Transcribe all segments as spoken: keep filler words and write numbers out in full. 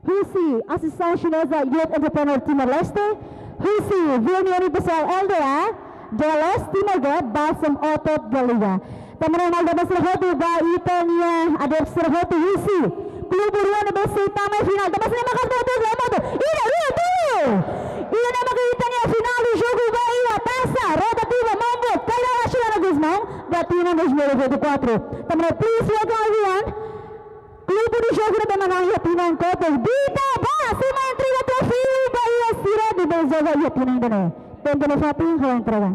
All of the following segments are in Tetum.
Husi Asosiasaun Xineza Youth Entrepreneur Timor-Leste, husi Vila União Pessoal L D A, Dallas Timor Gap, Balsam Otot Galiga. Tanba ne'e malta sira hotu ba ita-nia adeptu sira hotu husi klube rua ne'ebé sei tama iha finál. Tanba sira maka hotu la moto. Ida, dua, tolu. Ida-ne'e maka ita-nia finál jogu ba iha Taxa Rotativa Maun Boot Kay Rala Xanana Gusmão ba tinan dois mil e vinte e quatro. Tanba ne'e please welcome everyone. Klube de jogu ne'ebé manán iha tinan kotuk. Bita Ba, sei mai entrega troféu ba iha sira ne'ebé joga iha tinan ida-ne'e. Tempu ne'e fatin, ha'u entrega.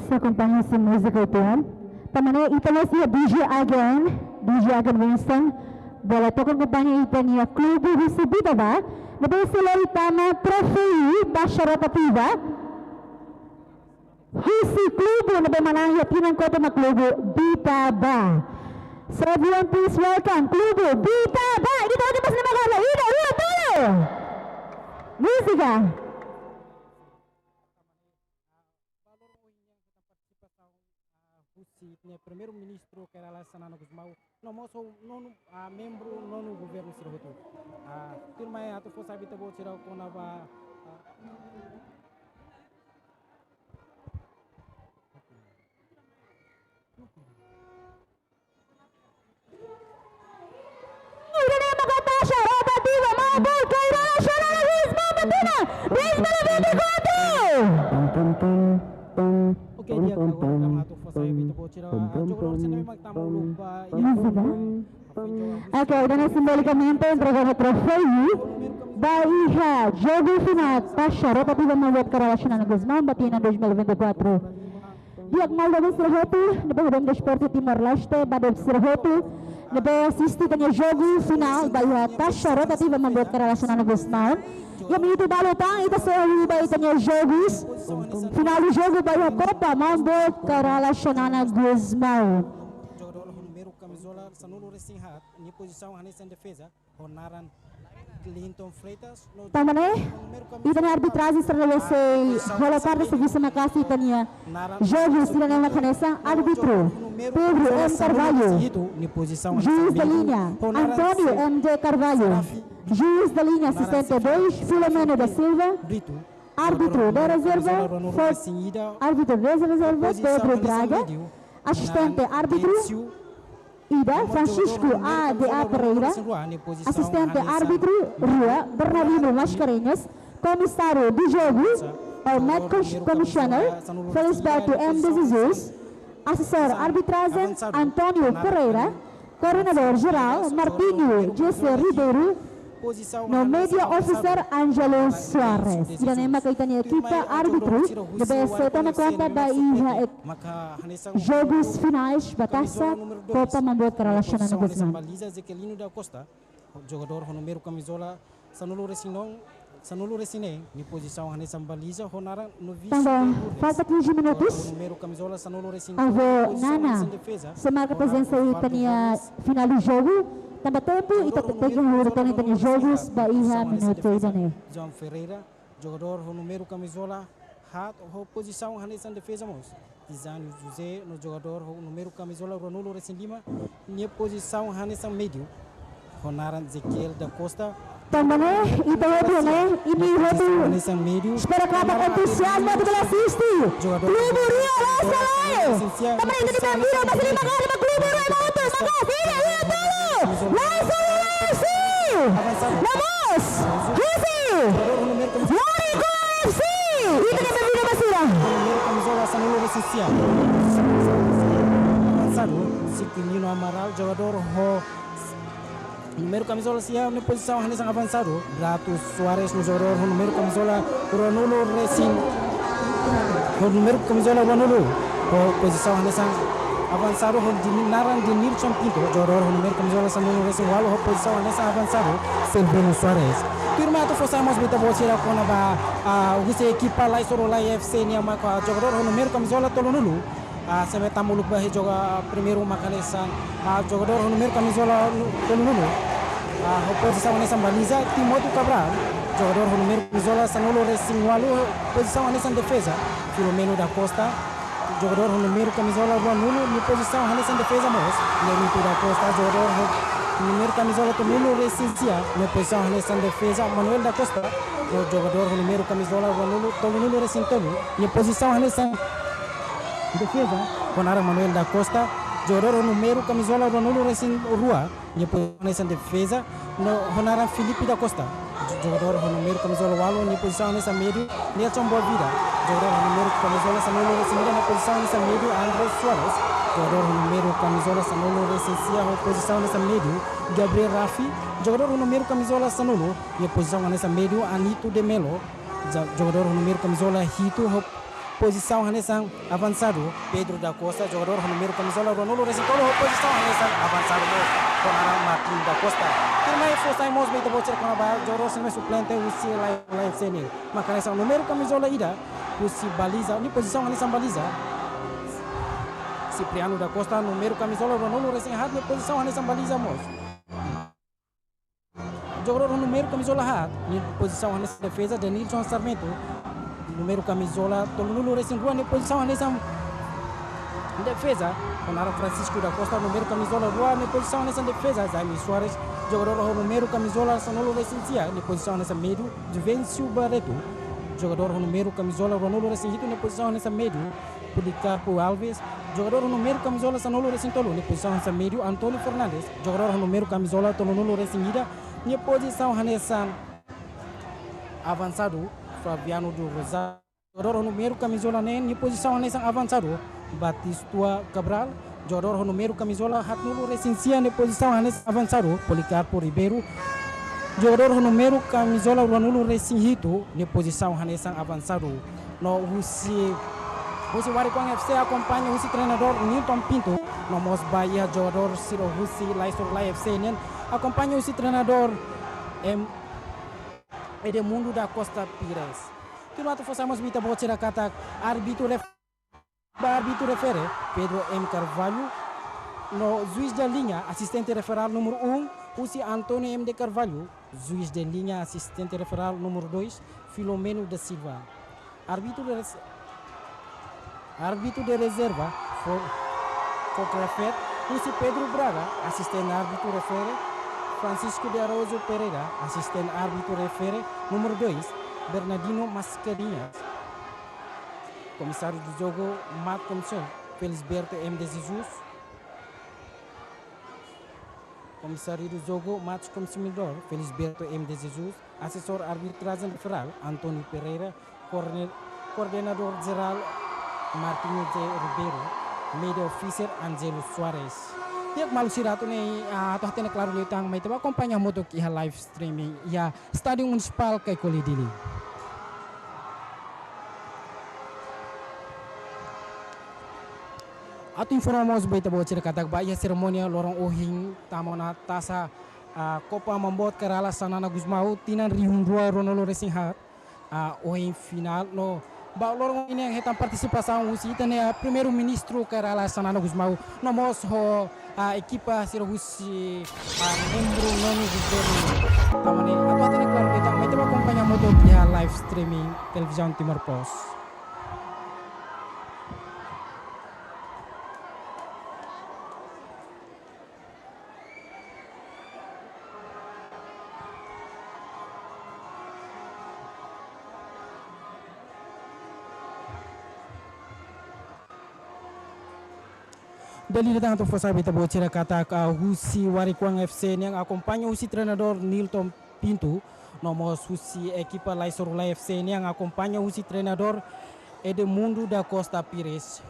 Sei akompaña husi múzika uitoan. Tanba ne'e ita mós iha D J Agen, D J Agen Winston, bele toka akompaña ita-nia klube husi Bita Ba, ne'ebé sei lori tama troféu Taxa Rotativa husi klube ne'ebé manán iha tinan kotuk mak klube Bita Ba. So everyone please welcome klube Bita Ba. Ita hotu basa ne'e maka ida, dua, tolu. Múzika. Valór ohin nian hetan partisipasaun, ah, husi ita-nia Primeiru-Ministru Kay Rala Xanana Gusmão, no mós ho nonu, ah, membru nonu governu sira hotu. Ah, tuirmai atu fó sai ba ita-boot sira kona-ba, ah, Ida-ne'e maka Taxa Rotativa Maun Boot Kay Rala Xanana Gusmão ba tinan dois mil e vinte e quatro. Pam, pam, pam, pam, oke, pam, di'ak, pam, agora pam, kami atu fó sai pam, ba ita-boot sira, pam, ah, pam, jogadór pam, sira ne'ebé mak tama pam, uluk ba pam, iha pam, pam, pam. Oke, ida-ne'e simbolikamente entrega troféu ba iha jogu finál Taxa Rotativa Maun Boot Kay Rala Xanana Gusmão ba tinan dois mil e vinte e quatro. Di'ak malta sira hotu ne'ebé hadomi desportu Timor-Leste, ba adeptu sira hotu ne'ebé asiste ita-nia jogu finál ba iha Taxa Rotativa Maun Boot Kay Rala Xanana Gusmão. Iha minutu balu tan ita sei hahú ba ita-nia jogus, finál jogu ba iha Kopa Maun Boot Kay Rala Xanana Gusmão. Jogadór ho númeru kamizola sanulu-resin-haat, nia pozisaun hanesan defeza, ho naran Clinton Freitas. No tanba ne'e, númeru kamizola ita-nia arbitrajen sira ne'ebé sei hola parte servisu maka'as ita-nia jogu sira-ne'e mak hanesan árbitru Pedro M Carvalho, juiz da linha António M D Carvalho, juiz da linha sessenta e dois Filomeno da Silva, árbitru de rezerva, fo-, árbitru de rezerva Pedro Braga, asistente árbitru ida, Francisco A D A Pereira, asistente árbitru rua, Bernardino Mascarenhas, komisáriu de jogu, ou match cons-, commissioner, Felisberto M de Jesus, asesór arbitrajen, António Pereira, koordenadór jerál, Martinho José Ribeiro, no media officer, Ângelo Soares. Ida-ne'e maka ita-nia ekipa árbitru ne'ebé sei toma konta ba iha ek-, jogus finais ba Taxa Kopa Maun Boot Kay Rala Xanana Gusmão. Baliza, Zequelino da Costa, jogadór ho númeru kamizola sanulu-resin-neen, sanulu-resin-neen, nia pozisaun hanesan baliza ho naran Novicio. Tanba falta quinze minutos, númeru kamizola sanulu-resin-neen, avó Nana sei marka prezensa iha ita-nia finál jogu. Tanba tempu, ita tenke hahú retorna ita-nia jogus ba iha minutu ida-ne'e. João Ferreira, jogadór ho númeru kamizola haat ho pozisaun hanesan defeza mós. Tizanio José, no jogadór ho númeru kamizola ruanulu-resin-lima, nia pozisaun hanesan médiu, ho naran Ezequiel da Costa. Tanba ne'e, ita hotu ne'e, imi hotu hanesan médiu, espera katak entuziazmu atu bele asiste. Jogadór klube rua la sala. Tanba ne'e, ita-nia bem-vindu ba sira ne'ebé mak hadomi klube rua, ema hotu, maka sira, ida, dua, tolu. La sala, la sala. Vamos! Husi! Lorico F C! Ita-nia bem-vindu ba sira. Númeru kamizola sanulu-resin-sia, avansadu, Siquinino Amaral, jogadór ho númeru kamizola sia, nia pozisaun hanesan avansadu. Rato Soares, no jogadór ho númeru kamizola ruanulu-resin, ho númeru kamizola ruanulu, ho pozisaun hanesan avansadu, ho di-, naran Denilson Pinto, jogadór ho númeru kamizola sanulu-resin-ualu, ho pozisaun hanesan avansadu, Silvino Soares. Tuirmai atu fó sai mós ba ita-boot sira kona-ba, ah, husi ekipa Lai Soro Lai F C nian maka jogadór ho númeru kamizola tolunulu, ah, sei mai tama uluk ba iha jogu primeiru maka hanesan, ah, jogadór ho númeru kamizola nu-, tolunulu, ah, ho pozisaun hanesan baliza, Timóteo Cabral. Jogadór ho númeru kamizola sanulu-resin-ualu, pozisaun hanesan defeza, Filomeno da Costa. Jogadór ho númeru kamizola ruanulu, nia pozisaun hanesan defeza mós. Nelito da Costa, jogadór ho númeru kamizola tolunulu-resin-sia, nia pozisaun hanesan defeza, Manuel da Costa. No jogadór ho númeru kamizola ruanulu, tolunulu-resin-tolu, nia pozisaun hanesan defeza, ho naran Manuel da Costa. Jogadór ho númeru kamizola ruanulu-resin-rua, nia pozisaun hanesan defeza, no ho naran Filipe da Costa. Jogadór ho númeru kamizola ualu, nia pozisaun hanesan médiu, Nelson Boavida. Jogadór ho númeru kamizola sanulu-resin-ida, nia pozisaun hanesan médiu, André Soares. Jogadór ho númeru kamizola sanulu-resin-sia, ho pozisaun hanesan médiu, Gabriel Rafi. Jogadór ho númeru kamizola sanulu, nia pozisaun hanesan médiu, Anito de Melo. Ja-, jogadór ho númeru kamizola hitu, ho pozisaun hanesan avansadu, Pedro da Costa. Jogadór ho númeru kamizola ruanulu-resin-tolu, ho pozisaun hanesan avansadu mós, ho naran Martin da Costa. Tuirmai fó sai mós ba ita-boot sira kona-ba jogadór sira ne'ebé suplente husi Lions F C nian. Maka hanesan númeru kamizola ida, husi baliza, nia pozisaun hanesan baliza, Cipriano da Costa. Númeru kamizola ruanulu-resin-haat, nia pozisaun hanesan baliza mós. Jogadór ho númeru kamizola haat, nia pozisaun hanesan defeza, Denilson Sarmento. Númeru kamizola tolunulu-resin-rua, nia pozisaun hanesan defeza, ho naran Francisco da Costa. Númeru kamizola rua, nia pozisaun hanesan defeza, Jaime Soares. Jogadór ho númeru kamizola sanulu-resin-sia, nia pozisaun hanesan médiu, Juvencio Barreto. Jogadór ho númeru kamizola ruanulu-resin-hitu, nia pozisaun hanesan médiu, Policarpo Alves. Jogadór ho númeru kamizola sanulu-resin-tolu, nia pozisaun hanesan médiu, Antonio Fernandes. Jogadór ho númeru kamizola tolunulu-resin-ida, nia pozisaun hanesan avansadu, Flaviano do Rosário. Jogadór ho númeru kamizola neen, nia pozisaun hanesan avansadu, Batistuta Cabral. Jogadór ho númeru kamizola haatnulu-resin-sia, nia pozisaun hanesan avansadu, Policarpo Ribeiro. Jogadór ho númeru kamizola ruanulu-resin-hitu, nia pozisaun hanesan avansadu. No husi, husi Warikuang F C akompaña husi treinadór Nilton Pinto, no mós ba iha jogadór sira husi Laisoru Lai F C nian, akompaña husi treinadór, em, Edmundo da Costa Pires. Tuirmai atu fó sai mós ba ita-boot sira katak árbitru ref-, ba árbitru refere, Pedro M Carvalho, no juiz de linha, asistente referal númeru um, husi António M de Carvalho, juiz de linha, asistente referal númeru dois, Filomeno da Silva. Árbitru de res-, árbitru de rezerva, fo-, fó refere, husi Pedro Braga, asistente árbitru refere, Francisco de Araújo Pereira, asistente árbitru refere, númeru dois, Bernardino Mascarenhas. Komisáriu de jogu, Mat Komisáriu, Felisberto M de Jesus. Komisáriu de jogu, Mat Komisáriu, Felisberto M de Jesus. Asesór arbitrajen referal, António Pereira. Koordene-, koordenadór jerál, Martinho José Ribeiro. Media officer, Angelo Soares. Di'ak, maluk sira, atu nune'e, ah, atu hatene klaru liután, mai ita bá akompaña hamutuk iha live streaming iha Estádiu Munisipál Caicoli, Dili. Atu informa mós ba ita-boot sira katak ba iha serimónia loron ohin tama ona tasa, ah, Copa Mamboet Kay Rala Xanana Gusmão tinan rihun rua ruanulu-resin-haat, ah, ohin finál no ba loron ohin ne'e hetan partisipasaun husi ita-nia, ah, Primeiru-Ministru Kay Rala Xanana Gusmão, no mós ho, ah, ekipa sira husi, ah, membru nonu governu. Tanba ne'e, atu hatene klaru liután, mai ita bá akompaña hamutuk iha live streaming Televizaun Timor Post. Dala ida tan atu fó sai ba ita-boot sira katak, ah, husi Warikuang F C nian akompaña husi treinadór Nilton Pinto, no mós husi ekipa Laisoru Lai F C nian akompaña husi treinadór Edmundo da Costa Pires.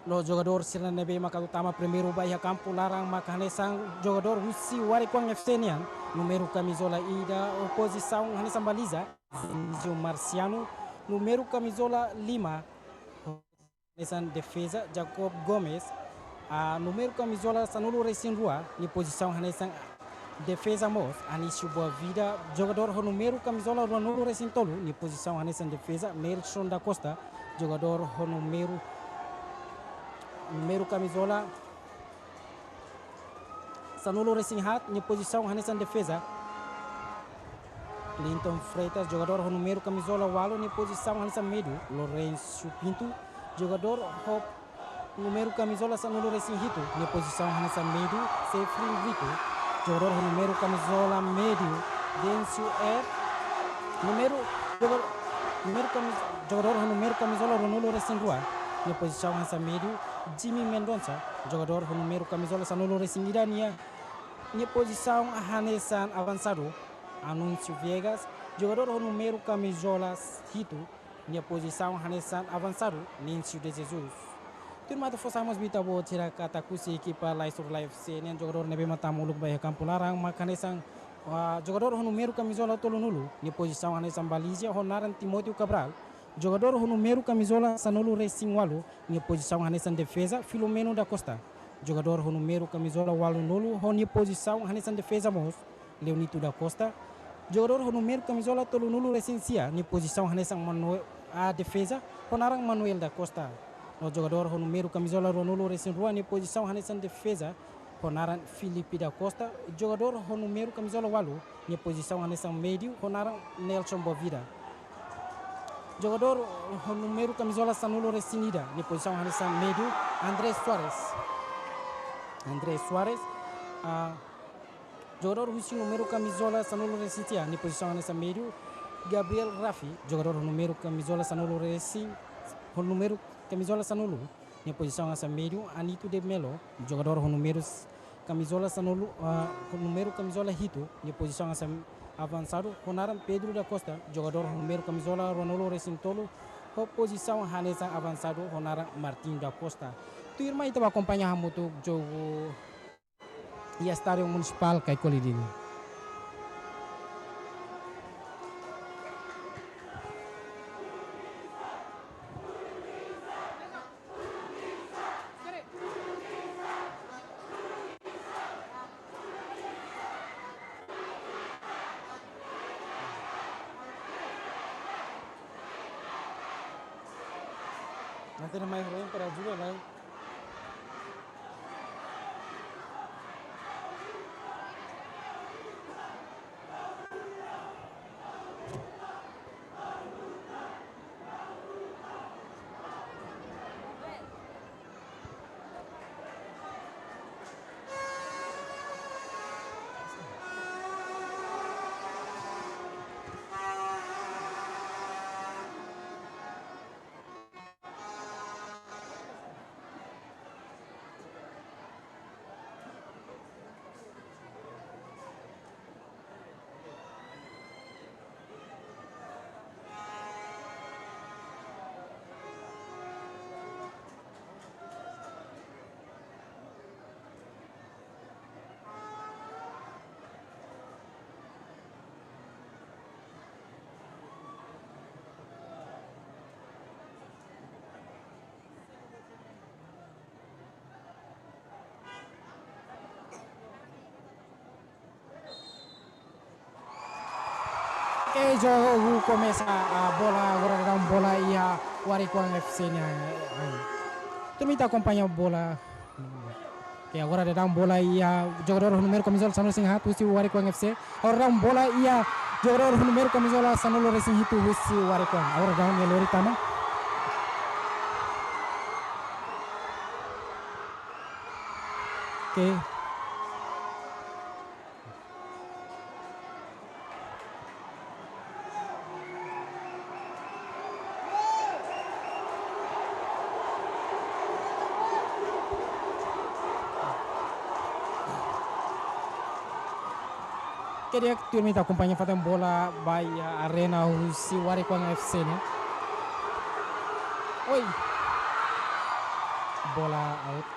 No jogadór sira ne'ebé maka atu tama primeiru ba iha kampu laran maka hanesan jogadór husi Warikuang F C nian, númeru kamizola ida, ho pozisaun hanesan baliza, Dionísio Marciano, númeru kamizola lima, hanesan defeza, Jacob Gomes, ah, númeru kamizola sanulu-resin-rua, nia pozisaun hanesan defeza mós, Anísio Boavida. Jogadór ho númeru kamizola ruanulu-resin-tolu, nia pozisaun hanesan defeza, Nelson da Costa. Jogadór ho númeru, númeru kamizola sanulu-resin-haat, nia pozisaun hanesan defeza, Clinton Freitas, jogadór ho númeru kamizola ualu, nia pozisaun hanesan médiu. Lourenço Pinto, jogadór ho númeru kamizola sanulu-resin-hitu, nia pozisaun hanesan médiu. Sefrin Brito, jogadór ho númeru kamizola médiu. Dencio Er, númeru, joga-, númeru kamiz-, jogadór ho númeru kamizola ruanulu-resin-rua, nia pozisaun hanesan médiu. Jimmy Mendonça, jogadór ho númeru kamizola sanulu-resin-ida, nia, nia pozisaun hanesan avansadu. Anúncio Viegas, jogadór ho númeru kamizola hitu, nia pozisaun hanesan avansadu. Níncio de Jesus. Tuirmai ita fó sai mós ba ita-boot sira katak husi ekipa Laisur Live F C nian, jogadór ne'ebé mak tama uluk ba iha kampu laran mak hanesan, ah, jogadór ho númeru kamizola tolunulu, nia pozisaun hanesan baliza ho naran Timóteo Cabral. Jogadór ho númeru kamizola sanulu-resin-ualu, nia pozisaun hanesan defeza, Filomeno da Costa. Jogadór ho númeru kamizola ualunulu, ho nia pozisaun hanesan defeza mós, Leonito da Costa. Jogadór ho númeru kamizola tolunulu-resin-sia, nia pozisaun hanesan Manu-, ah, defeza, ho naran Manuel da Costa. No jogadór ho númeru kamizola ruanulu-resin-rua, nia pozisaun hanesan defeza, ho naran Filipe da Costa. Jogadór ho númeru kamizola ualu, nia pozisaun hanesan médiu, ho naran Nelson Bovida. Jogadór ho númeru kamizola sanulu-resin-ida, nia pozisaun hanesan médiu, André Soares. André Soares, ah, jogadór husi númeru kamizola sanulu-resin-sia, nia pozisaun hanesan médiu, Gabriel Rafi, jogadór ho númeru kamizola sanulu-resin, ho númeru kamizola sanulu, nia pozisaun hanesan médiu. Anito de Melo, jogadór ho númeru kamizola sanulu, ah, ho númeru kamizola hitu, nia pozisaun hanesan avansadu, ho naran Pedro da Costa. Jogadór ho númeru kamizola ruanulu-resin-tolu, ho pozisaun hanesan avansadu, ho naran Martin da Costa. Tuirmai ita bá akompaña hamutuk jogu iha Estádiu Munisipál Caicoli Dili. Nanti ada main para juga lah. Oke, jogu komesa, ah, bola, agora daudaun bola iha Warikuang F C nian, ah, ai. Tuirmai ita akompaña bola. Oke, agora daudaun bola iha jogadór númeru kamizola sanulu-resin-haat husi Warikuang F C. Agora daudaun bola iha jogadór númeru kamizola sanulu-resin-hitu husi Warikuang. Agora daudaun nia lori tama. Oke. Oke, di'ak, tuirmai ita akompaña fatin bola ba iha arena husi Warikuang F C nian. Oi. Bola out.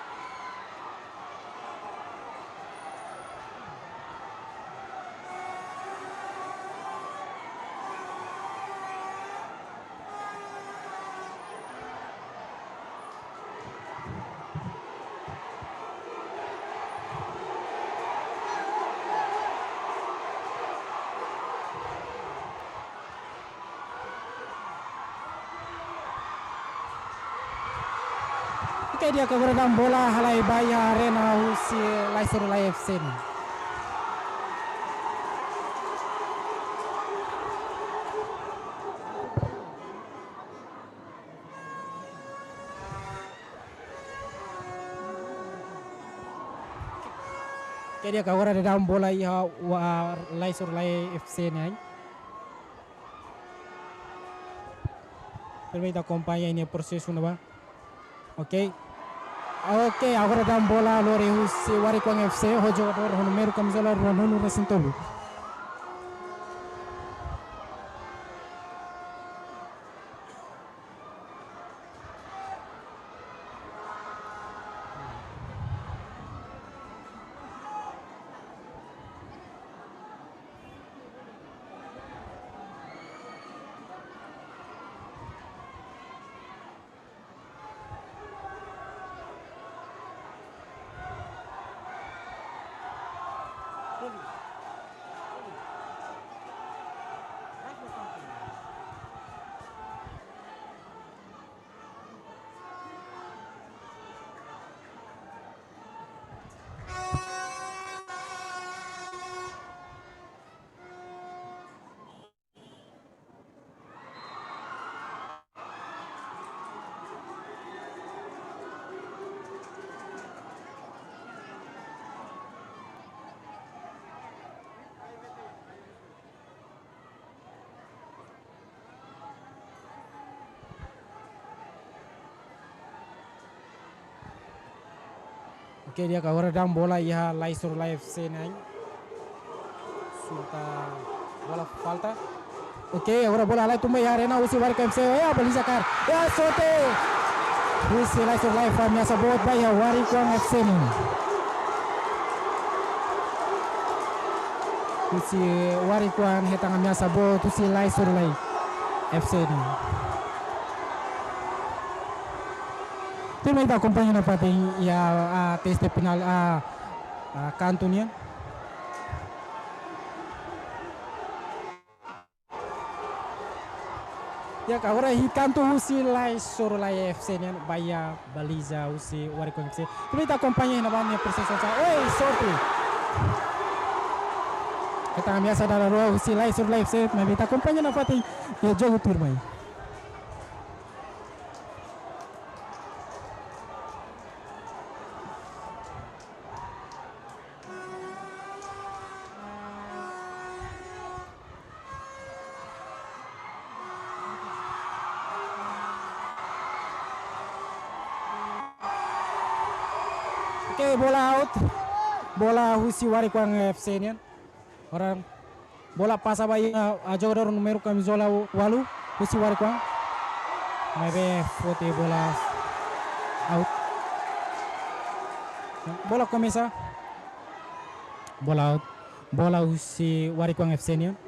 Oke, di'ak, agora daudaun bola halai ba iha arena husi Laisur Live F C nian. Oke, di'ak, agora daudaun bola iha, ah, Lae Sorulai F C nian. Permite akompaña nia prosesu ne'ebá. Oke. Oke, agora daudaun bola lori husi Warikuang F C, ho jogadór ho númeru kamizola ruanulu-resin-tolu. Oke, di'ak, agora daudaun bola iha Lae Sorulai F C nian. Suta bola falta. Oke, agora bola halai tun ba iha arena husi Warikuang F C. Ya, baliza kaer. Ya, sorte. Husi Lae Sorulai fó ameasa boot ba iha Warikuang F C nian. Husi Warikuang hetan ameasa boot husi Lae Sorulai F C nian. Tuirmai ita akompaña nafatin iha, ah, teste penal, ah, ah, kantu nian. Ya, agora hit kantu husi Lae Sorulai F C nian ba iha baliza husi Warikuang F C. Tuirmai ita akompaña iha ne'ebá nia prosesu sa. Oi, sorte. Hetan ameasa dala rua husi Lae Sorulai F C, maibé ita akompaña nafatin iha jogu tuirmai. Oke, bola out. Bola husi Warikuang F C nian. Agora bola pasa ba iha, ah, jogadór númeru kamizola ualu, husi Warikuang. Maibé foti bola out. Bola komesa. Bola out. Bola husi Warikuang F C nian.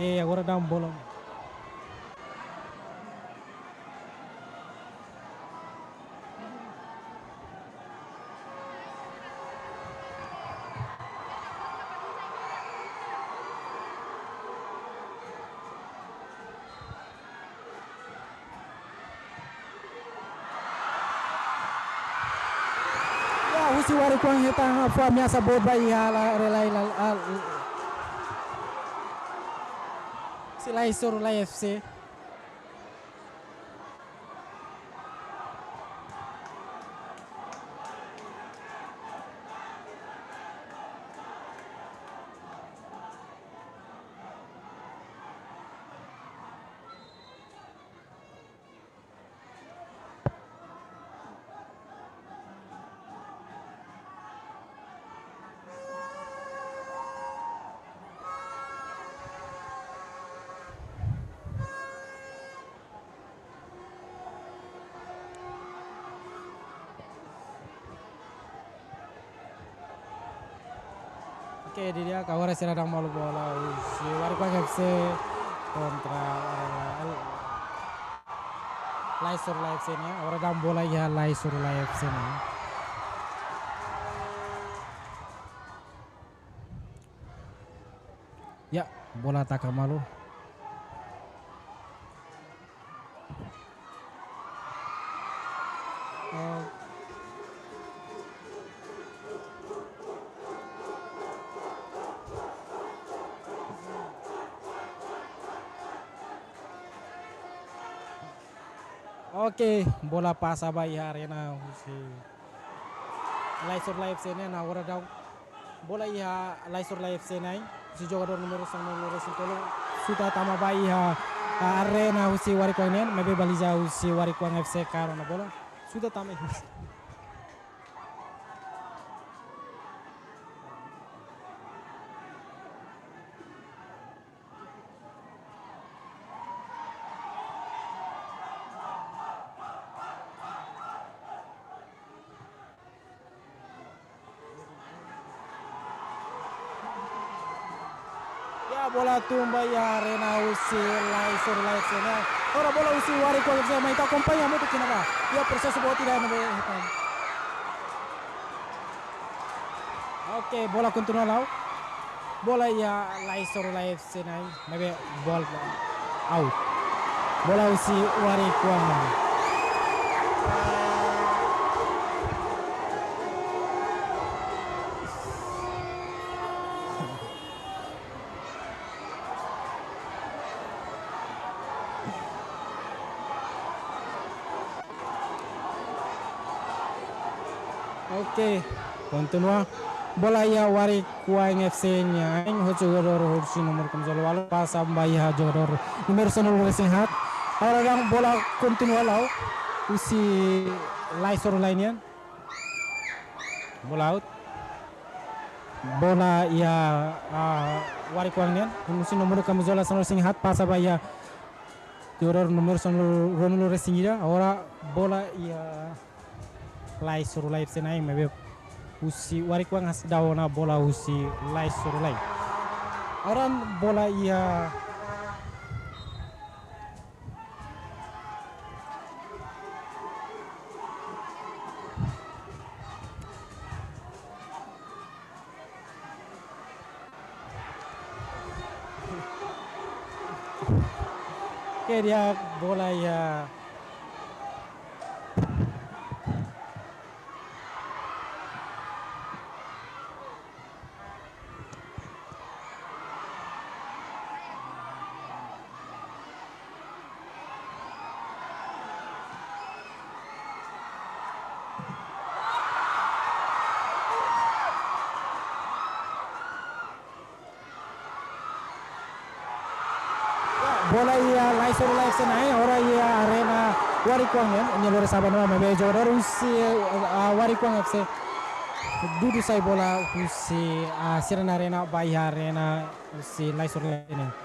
Oke, agora daudaun bola. Ya, husi Warikuang hetan fó ameasa boot ba iha la, relai la, al, husi Lae Sorulai F C. Oke, di'ak, agora sira daudaun malu bola husi Warikuang F C kontra, eh, Lae Sorulai F C nian. Agora daudaun bola iha Lae Sorulai F C nian. Ya, bola taka malu. Eh, Oke, bola pasa ba iha arena husi Laisorulai F C nian, agora daudaun bola iha Laisorulai F C nian, husi jogadór númeru sanulu-resin-tolu, xuta tama ba iha, ah, arena husi Warikuang nian, maibé baliza husi Warikuang F C kaer ona bola, xuta tama iha. Ya, bola tun ba iha arena husi Laisorulai F C nian. Agora bola husi Warikuang F C, mai ita akompaña hamutuk iha ne'ebá. Ya, prosesu boot ida ne'ebé hetan. Oke, bola kontinua la'o. Bola iha Laisorulai F C nian, maibé bola out. Bola husi Warikuang. Oke, kontinua. Bola iha Warikuang F C nian, ho jogadór husi númeru kamizola ualu, pasa ba iha jogadór númeru sanulu-resin-haat. Agora daudaun bola kontinua la'o husi Laisorulai nian. Bola out. Bola iha, ah, Warikuang nian, husi númeru kamizola sanulu-resin-haat, pasa ba iha jogadór númeru sanulu, ruanulu-resin-ida. Agora bola iha Laisorulai F C nian, maibé husi Warikuang hasai daudaun bola husi Laisorulai. Agora bola iha Oke, di'ak, bola iha. Bola iha Laisorulai F C nian, agora iha arena Warikuang nian, nia lori sa'e ba ne'ebá, maibé jogadór husi, ah, Warikuang F C dudu sai bola husi, ah, sira-nia arena ba iha arena husi Laisorulai nian.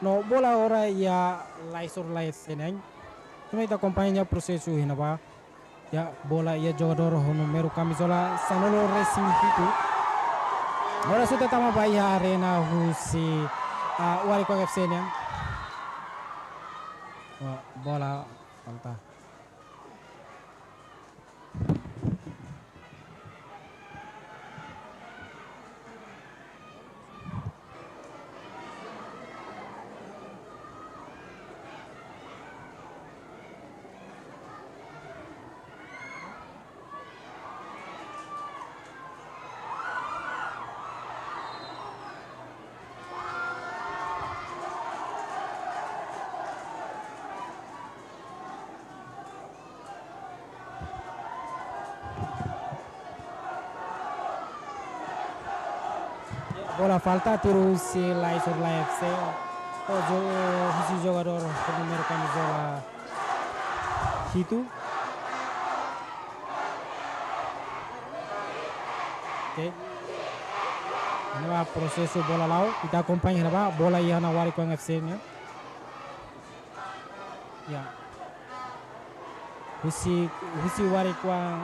No bola agora iha Laisorulai F C nian. Ita mai akompaña prosesu iha ne'ebá. Ya, bola iha jogadór ho númeru kamizola sanulu-resin-hitu. Agora xuta tama ba iha arena husi, ah, Warikuang F C nian. Wah, bola falta. Bola falta, tiro husi Laisorulai F C. Ho jo-, husi jogadór ho númeru kamizola hitu. Oke. Iha ne'ebá prosesu bola la'o. Ita akompaña iha ne'ebá bola iha Warikuang F C nian. Ya. Husi, husi Warikuang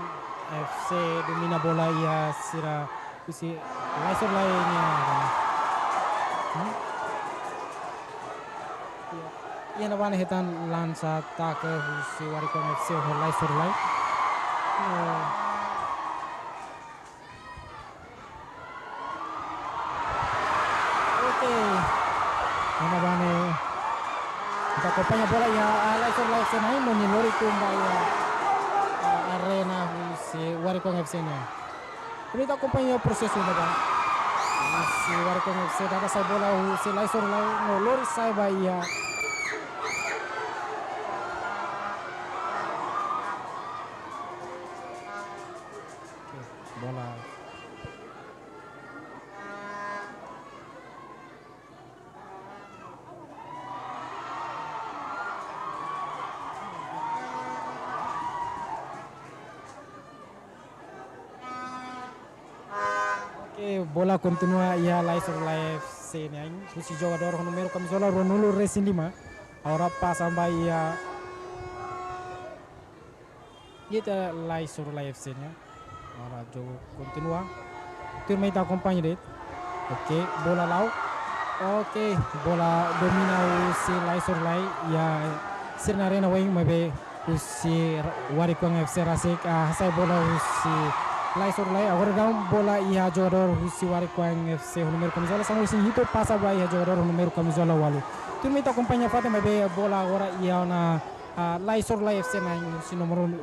F C domina bola iha sira husi Laisorulai nian. Hmm? Ya. Iha ne'ebá ne'e hetan lansa atake husi Warikuang F C ho Laisorulai. Eh, Oke. Iha ne'ebá ne'e. Ita akompaña bola iha, ah, Laisorulai F C nian, no nia lori tun ba iha, ah, arena husi Warikuang F C nian. Ita akompaña prosesu iha ne'ebá. Husi Warikuang F C dada sai bola husi Laisorulai, no lori sa'e ba iha Bola. Oke, bola kontinua iha Laisor Lai F C nian. Husi jogadór ho númeru kamizola ruanulu resin lima. Agora pasa ba iha, iha Laisor Lai F C nian. Agora jogu kontinua. Tuirmai ita akompaña de'it. Oke, bola la'o. Oke, bola domina husi Laisor Lai iha sira-nia arena oin, maibé husi Warikuang F C rasik, ah, hasai bola husi Laisor Lai. Agora daudaun bola iha jogadór husi Warikuang F C ho númeru kamizola sanulu resin hitu, pasa ba iha jogadór ho númeru kamizola ualu. Tuirmai ita akompaña fatin, maibé bola agora iha ona, ah, Laisor Lai F C na'in husi númeru,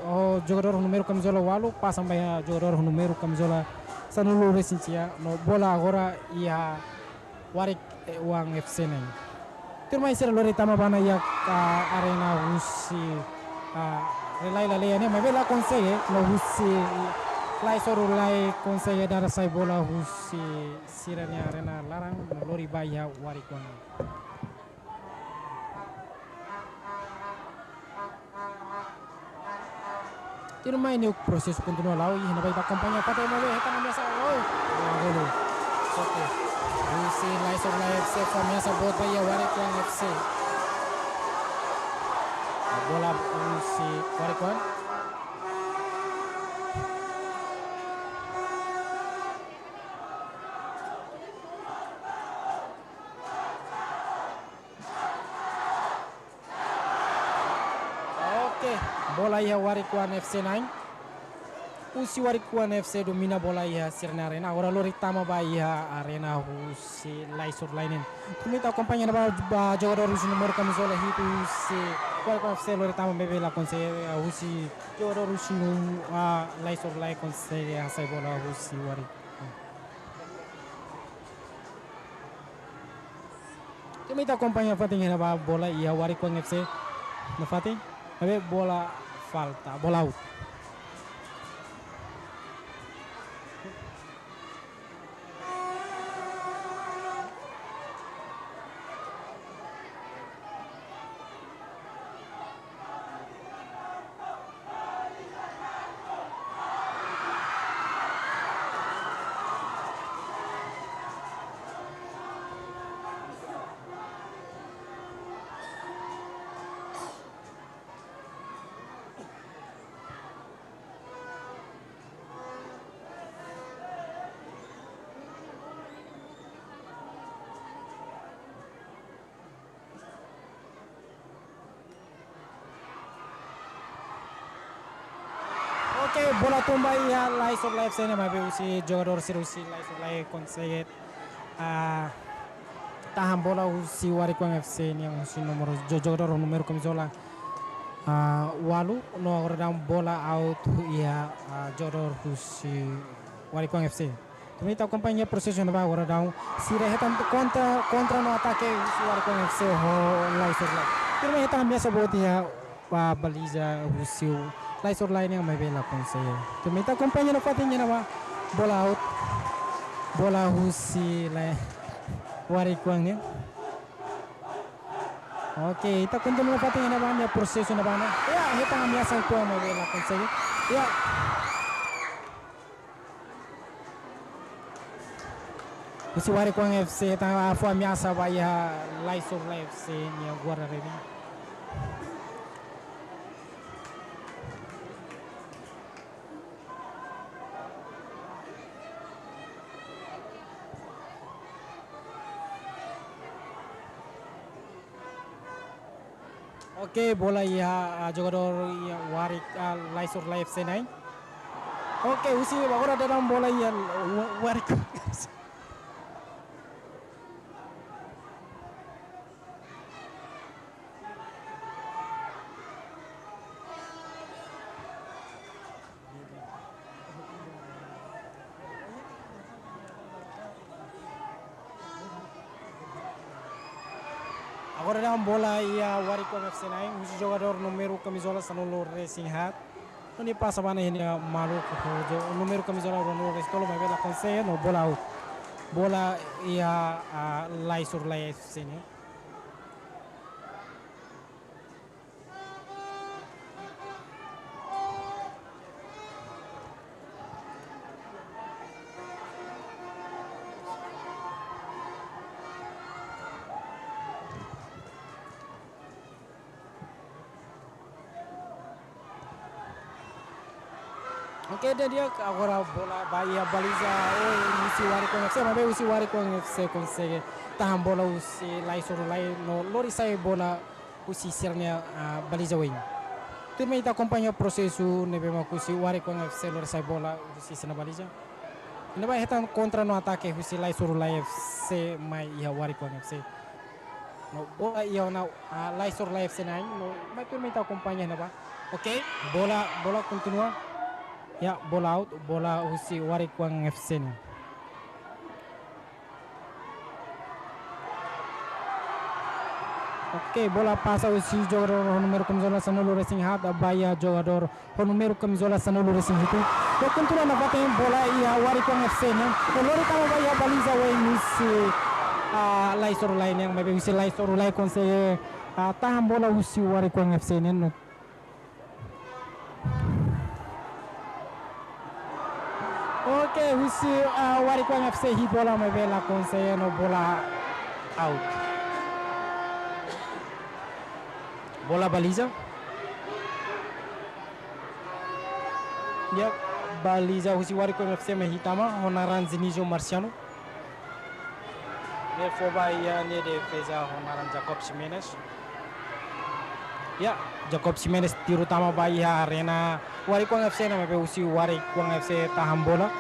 oh, jogadór ho númeru kamizola ualu, pasa ba iha jogadór ho númeru kamizola sanulu resin sia, no bola agora iha Warikuang F C na'in. Tuirmai sira lori tama ba ona iha, ah, arena husi, ah, Rai Lalehan nian, maibé la konsege, no husi Laisor Lai konsege dada sai bola husi sira-nia arena laran, no lori ba iha Warikuang. Tuirmai ne'e prosesu kontinua la'o, iha ne'ebá ita akompaña fatin, maibé hetan ameasa, oh, boa golu. Sote husi Laisor Lai F C, fó ameasa boot ba iha Warikuang F C. Bola husi Warikuang. Oke, bola iha Warikuang F C na'in. Husi Warikuang F C domina bola iha sira-nia arena. Agora lori tama ba iha arena husi Laisor Lai nian. Tuirmai ita akompaña ba, ba jogadór husi númeru kamizola hitu husi Warikuang F C lori tama, maibé la konsege, ah, husi jogadór husi num-, ah, Laisor Lai konsege hasai bola husi Warikuang. Tuirmai ita akompaña fatin iha ne'ebá bola iha Warikuang F C nia fatin, maibé bola falta, bola out. Oke, bola tun ba iha Laisor Lai F C nian, maibé husi jogadór sira husi Laisor Lai konsege, ah, tahan bola husi Warikuang F C nian, husi númeru, jo-, jogadór númeru kamizola, ah, ualu, no agora daudaun bola out iha, ah, jogadór husi Warikuang F C. Tuirmai ita akompaña prosesu ne'ebá agora daudaun sira hetan kontra, kontra no atake husi Warikuang F C ho Laisor Lai. Tuirmai hetan ameasa boot iha, ah, baliza husi Laisor Lai nian, maibé la konsege. Tuirmai ita akompaña nafatin iha ne'ebá bola out. Bola husi Lai, Warikuang nian. Oke, ita kontinua fatin iha ne'ebá nia prosesu ne'ebá ne'e. Ya, hetan ameasa uitoan, maibé la konsege. Ya. Husi Warikuang F C hetan, ah, fó ameasa ba iha Laisor Lai F C nia guarda-redes. Oke, bola iha, ah, jogadór iha Warik, ah, Laisor Lai F C na'in. Oke, husi agora daudaun bola iha Wa-, Warik. Agora daudaun bola iha Warikuang F C na'in, husi jogadór númeru kamizola sanulu resin haat. Nia pasa ba nia maluk ho númeru kamizola ruanulu resin tolu, maibé la konsege, no bola out. Bola iha, ah, Lai Sorulai F C nian. Oke, ida-ne'e agora bola ba iha baliza, oh, husi Warikuang F C, maibé husi Warikuang F C konsege tahan bola husi Lai Sorulai no lori sai bola husi sira-nia, ah, baliza oin. Tuirmai ita akompaña prosesu ne'ebé mak husi Warikuang F C lori sai bola husi sira-nia baliza. Iha ne'ebá hetan kontra no atake husi Lai Sorulai F C mai iha Warikuang F C. No bola iha ona, ah, Lai Sorulai F C nian, no mai tuirmai ita akompaña iha ne'ebá. Oke, bola, bola kontinua. Ya, bola out, bola husi Warikuang F C nian. Oke, bola pasa husi jogadór ho númeru kamizola sanulu resin haat, ba iha jogadór ho númeru kamizola sanulu resin hitu. Bola kontinua nafatin, bola iha Warikuang F C nian. No lori tama ba iha baliza oin husi, ah, Lai Sorulai nian, maibé husi Lai Sorulai konsege, ah, tahan bola husi Warikuang F C nian. Oke, husi, ah, Warikuang F C hi'it bola maibé la konsege no bola out. Bola baliza. Ya, baliza husi Warikuang F C mai hi'it tama ho naran Zinizio Marciano. Nia fó ba iha nia defeza ho naran Jacob Ximenes. Ya, Jacob Ximenes tiru tama ba iha arena Warikuang F C nian, maibé husi Warikuang F C tahan bola.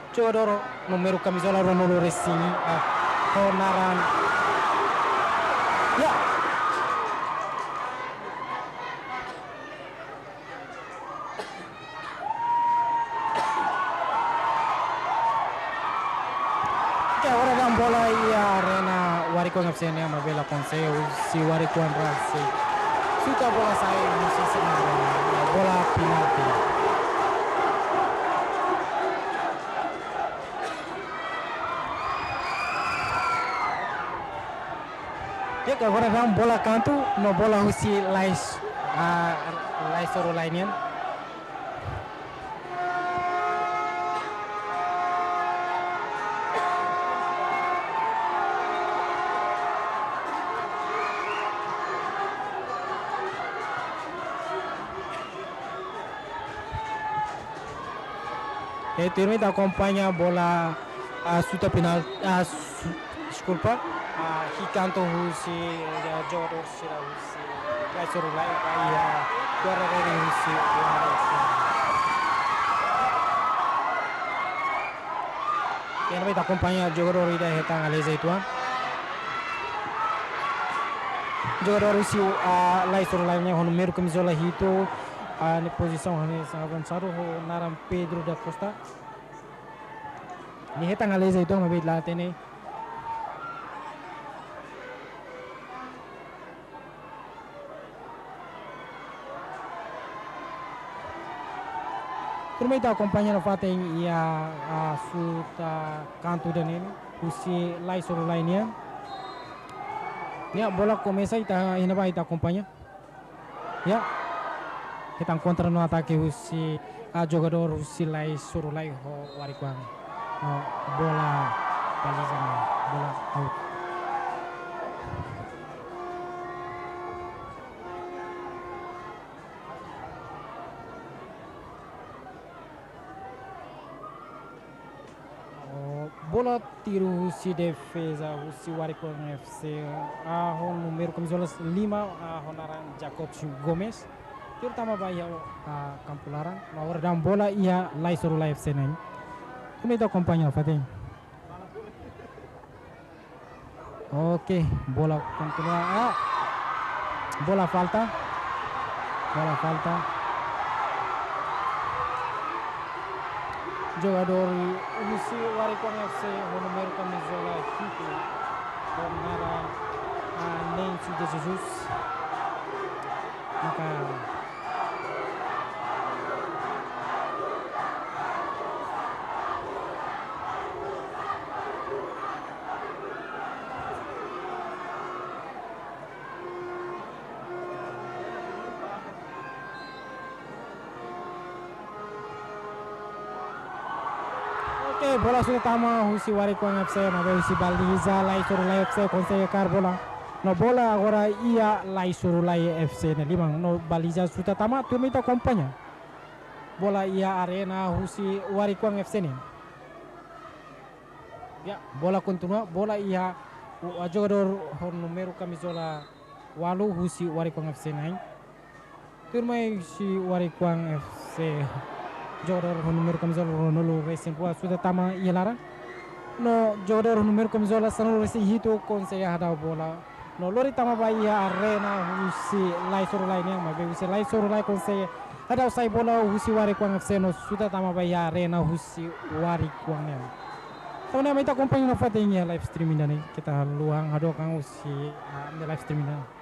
Jogadór númeru kamizola ruanulu resin, ah, ho naran. Ya. Oke, agora hetan bola iha arena Warikuang F C nian, maibé la konsege, husi Warikuang F C suta bola sai, husi sira-nia bola penalti. Ya, agora hetan bola kantu, no bola husi Lai, ah, Lai Sorulai nian. E tuirmai ita akompaña bola, ah, suta penal, ah, su-, deskulpa, ah, hi'it kantu husi, eh, jogadór sira husi Lai Sorulai, ba iha, ah, jogadór husi, ah, Oke, ne'ebé ita akompaña jogadór ida hetan aleza uitoan. Jogadór husi, ah, Lai Sorulai nian ho númeru kamizola hitu, ah, nia pozisaun hanesan avansadu ho naran Pedro da Costa. Nia hetan aleza uitoan maibé la hatene. Tuirmai ita akompaña nafatin iha, ah, suta kantu ida-ne'e, husi Lai Sorulai nian. Ya, bola komesa ita, iha ne'ebá ita akompaña. Ya. Hetan kontra no atake husi, ah, jogadór husi Lai Sorulai ho Warikuang. No, bola baliza, bola out. Oh, bola tiru husi defeza husi Warikuang F C, ah, ho númeru kamizola lima, ah, ho naran Jacob Gomes. Tiru tama ba iha, ah, kampu laran. Agora hetan bola iha Lai Sorulai F C nian. Tuirmai ita akompaña nafatin. Oke, bola kontinua. Ah, bola falta. Bola falta. Jogadór husi Warikuang F C ho númeru kamizola hitu, ho naran, ah, Neincio de Jesus. Maka Oke, bola sudah tama husi Warikuang F C, maibé husi baliza Lai Sorulai F C konsege kaer bola. No bola agora iha Lai Sorulai F C nia liman. No baliza sudah tama, tuirmai ita akompaña. Bola iha arena husi Warikuang F C nian. Ya, bola kontinua, bola iha, uh, jogadór ho númeru kamizola ualu husi Warikuang F C nian. Tuirmai husi Warikuang F C, jogadór ho númeru kamizola ruanulu-resin-rua sudah tama iha laran. No jogadór ho númeru kamizola sanulu-resin-hitu konsege hadau bola. No lori tama ba iha arena husi Lai Sorulai nian, maibé husi Lai Sorulai konsege hadau sai bola husi Warikuang F C no sudah tama ba iha arena husi Warikuang nian. Entaun ne'e mak ita akompaña nafatin iha live streaming ida-ne'e, keta haluha hadook an husi, ah, live streaming ida-ne'e.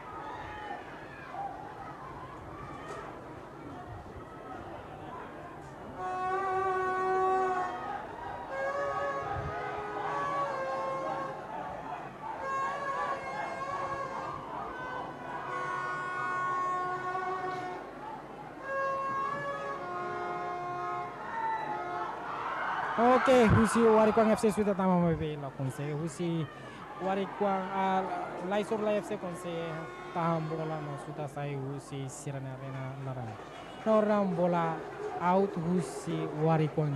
Oke, husi Warikuang F C sudah tama, maibé la konsege husi Warikuang, ah, Lai Sorulai F C konsege tahan bola no sudah sai husi sira-nia arena laran. No agora bola out husi Warikuang.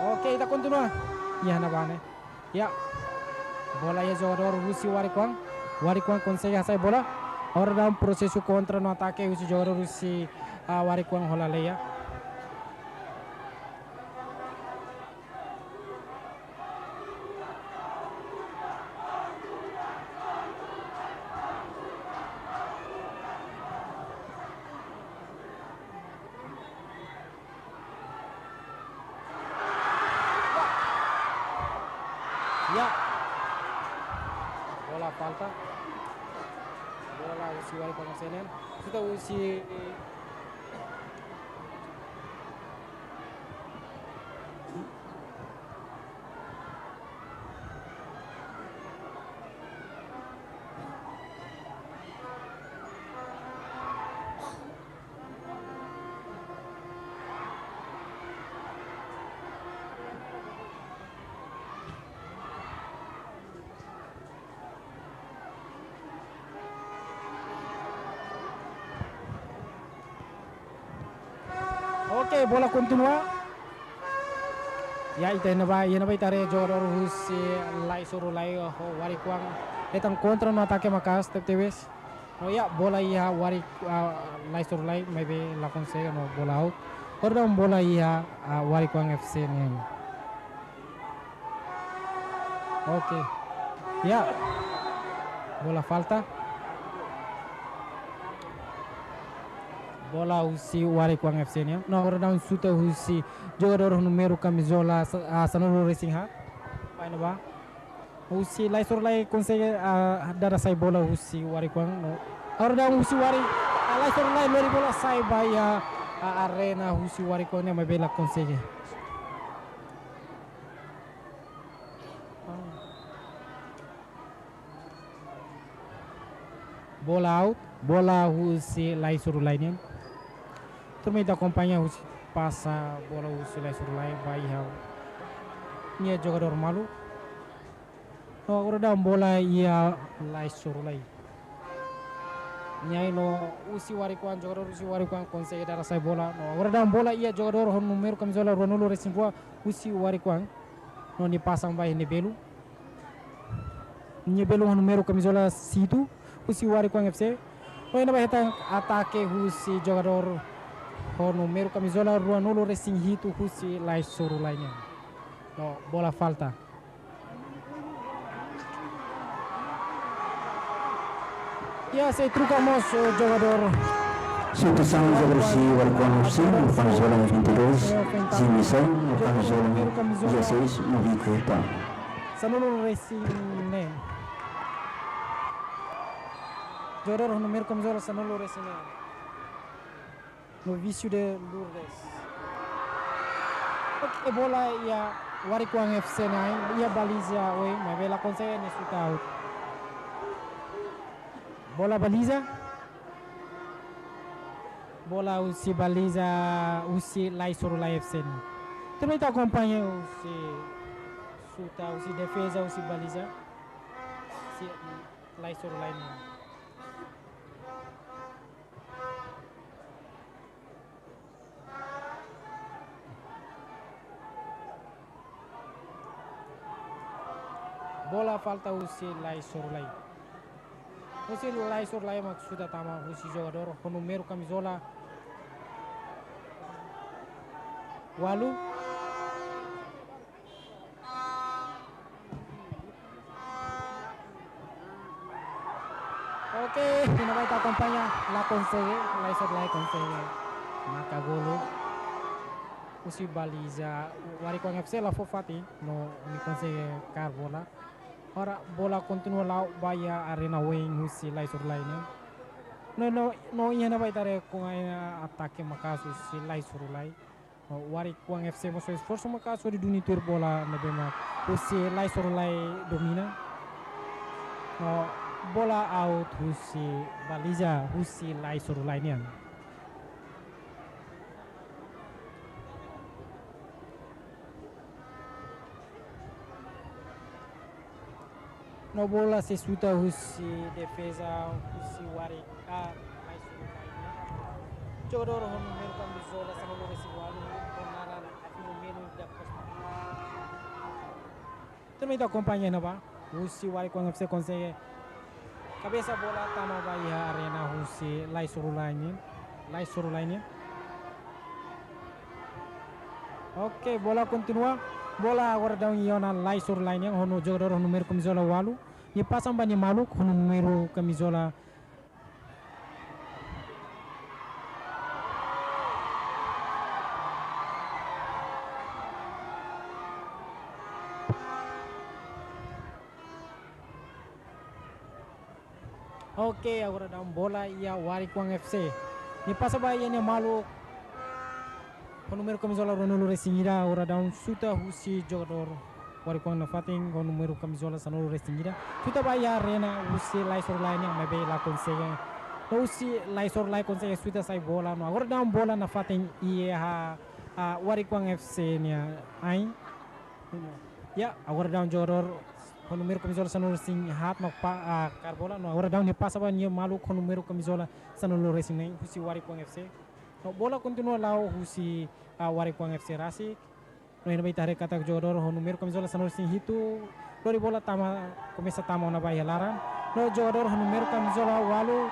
Oke, ita kontinua. Ya, na bane. Ya. Bola iha jogadór husi Warikuang. Warikuang konsege hasai bola. Agora daudaun prosesu kontra no atake husi jogadór husi, ah, Warikuang hola lei. Ya. Bola falta. Bola husi Warikuang F C nian. Sudah husi. Oke, bola kontinua. Ya, ita iha ne'ebá, iha ne'ebá ita haree jogadór husi Lai Sorulai ho Warikuang hetan kontra no atake maka'as tebetebes. No ya, bola iha Wari, ah, Lai Sorulai, maibé la konsege no bola out. Agora daudaun bola iha, ah, Warikuang F C nian. Oke. Ya. Bola falta. Bola husi Warikuang F C nian. No agora daudaun xute husi jogadór númeru kamizola sa-, ah, sanulu-resin-haat. Mai no ba. Husi Lai Sorulai konsege, ah, dada sai bola husi Warikuang no. Agora daudaun husi Wari, ah, Lai Sorulai lori bola sai ba iha, ah, arena husi Warikuang nian maibé la konsege. Bola out, bola husi Lai Sorulai nian. Tuirmai ita akompaña husi pasa bola husi Lai Sorulai ba iha nia jogadór malu. No agora daudaun bola iha Lai Sorulai. Nia no husi Warikuang, jogadór husi Warikuang konsege dada sai bola. No agora daudaun bola iha jogadór ho númeru kamizola ruanulu-resin-rua husi Warikuang. No nia pasa ba iha nia belun. Nia belun ho númeru kamizola hitu husi Warikuang F C. No iha ne'ebá hetan atake husi jogadór ho númeru kamizola ruanulu-resin-hitu husi Lai Sorulai nian. No bola falta. Ya, sei troka mós, eh, jogadór. Sei troka jogadór husi Warikuang F C, no fans bola vinte e dois. Missão, jogadór ho númeru kamizola dezasseis, Novi Kuta. Sanulu-resin-neen. Jogadór ho númeru kamizola sanulu-resin-neen. Novício de Lourdes. Oke, bola iha Warikuang F C nian, iha baliza oin, maibé la konsege nia xuta out. Bola baliza. Bola husi baliza husi Lai Sorulai F C nian. Ita bele akompaña husi xuta, husi defeza, husi baliza husi Lai Sorulai nian. Bola falta husi Lai Sorulai. Husi Lai Sorulai mak xuta tama husi jogadór ho númeru kamizola ualu. Oke, iha ne'ebá ita akompaña, la konsege, Lai Sorulai konsege marka golu. Husi baliza Warikuang F C la fó fatin, no nia konsege kaer bola. Agora bola kontinua la'o ba iha arena oin husi Lai Sorulai nian. No, no, no, iha ne'ebá ita haree katak iha atake maka'as husi Lai Sorulai. No Warikuang F C mós esforsu maka'as hodi duni tuir bola ne'ebé mak husi Lai Sorulai domina. No bola out husi baliza husi Lai Sorulai nian. No bola sei xuta husi defeza husi Warik, ah, Lai Sorulai nian. Jogadór ho númeru kamizola sanulu-resin-ualu, ho naran Filomeno da Costa. Ita bele akompaña iha ne'ebá, husi Warikuang F C konsege kabesa bola tama ba iha arena husi Lai Sorulai nian, Lai Sorulai nian. Oke, bola kontinua. Bola agora daudaun iha ona Lai Sorulai nian, ho jogadór ho númeru kamizola ualu. Nia pasa ba nia maluk ho númeru kamizola. Oke, agora daudaun bola iha Warikuang F C. Nia pasa ba iha nia maluk ho númeru kamizola ruanulu-resin-ida, agora daudaun xuta husi jogadór Warikuang nafatin ho númeru kamizola sanulu-resin-ida. Xuta ba iha arena husi Lai Sorulai nian, maibé la konsege. No husi Lai Sorulai konsege xuta sai bola, no agora daudaun bola nafatin iha, ah, Warikuang F C nia ain. Ya, agora daudaun jogadór ho númeru kamizola sanulu-resin-haat mak pa, ah, kaer bola, no agora daudaun nia pasa ba nia maluk ho númeru kamizola sanulu-resin-neen husi Warikuang F C. No bola kontinua la'o husi, ah, Warikuang F C rasik. No iha ne'ebá ita haree katak jogadór ho númeru kamizola sanulu-resin-hitu lori bola tama, komesa tama ona ba iha laran. No jogadór ho númeru kamizola ualu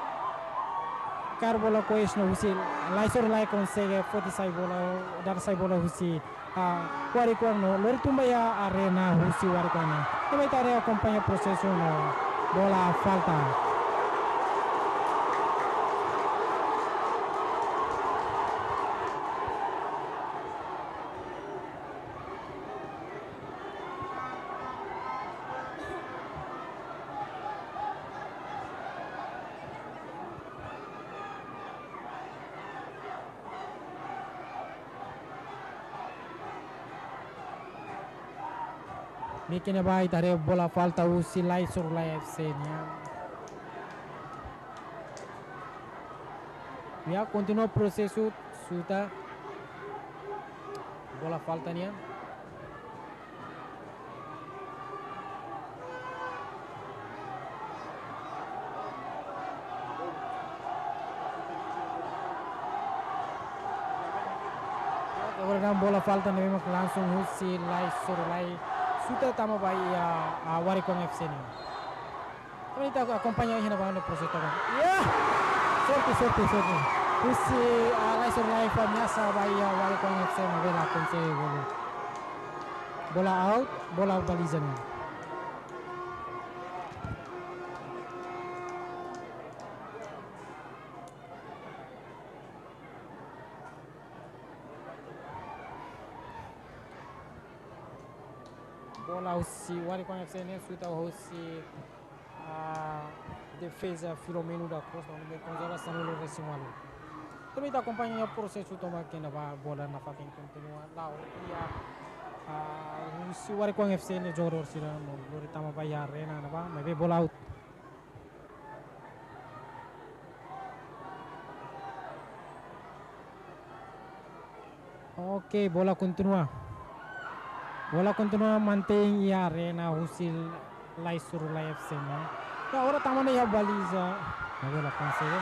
kaer bola kois no husi Lai Sorulai konsege foti sai bola, dada sai bola husi, ah, Warikuang no lori tun ba iha arena husi Warikuang nian. Iha ne'ebá ita haree akompaña prosesu no bola falta. Nia kena ba ita haree bola falta husi Lai Sorulai F C nian. Ya, kontinua prosesu xuta. Bola falta nian. Agora daudaun bola falta ne'ebé mak langsung husi Lai Sorulai xuta tama ba iha, ah, Warikuang F C nian. Ita akompaña iha ne'ebá prosesu agora. Ya! Sorte, sorte, sorte. Husi, ah, Lai Sorulai fó ameasa ba iha Warikuang F C maibé la konsege golu. Bola out, bola baliza nian. Bola husi Warikon F C nian, suta husi, ah, defeza Filomeno da Costa, númeru kamizola sanulu-resin-ualu. Tuirmai ita akompaña prosesu tomak iha ne'ebá, bola nafatin kontinua la'o iha, ah, husi Warikon F C nia jogadór sira no lori tama ba iha arena ne'ebá, maibé bola out. Oke, bola kontinua. Bola kontinua mantein iha arena husi Lai Sorulai F C nian. Ya, agora tama ona iha baliza. Ya, bola konsege.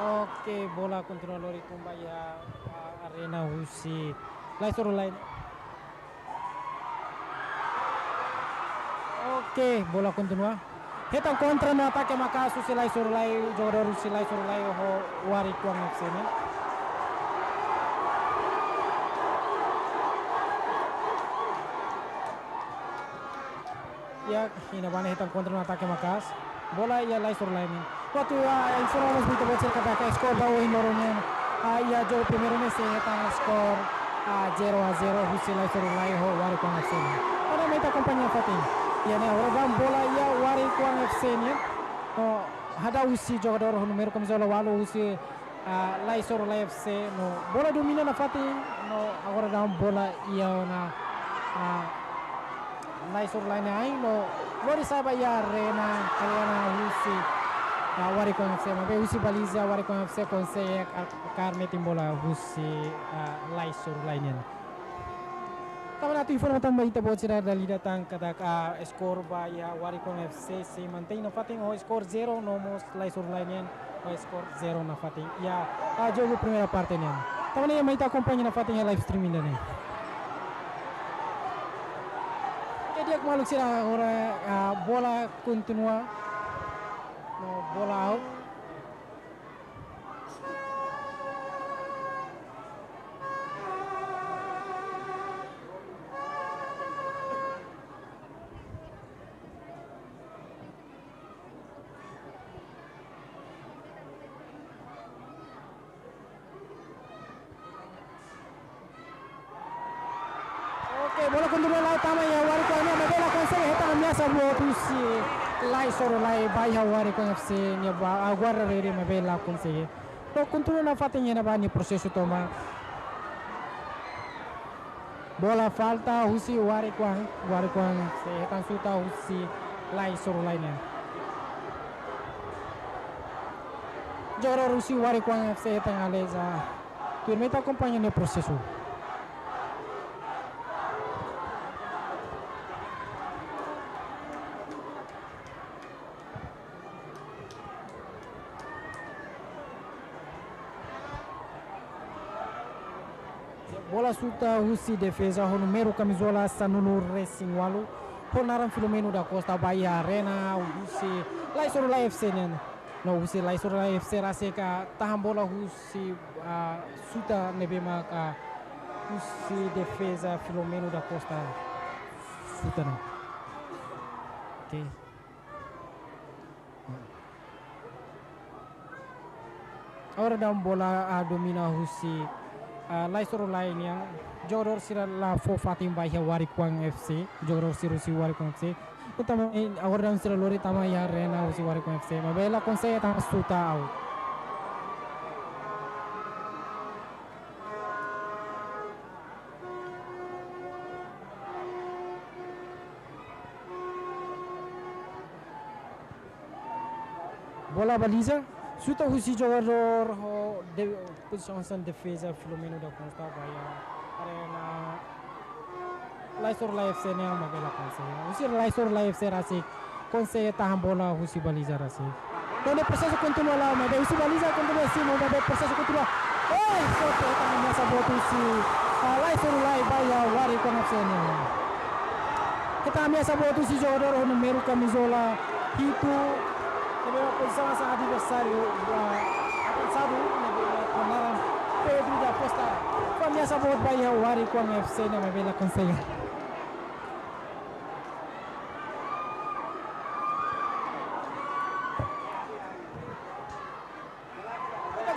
Oke, bola kontinua lori tun ba iha, ah, arena husi Lai Sorulai. Oke, bola kontinua. Hetan kontra no atake maka'as husi Lai Sorulai, jogadór husi Lai Sorulai ho Warikon F C nian. Ya, iha ne'ebá ne'e hetan kontra no atake maka'as. Bola iha Lai Sorulai nian. Atu, ah, informa mós ba ita-boot sira katak skor ba ohin loron nian, ah, iha jogu primeiru ne'e sei hetan skor, ah, zero a zero husi Lai Sorulai ho Warikon F C nian. Agora mai ita akompaña fatin. Iha ne'e agora daudaun bola iha Warikon F C nian. No hadau husi jogadór ho númeru kamizola ualu husi, ah, Lai Sorulai F C, no bola domina nafatin, no agora daudaun bola iha ona, ah, Lai Sorulai nia ain, no lori sa'e ba iha arena, arena husi, ah, Warikon F C, maibé husi baliza Warikon F C konsege kaer, kaer metin bola husi, ah, Lai Sorulai nian. Tanba ne'e atu informa tan ba ita-boot sira dala ida tan katak, ah, skor ba iha Warikon F C sei mantein nafatin ho skor zero, no mós Lai Sorulai nian ho skor zero nafatin iha, ah, jogu primeira parte nian. Tanba ne'e mai ita akompaña nafatin iha live streaming ida-ne'e. Oke, di'ak maluk sira, agora, ah, bola kontinua. No bola out. Oke, bola kontinua la'o tama iha Warikon nian, maibé la konsege, hetan ameasa boot husi Lai Sorulai ba iha Warikon F C nia ba, ah, guarda rede, maibé la konsege. Entaun kontinua nafatin iha ne'ebá nia prosesu tomak. Bola falta husi Warikon, Warikon sei hetan suta husi Lai Sorulai nian. Jogadór husi Warikon F C hetan aleza. Tuirmai ita akompaña nia prosesu. Bola suta husi defeza ho númeru kamizola sanulu-resin-ualu, ho naran Filomeno da Costa, ba iha arena husi Lai Sorulai F C nian. No husi Lai Sorulai F C rasik tahan bola husi, ah, suta ne'ebé maka husi defeza Filomeno da Costa suta ona. Oke. Agora daudaun bola, ah, domina husi, ah, Lai Sorulai nian. Jogadór sira la fó fatin ba iha Warikon F C. Jogadór sira husi Warikon F C. Entaun, eh, agora daudaun sira lori tama iha arena husi Warikon F C. Maibé la konsege hetan suta, out. Bola baliza, suta husi jogadór ho de, pozisaun hanesan defeza Filomeno da Costa ba iha arena Lai Sorulai F C nian, maibé la konsege. Husi Lai Sorulai F C rasik konsege tahan bola husi baliza rasik. Entaun prosesu kontinua la'o, maibé husi baliza kontinua simu, maibé prosesu kontinua. Oh, sorte, hetan ameasa boot husi, ah, Lai Sorulai ba iha Warikon F C nian. Hetan ameasa boot husi jogadór ho númeru kamizola hitu, ne'ebé pozisaun hanesan adversáriu, ah, avansadu, ne'ebé ho naran Pedro da Costa. Fó ameasa boot ba iha Warikon F C nian, maibé la konsege.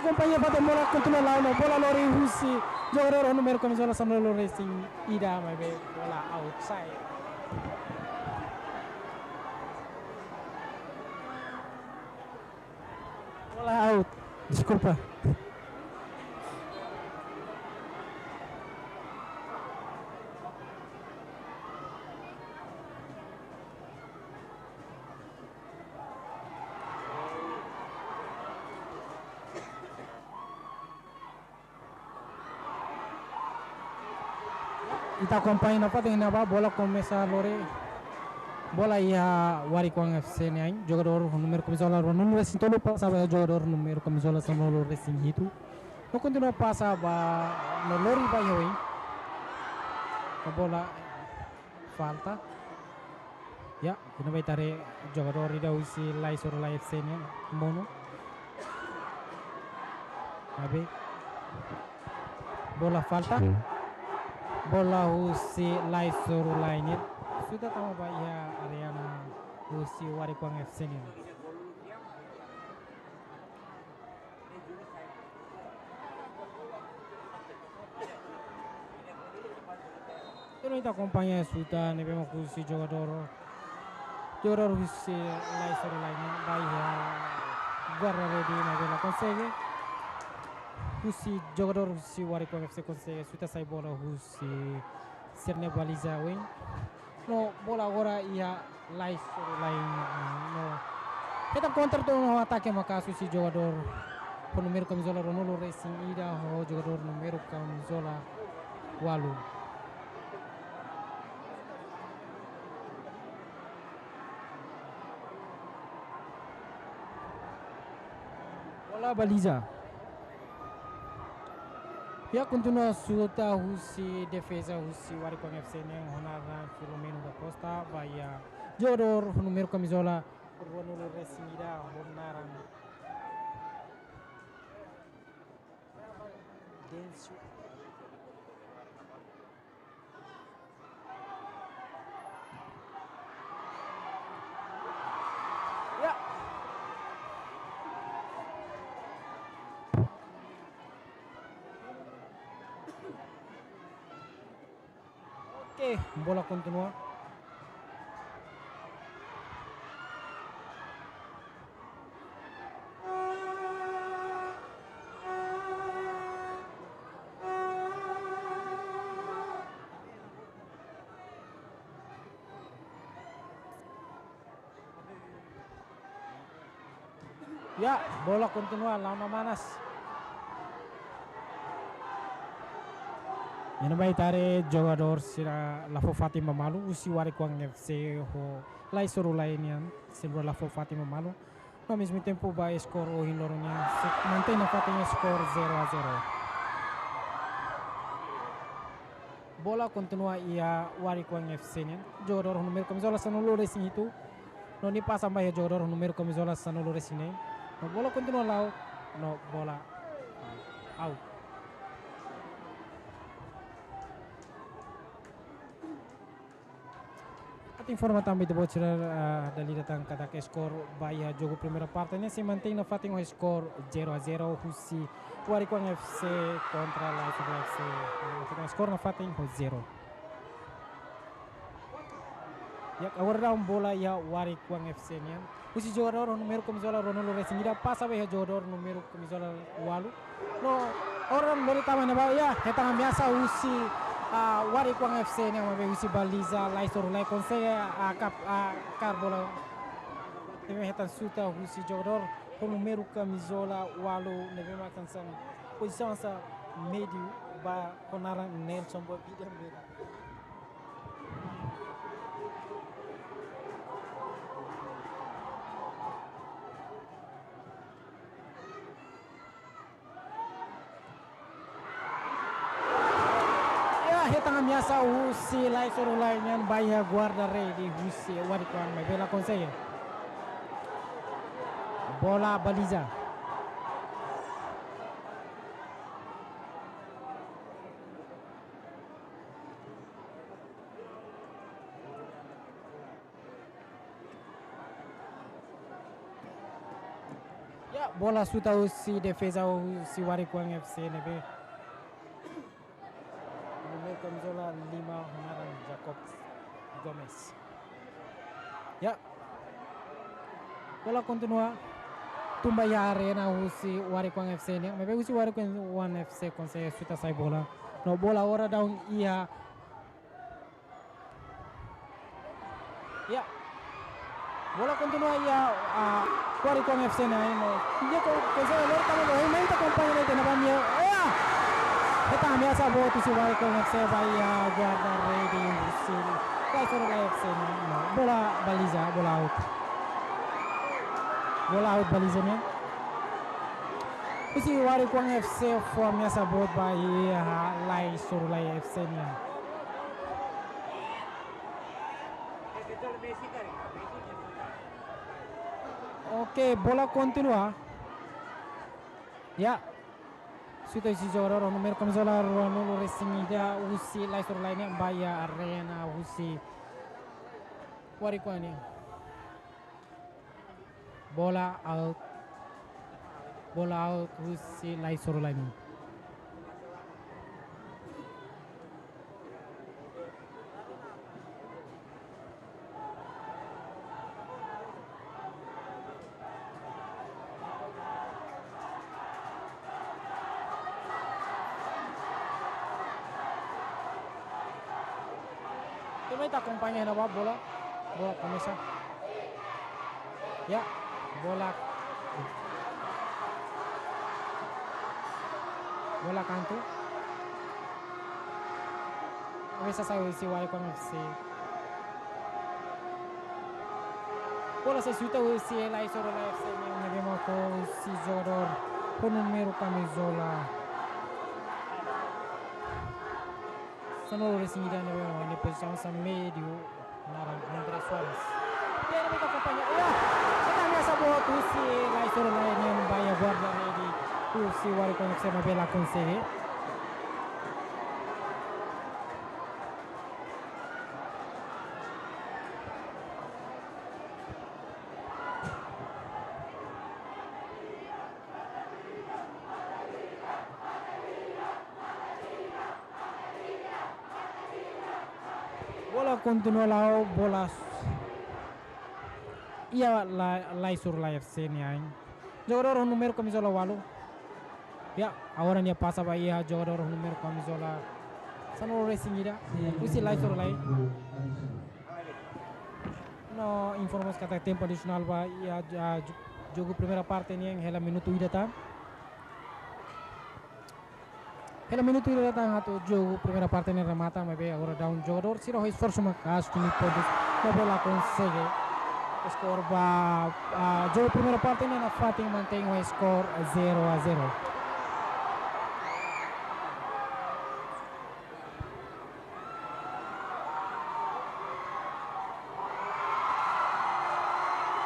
Akompaña fatin bola, kontinua la'o no bola lori husi jogadór númeru kamizola sanulu-resin-ida, maibé bola outside. Bola out. Deskulpa. Ita akompaña nafatin ne'ebá, bola komesa lori. Bola iha Warikuang F C nian, jogadór númeru kamizola ruanulu-resin-tolu pasa ba jogadór númeru kamizola sanulu-resin-hitu. No kontinua pasa ba, no lori ba iha oin. No bola falta. Ya, iha ne'ebá ita haree jogadór ida husi Laisoru Lai F C nian, monu. Maibé bola falta. Hmm. Bola husi Laisoru Lai nian. Sudah tama ba iha área husi Warikuang F C nian. Entaun ita akompaña suta ne'ebé mak husi jogadór, jogadór husi Laisoru Lai nian ba iha guarda rede, maibé la konsege. Husi jogadór husi Warikuang F C konsege suta sai bola husi sira-nia baliza oin. No bola agora iha Laisoru Lai nian. No hetan kontra to'o no atake maka'as husi jogadór ho númeru kamizola ruanulu-resin-ida ho jogadór númeru kamizola ualu. Bola baliza. Ya, kontinua suta husi defeza husi Warikuang F C nian ho naran Filomeno da Costa ba iha jogadór númeru kamizola ruanulu-resin-ida ho naran Densu. Ya. Oke, bola kontinua. Ya, bola kontinua, la'o manas. Iha ne'ebá ita haree jogadór sira la fó fatin ba malu, husi Warikuang F C ho Laisoru Lai nian, sira la fó fatin ba malu. No ao mesmo tempo ba skor ohin loron nian, sei mantein nafatin skor zero a zero. Bola kontinua iha Warikuang F C nian. Jogadór númeru kamizola sanulu-resin-hitu. No nia pasa mai iha jogadór númeru kamizola sanulu-resin-neen. No bola kontinua la'o. No bola out. Atu informa tanba ita-boot sira, ah, dala ida tan katak skor ba iha jogu primeira parte ne'e sei mantein nafatin ho skor zero a zero husi Warikuang F C kontra Laisoru F C. Skor nafatin ho zero. Ya, agora daudaun bola iha Warikuang F C nian. Husi jogadór númeru kamizola ruanulu-resin-ida pasa ba iha jogadór númeru kamizola ualu. No, agora daudaun bola tama iha ne'ebá, ya, hetan ameasa husi, ah, Warikuang F C nian, maibé husi baliza Laisoru Lai konsege, ah, kap-, ah, kaer bola. Ne'ebé hetan suta husi jogadór ho númeru kamizola ualu, ne'ebé mak hanesan pozisaun hanesan médiu ba ho naran Nelson Bobida Melo. Ya, hetan ameasa husi Laisoru Lai nian ba iha guarda rede husi Warikuang, maibé la konsege. Bola baliza. Ya, bola xuta husi defeza husi Warikuang F C ne'ebé. Númeru kamizola lima ho naran Jacob Gomes. Ya. Bola kontinua tun ba iha arena husi Warikuang F C nian. Maibé husi Warikuang F C konsege xuta sai bola. No bola agora daudaun iha Ya. Bola kontinua iha, ah, Warikuang F C nian. Nia ko, ko se lo tamo do, hei, main ta akompaña ne'e iha ne'ebá nian. Ya. Hetan ameasa boot husi Warikuang F C ba iha guarda-rede husi Laisoru Lai F C nian. Bola baliza, bola out. Bola out baliza nian. Husi Warikuang F C fó ameasa boot ba iha Laisoru Lai F C nian. Oke, bola kontinua. Ya. Xuta husi jogadór númeru kamizola ruanulu-resin-ida husi Laisoru Lai nian ba iha arena husi Warikuang nian. Bola out. Bola out husi Laisoru Lai nian. Temi ta akompaña iha ne'ebá bola. Bola komesa. Ya, bola. Bola kantu. Komesa sai husi Warikuang F C. Bola sei xuta husi Laisoru Lai F C nian, ne'ebé mak ho husi jogadór ho númeru kamizola sanulu-resin-ida ne'ebé mak iha pozisaun sai médiu naran André Soares. Dia ne'ebé ta akompaña. Ya, hetan ameasa boot husi Laisoru Lai nian ba iha guarda-rede husi Warikuang F C maibé la konsege. Bola kontinua la'o, bola s-, iha La-, Laisoru Lai F C nian. Jogadór númeru kamizola ualu. Ya, agora nia pasa ba iha jogadór númeru kamizola sanulu-resin-ida husi Laisoru Lai. No informa katak tempu adisionál ba iha, ah, jo-, jogu primeira parte nian hela minutu ida tan. Hela minutu ida tan atu jogu primeira parte ne'e remata, maibé agora daudaun jogadór sira ho esforsu maka'as temi pontus maibé la konsege. Skor ba, ah, jogu primeira parte ne'e nafatin mantein ho skor zero a zero.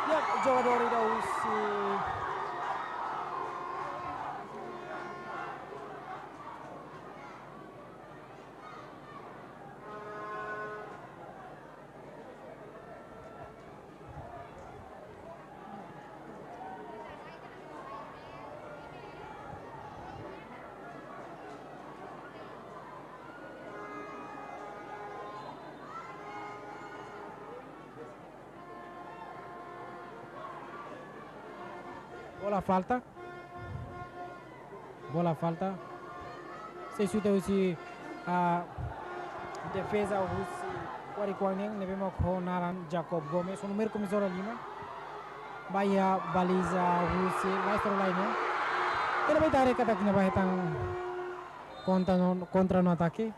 Ya, jogadór ida husi Bola falta. Bola falta. Sei xuta husi, ah, defeza husi Warikuang nian, ne'ebé mak ho naran Jacob Gomes, ho númeru kamizola lima. Ba iha baliza husi Laisoru Lai nian. Ita bele haree katak iha ne'ebá hetan kontra no, kontra no atake.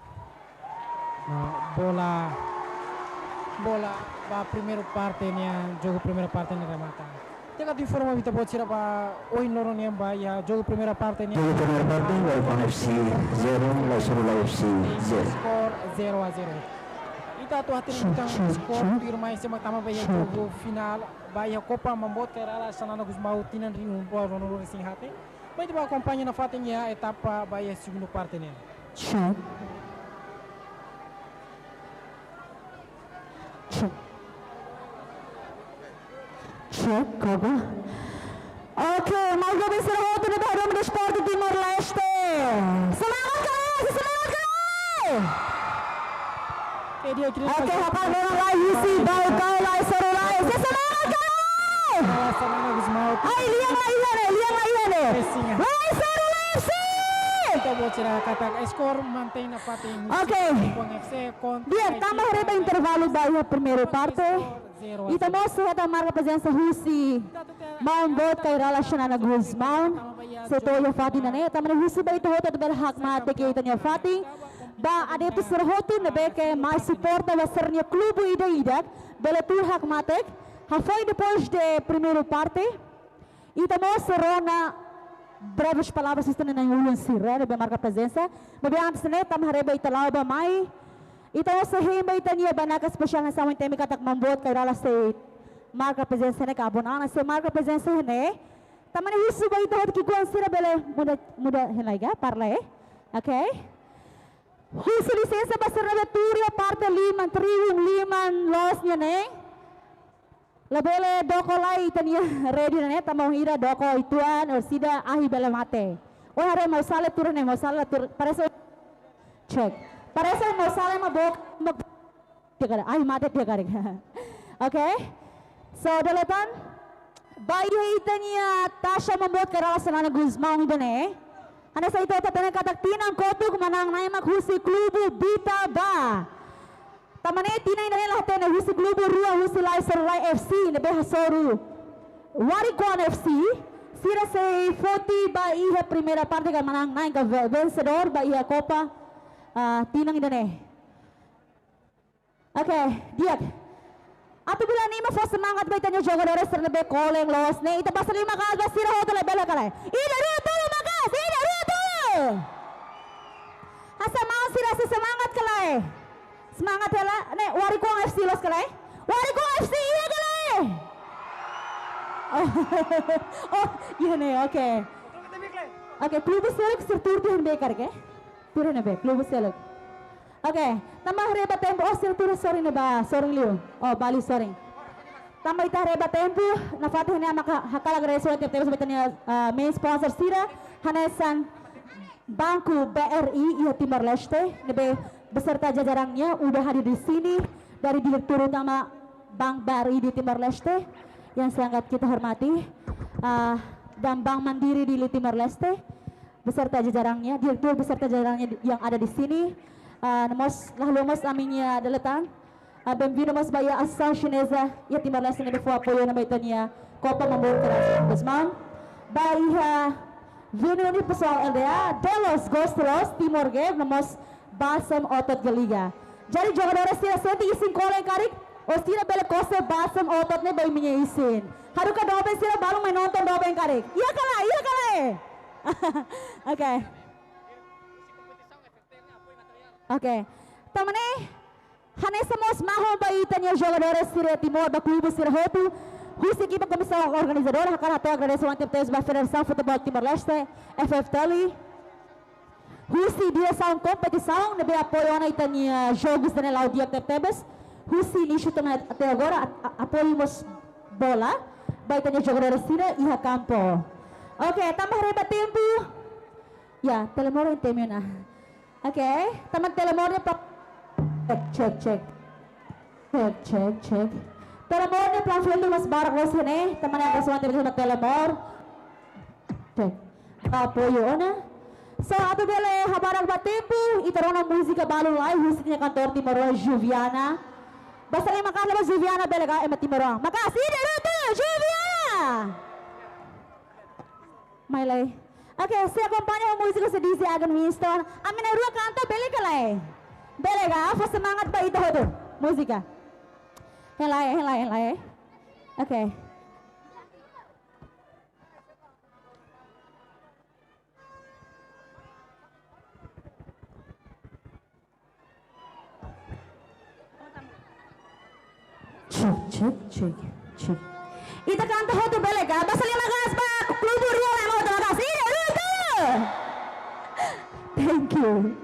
No, bola, bola ba primeiru parte nian, jogu primeiru parte nian remata. Di'ak atu informa ba ita-boot sira ba ohin loron nian ba iha jogu primeira parte nian. Jogu primeira parte, Warikuang F C zero, Laisoru Lai F C zero. Skor zero a zero. Ita atu hatene skor tuirmai ema tama ba iha jogu finál ba iha Copa Mamboet Kay Rala Xanana Gusmão tinan rihun rua ruanulu-resin-haat. Mai ita bá akompaña nafatin iha etapa ba iha segundu parte nian. Check. Check. Check, cover. Oke, maluk doben sira hotu ne'ebé hadomi Desportu Timor-Leste. Semangat, kawan, semangat, kawan. Oke, hapara dona lai husi Baucau, Lai Soru Lai. Semangat, kawan. Ai, lian lai iha ne'e, lian lai iha ne'e. Lai Soru Lai, si. Oke. Di'ak, tanba haree ba intervalu ba iha primeira parte. Ita mós hetan marka prezensa husi maun boot Kay Rala Xanana Gusmão, sei to'o iha fatin ida-ne'e, tanba ne'e husu ba ita hotu atu bele hakmatek iha ita-nia fatin, ba adeptu sira hotu ne'ebé ke mai suporta ba sira-nia klube ida-idak, bele tuur hakmatek, hafoin depois de primeira parte, ita mós sei rona breves palavras husi ita-nia na'in-ulun sira ne'ebé marka prezensa. Maibé antes ne'e, tanba haree ba ita la'o bá mai, ita mós sei hein ba ita-nia banaka espesiál hanesan ohin temi katak maun boot Kay Rala sei marka prezensa ne'e, ka Abon Ana sei marka prezensa ne'e. Tanba ne'e husu ba ita hotu ki'ikoan sira bele muda, muda hein lai ka, para lai, eh? Oke. Husu lisensa ba sira ne'ebé tuur iha parte liman, tribuna liman loos nian ne'e. Labele doko lai ita-nia rede ne'e, tanba bainhira doko uitoan, orsida ahi bele mate. Ohin haree maun Sale tuur ne'e, maun Sale tuur, parese, cek. Parese maun Sale mabuk, mabuk, tiha karik, ahi mate tiha karik. Oke. So, dala ida tan, ba iha ita-nia taxa maun boot Kay Rala Xanana Gusmão ida-ne'e. Hanesan ita hotu hatene katak tinan kotuk manán-na'in mak husi klube Bita Ba. Tanba ne'e tinan ida-ne'e la hatene husi klube rua husi Lai Soru Lai F C ne'ebé hasoru Warikon F C, sira sei foti ba iha primeira parte ka manán-na'in ka ve-, vensedór ba iha Copa, ah, tinan ida-ne'e. Oke, di'ak. Atu bele anima fó semangat ba ita-nia jogadores sira ne'ebé kolen loos ne'e, ita basa liman maka'as ba sira hotu lai, bele ka lae? Ida, rua, tolu, maka'as, ida, rua, tolu. Hanesan maun sira sei semangat ka lae? Semangat hela, ne'e Warikon F C loos ka lae? Warikon F C iha ka lae? Oh, oh, iha ne'e, oke. Oke, klube seluk sira tuur tiha ne'ebé karik, eh? Tuur ne'ebé, klube seluk. Oke, tanba haree ba tempu, oh, sira tuur sorin ne'ebá, sorin liu. Oh, ba liu sorin. Tanba ita haree ba tempu, nafatin ne'e mak ha'u hakarak agradese tebes ba ita-nia, ah, main sponsor sira, hanesan Banco B R I iha Timor-Leste, ne'ebé beserta jajarannya udah hadir di sini, dari Direktur Utama Bank B R I di Timor-Leste yang sangat kita hormati, ah, dan Bank Mandiri di Timor-Leste, beserta jajarannya, direktur beserta jajarannya di, yang ada di sini. Ah, no mós, la haluha mós ami-nia dala ida tan. Ah, benvindu mós ba iha Asosiasaun Xineza iha Timor-Leste ne'ebé fó apoiu ona ba ita-nia Copa Mamor Keras Gusmão. Ba iha Vini Uni Pessoal L D A, Delos Gostelos, Timor Gate, no mós Basem Otot Galiga. Jadi jogadores sira sente isin kolen karik, orsida bele kose basem otot ne'e ba imi-nia isin. Haruka doben sira balun mai nonton doben karik. Iha ka lae, iha ka lae? Oke. Oke. Tanba ne'e, hanesan mós mahon ba ita-nia jogadores sira Timor, ba klube sira hotu. Husi ekipa komisaun organizadora, hakarak hato'o agradese tebes ba Federasaun Futeból Timor-Leste, F F T L. Husi diresaun kompetisaun ne'ebé apoiu ona ita-nia jogus ida-ne'e la'o di'ak tebetebes. Husi inísiu to'o até agora a-, a-, apoiu mós bola ba ita-nia jogadores sira iha kampu. Oke, tanba haree ba tempu. Ya, telemóvel temi ona. Oke, tanba telemóvel pa-, cek, cek, cek. Cek, cek, cek. Telemóvel ne'e plan filter mós barak loos ne'e, tanba ne'e agradese tebes ba Telemor. Cek. Ba apoiu ona. So, atu bele habarak ba tempu, ita rona múzika balu lai, husi ita-nia kantora timoroan Juviana. Basa liman maka'as ba Juviana bele ka, ema timoroan. Maka'as, ida, rua, tolu, Juviana! Mai lai. Oke, sei akompaña ho múzika husi D J Agan Winston. Ami na'in-rua kanta bele ka lae? Bele ka, fó semangat ba ita hotu. Múzika. Hein lai, hein lai, hein lai. Oke. Cek, cek, cek, cek. Ita kanta hotu bele ka? Basa liman maka'as ba klube rua lai, mau terima kasih. Ida, rua, tolu. Thank you.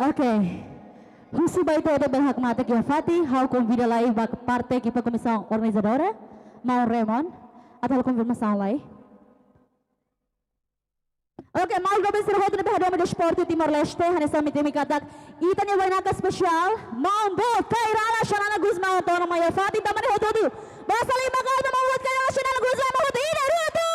Oke. Husu ba ita hotu bele hakmatek iha fatin, ha'u konvida lai ba parte ekipa komisaun organizadora, Maun Raymond, atu halo konfirmasaun lai. Oke, maun doben sira hotu ne'ebé hadomi Desportu Timor-Leste, hanesan ami temi katak ita-nia bainaka espesiál, Maun Boot Kay Rala Xanana Gusmão, to'o ona mai iha fatin, tanba ne'e hotu-hotu basa liman ba Maun Boot Kay Rala Xanana Gusmão, hotu, ida, rua, tolu!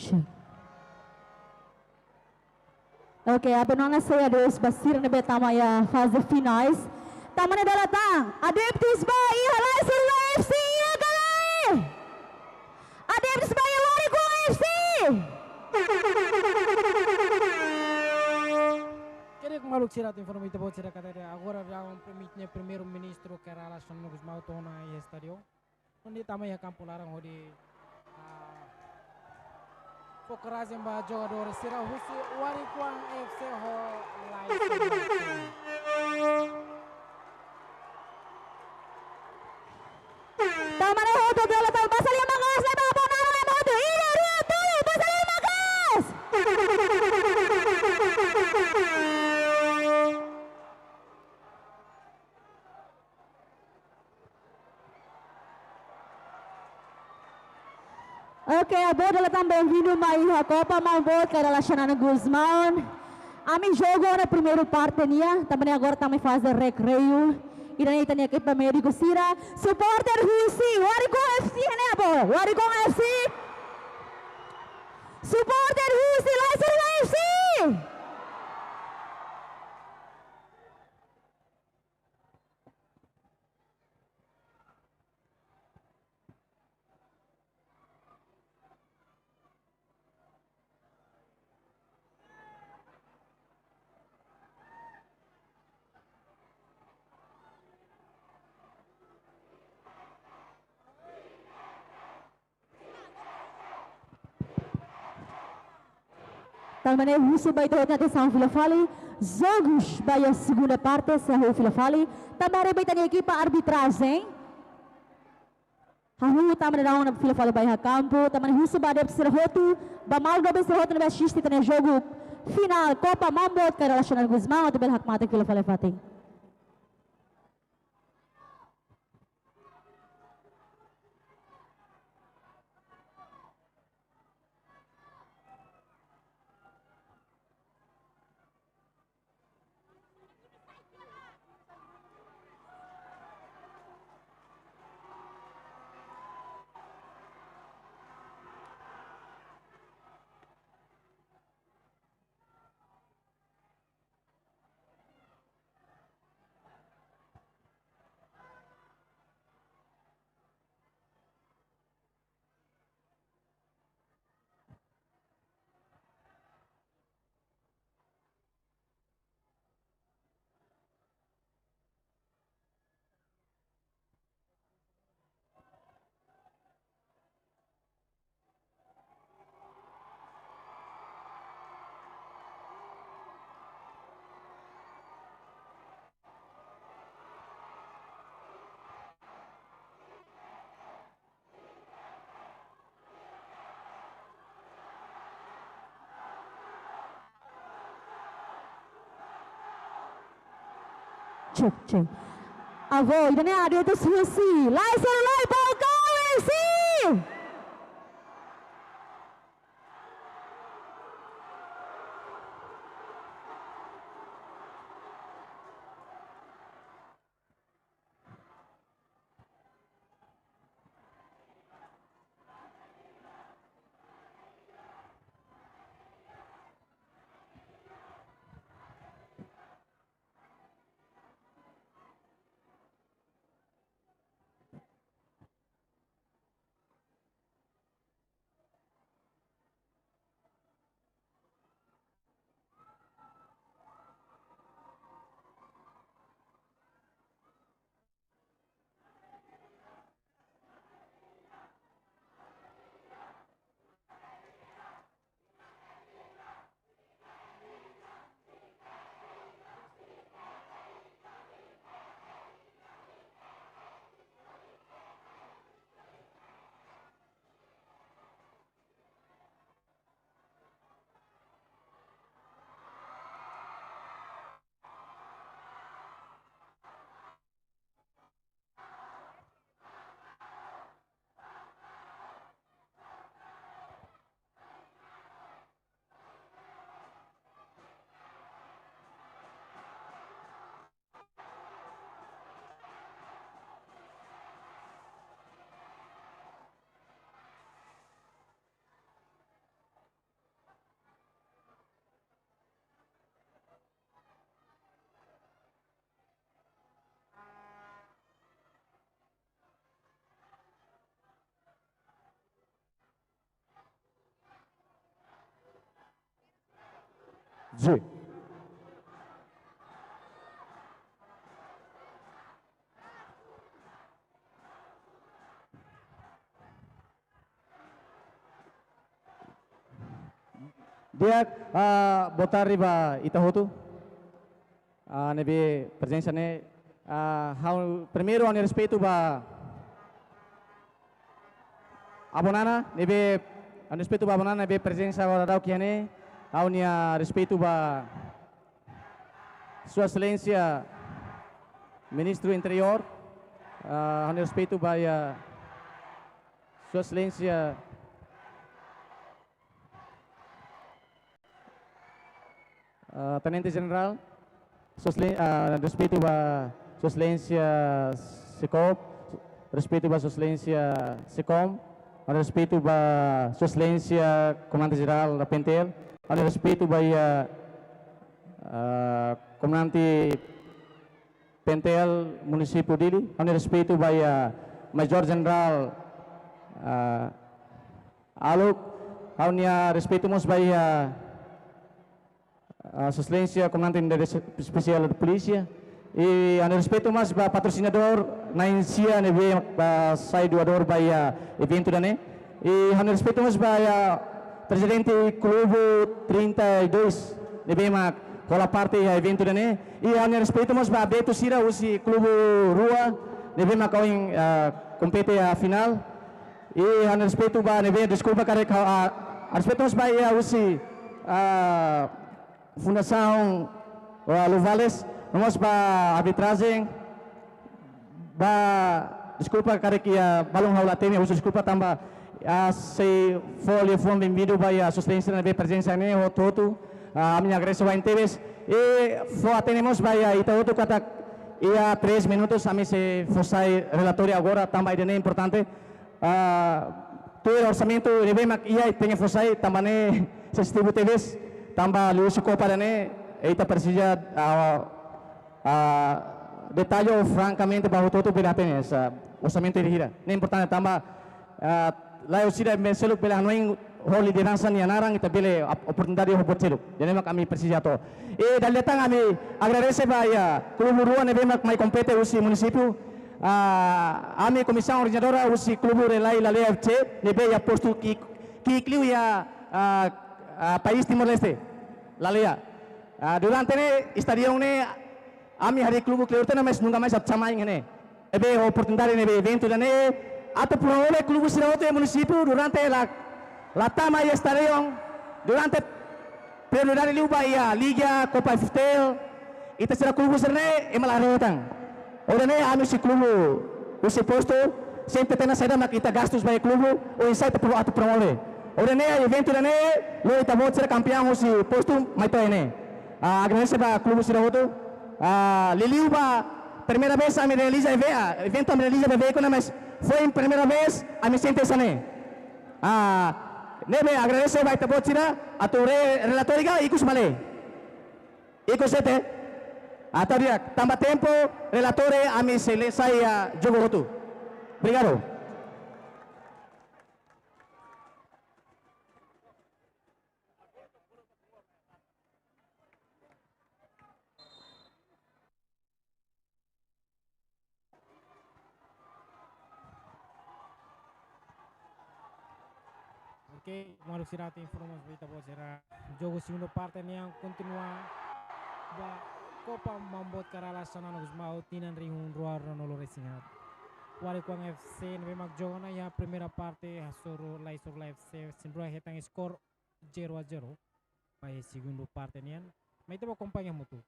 Sure. Oke, aban ona sei adeus ba sira ne'ebé tama iha faze finais. Tanba ne'e dala tan, adeptus ba iha Lae Suruga F C iha ka lae? Adeptus ba iha Warikuang F C. Kedas maluk sira, atu informa ita-boot sira katak agora daudaun primi-, ita-nia Primeiru-Ministru Kay Rala Xanana Gusmão to'o ona iha estádiu. Nune'e tama iha kampu laran hodi, ah, fó korajen ba jogadór sira husi Warikuang F C ho Lae Suruga F C. Tanba ne'e hotu dala tan, basa liman makaas lai ba Bonaro, lai ba hotu, ida, rua, tolu, basa liman makaas! Oke, avó dala tan, benvindu mai iha Copa, Maun Boot Kay Rala Xanana Gusmão. Ami jogu ona primeiru parte nian, tanba ne'e agora tama iha faze rekreiu. Ida-ne'e ita-nia ekipa médiku sira, supporter husi Warikuang F C, ne'e avó, Warikuang F C. Supporter husi Lae Suruga F C. Tanba ne'e husu ba ita hotu atensaun fila fali, jogus ba iha segunda parte sei hahú fila fali, tanba haree ba ita-nia ekipa arbitrajen. Hahú tanba ne'e daudaun fila fali ba iha kampu, tanba ne'e husu ba adeptus sira hotu, ba maluk doben sira hotu ne'ebé asiste ita-nia jogu finál Copa Maun Boot Kay Rala Xanana Gusmão, atu bele hakmatek fila fali iha fatin. Cek, cek. Avó, ida-ne'e adeptus husi Lae Suruga F C. Zui. Di'ak, ah, boa tarde ba ita hotu. Ah, ne'ebé prezensa ne'e, ah, ha'u primeiru ha'u-nia respeitu ba Avó Nana, ne'ebé, ha'u-nia respeitu ba Avó Nana ne'ebé prezensa agora daudaun iha ne'e, ha'u-nia respeitu ba Sua Exelénsia Ministru Interiór, ah, ha'u-nia respeitu ba iha Sua Exelénsia, ah, Tenente Jenerál, Sua Exelen-, ah, respeitu ba Sua Exelénsia Sekop, respeitu ba Sua Exelénsia Sekom, respeitu ba Sua Exelénsia Komandante Jerál da P N T L, respeitu ba iha, ah, Komandante P N T L Munisípiu Dili, ha'u-nia respeitu ba iha Major Jenerál, ah, Alok, ha'u-nia respeitu mós ba iha, ah, Sua Exelénsia Komandante Unidade Espesiál Polísia, i ha'u-nia respeitu mós ba patrosinadór na'in-sia ne'ebé, ah, sai doadór ba iha eventu ida-ne'e. I ha'u-nia respeitu mós ba iha prezidente Klube trinta e dois ne'ebé mak hola parte iha eventu ida-ne'e. I ha'u-nia respeitu mós ba abetu sira husi klube rua ne'ebé mak ohin, ah, kompete iha finál. I ha'u-nia respeitu ba ne'ebé, deskulpa karik, ah, respeitu mós ba iha husi, ah, Fundasaun, ah, Luvales, no mós ba arbitrajen, ba, deskulpa karik iha balun ha'u la temi, husu deskulpa tanba, ah, sei fó liafuan benvindu ba iha Sua Exelénsia ne'ebé prezensa ne'e hotu-hotu, ah, ami agradese wa'in tebes. I fó hatene mós ba iha ita hotu katak iha três minutus ami sei fó sai relatóriu agora tanba ida-ne'e importante. Ah, tuir orsamentu ne'ebé mak iha tenke fó sai tanba ne'e sensitivu tebes, tanba liuhusi Kopa ida-ne'e, ita presiza, ah, ah, detalle frankamente ba hotu-hotu bele hatene, ah, orsamentu hira-hira. Ne'e importante tanba, ah, lae sira ne'ebé seluk bele hanoin ho lideransa nia naran, ita bele ap-, oportunidade ho buat seluk. Ida-ne'e mak ami presiza hato'o. I dala ida tan ami agradese ba iha klube rua ne'ebé mak mai kompete husi munisípiu. Ah, ami komisaun organizadora husi klube Relai Laleia F C, ne'ebé iha postu ki'ik, ki'ik liu iha, ah, ah, país Timor-Leste. Laleia. Ah, durante ne'e, estadiu ne'e, ami harii klube kleur tiha ona, mas nunka mais atu tama iha ne'e. Ne'ebé oportunidade ne'ebé eventu ida-ne'e, atu promove klube sira hotu iha munisípiu durante la, la tama iha estadiu, durante prioridade liu ba iha liga, Kopa F T L, ita sira klube sira-ne'e, ema la haree tan. Hodi nune'e ami husi klube, husi postu, sempre hatene saida mak ita gastus ba iha klube, oinsá ita pro-, atu promove. Hodi nune'e eventu ida-ne'e, lo ita-boot sira kampiaun husi postu, mai to'o iha ne'e. Ah, agradese ba klube sira hotu. Ah, liuliu ba, primeira vez ami realiza eve-, ah, eventu ami realiza ba eventu ne'e, mas foin primeira vez ami sente hanesan ne'e. Ah, ne'ebé agradese ba ita-boot sira, atu re-, relatóriu ka ikus male. Ikus de'it. Atu di'ak, tanba tempu, relatóriu ami sei lesa iha jogu hotu. Obrigadu. Oke, maluk sira, atu informa ba ita-boot sira. Jogu segundu parte nian kontinua ba Kopa Maun Boot Karala Xanana Gusmão, tinan rihun rua ruanulu resin haat. Warikon F C ne'ebé mak joga ona iha primeira parte, hasoru Lai Sorulai F C, sin rua hetan skor zero a zero. Ba iha segundu parte nian, mai ita bá akompaña hamutuk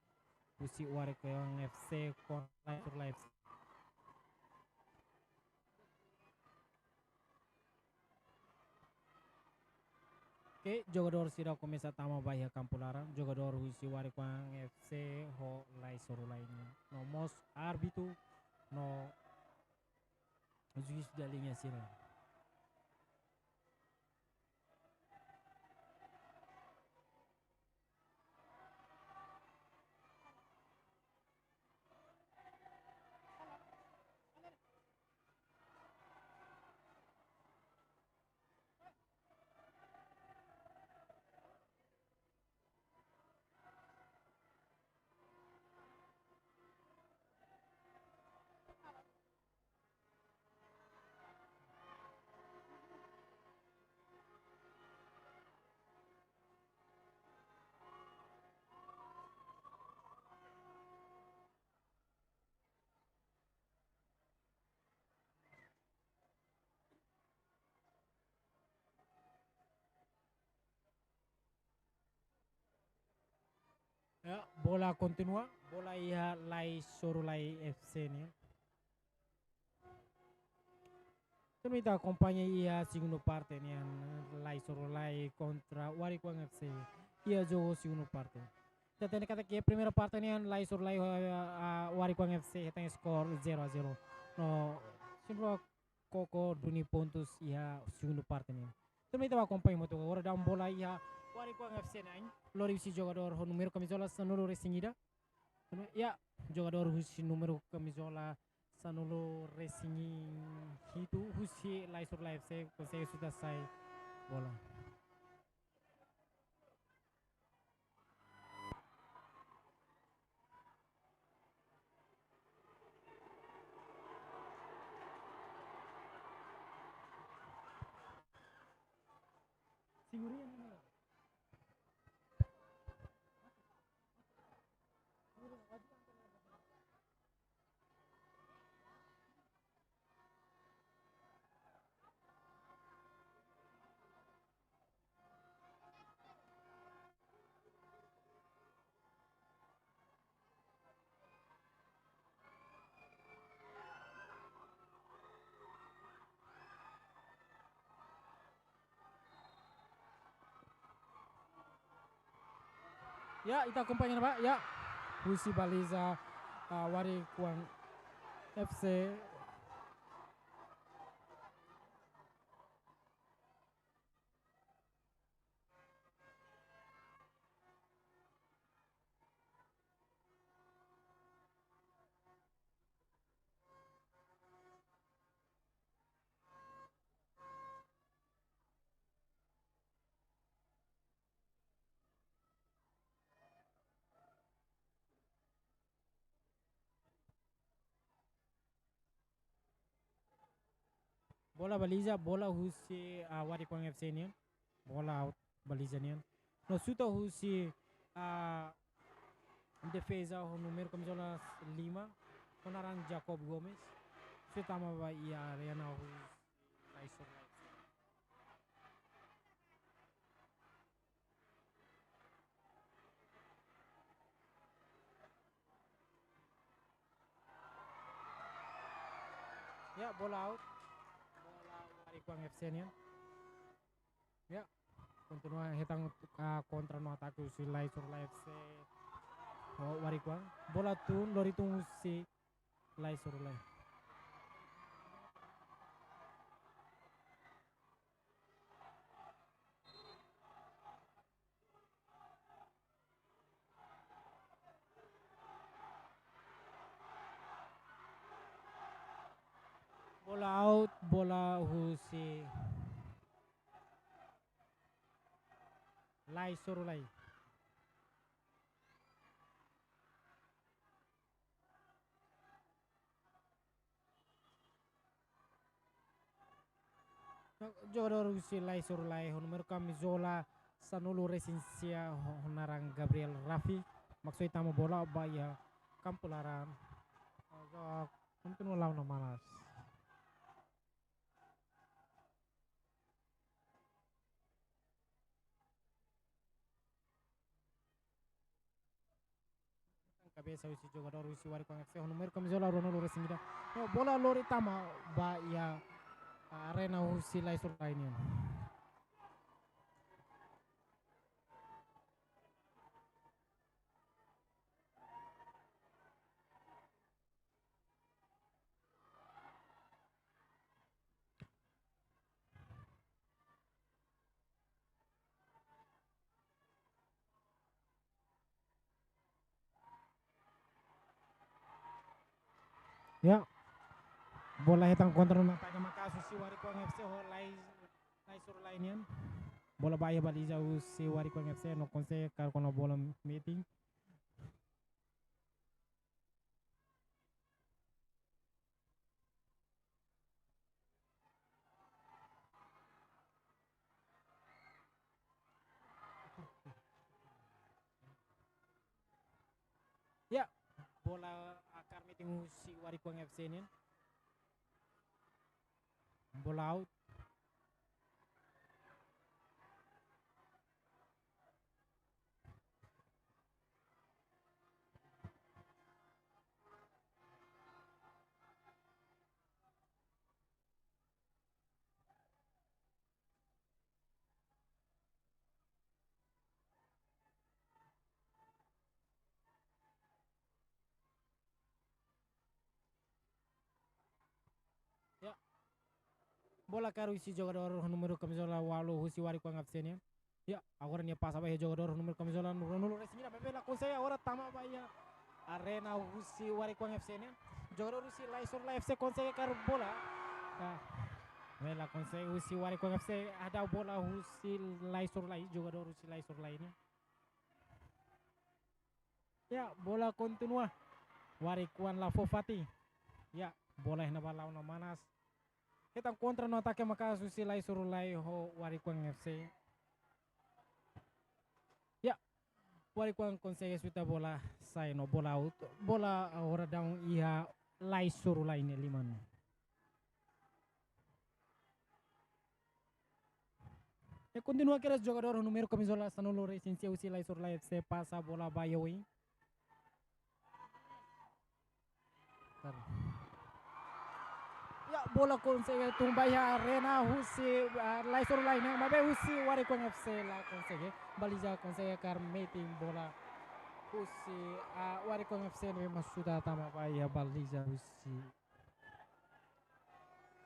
husi Warikon F C ho Lai Sorulai F C. Oke, jogadór sira komesa tama ba iha kampu laran, jogadór husi Warikon F C ho Lai Sorulai nian. No mós árbitru, no juís da liña sira. Bola kontinua, bola iha Lai Sorulai F C nian. Entaun ita akompaña iha segundu parte nian, Lai Sorulai kontra Warikuang F C. Iha jogu segundu parte. Ita hatene katak iha primeira parte nian Lai Sorulai, ah, ah, Warikuang F C hetan skor zero a zero. No, sempre koko duni pontus iha segundu parte nian. Entaun ita bá akompaña hamutuk agora daudaun bola iha Warikuang F C nian. Lori husi jogadór ho númeru kamizola sanulu-resin-ida. Ya, jogadór husi númeru kamizola sanulu-resin-hitu husi Lai Sorulai F C konsege xuta sai bola. Ya, ita akompaña ne'ebá, ya. Husi baliza, ah, Warikuang F C. Bola baliza, bola husi, ah, Warikuang F C nian. Bola out baliza nian. No xuta husi, ah, defeza ho númeru kamizola lima, ho naran Jacob Gomes. Xuta tama ba iha área husi Lai Sorulai. Ya, bola out. Bola Warikuang F C nian. Ya, kontinua hetan, ah, kontra no atake husi Lai Sorulai F C. Oh, Warikuang. Bola tun, lori tun husi Lai Sorulai. Bola out, bola husi Lai Sorulai. Jogadór husi Lai Sorulai ho númeru kamizola sanulu-resin-sia ho, ho naran Gabriel Rafi. Mak soe tama bola ba iha kampu laran. Agora kontinua la'o no manas. Kabesa husi jogadór husi Warikuang F C ho númeru kamizola ruanulu-resin-ida. No, bola lori tama ba iha, ah, área husi Lai Sorulai nian. Ya. Bola hetan kontra no ataque maka'as husi Warikuang F C ho Lai, Lai Sorulai nian. Bola ba iha baliza husi Warikuang F C no konsege kaer kona bola metin. Ya, bola kaer metin husi Warikuang F C nian. Bola out. Bola kaer husi jogadór ho númeru kamizola ualu husi Warikuang F C nian. Ya, agora nia pasa ba iha jogadór ho númeru kamizola ruanulu-resin-ida, maibé la konsege, agora tama ba iha arena husi Warikuang F C nian. Jogadór husi Laisoru Lai F C konsege kaer bola. Ya. Maibé la konsege husi Warikuang F C, hadau bola husi Laisoru Lai, jogadór husi Laisoru Lai nian. Ya, bola kontinua. Warikuang la fó fatin. Ya, bola iha ne'ebá la'o ona manas. Hetan kontra no atake maka'as husi Laisoru Lai ho Warikuang F C. Ya, Warikuang konsege xuta bola sai no bola out. Bola agora daudaun iha Laisoru Lai nia liman. E kontinua kedas jogadór ho númeru kamizola sanulu-resin-sia husi Laisoru Lai F C pasa bola ba iha oin. Tar. Ya, bola konsege tun ba iha arena husi, ah, Laisoru Lai nian, maibé husi Warikuang F C la konsege. Baliza konsege kaer metin bola husi, ah, Warikuang F C ne'ebé mak xuta tama ba iha baliza husi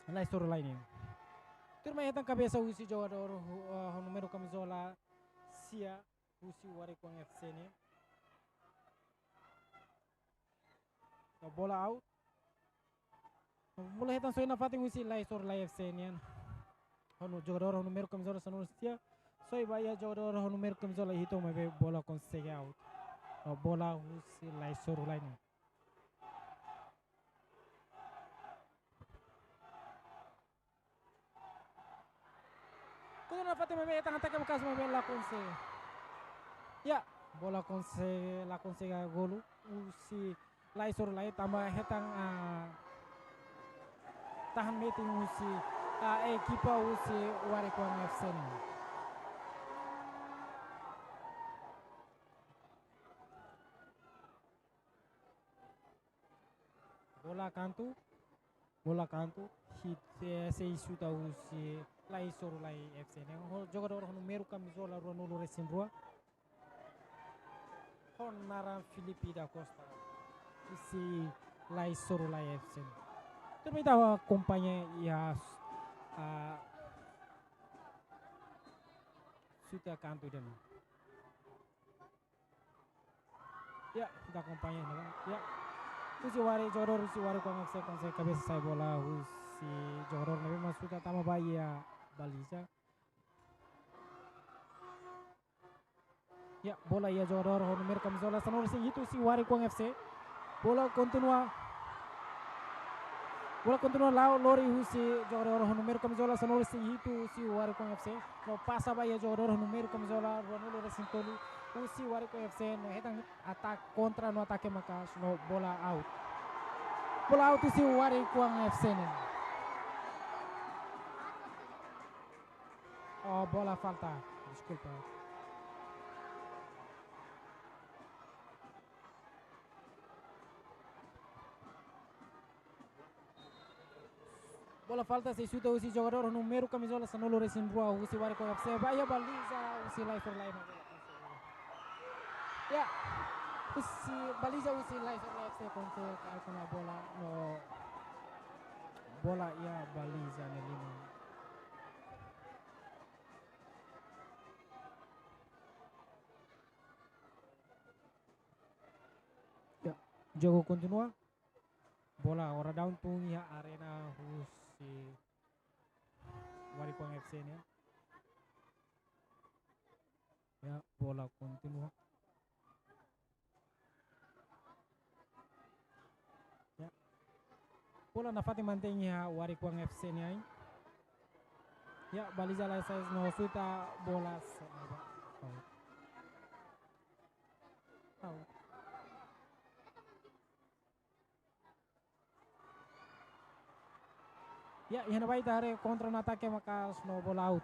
Laisoru Lai nian. Tuirmai hetan kabesa husi jogadór ho, ah, ho númeru kamizola sia husi Warikuang F C nian. No bola out. Bola hetan soe nafatin husi Laisoru Lai F C nian. Ho nu-, jogadór ho númeru kamizola sanulu-resin-sia. Soe ba iha jogadór ho númeru kamizola hitu, maibé bola konsege out. No bola husi Laisoru Lai nian. Kontinua nafatin maibé hetan atake maka'as maibé la konsege. Ya, bola konsege, la konsege golu husi Laisoru Lai tanba hetan, ah, tahan metin husi, ah, ekipa husi Warikuang F C nian. Bola kantu, bola kantu, hit, eh, sei xuta husi Laisoru Lai F C nian. Ho jogadór ho númeru kamizola ruanulu-resin-rua. Ho naran Filipe da Costa. Husi Laisoru Lai F C. Tuirmai ita akompaña iha, ah, xuta kantu ida-ne'e. Ya, ita akompaña ne'e. Ya. Husi Wari, jogadór husi Warikuang F C konsege kabesa sai bola husi jogadór ne'ebé mak xuta tama ba iha baliza. Ya, bola iha jogadór ho númeru kamizola sanulu-resin-hitu husi Warikuang F C. Bola kontinua. Bola kontinua la'o lori husi jogadór ho númeru kamizola sanulu-resin-hitu husi Warikuang F C. No pasa ba iha jogadór ho númeru kamizola ruanulu-resin-tolu husi Warikuang F C. No hetan atak kontra no atake maka'as no bola out. Bola out husi Warikuang F C nian. Oh, bola falta. Deskulpa. Bola falta sei xuta husi jogadór númeru kamizola sanulu-resin-rua husi Warikuang F C. Ba iha baliza husi Laisoru Lai. Ya. Husi baliza husi Laisoru Lai F C konsege kaer kona bola no bola iha baliza nia liman. Ya, jogu kontinua. Bola agora daudaun tun iha arena husi Warikuang F C nian. Ya, bola kontinua. Ya. Bola nafatin mantein iha Warikuang F C nian. Ya, baliza la sai no xuta bola sa-, out. Ya, iha ne'ebá ita haree kontra no atake maka'as no bola out.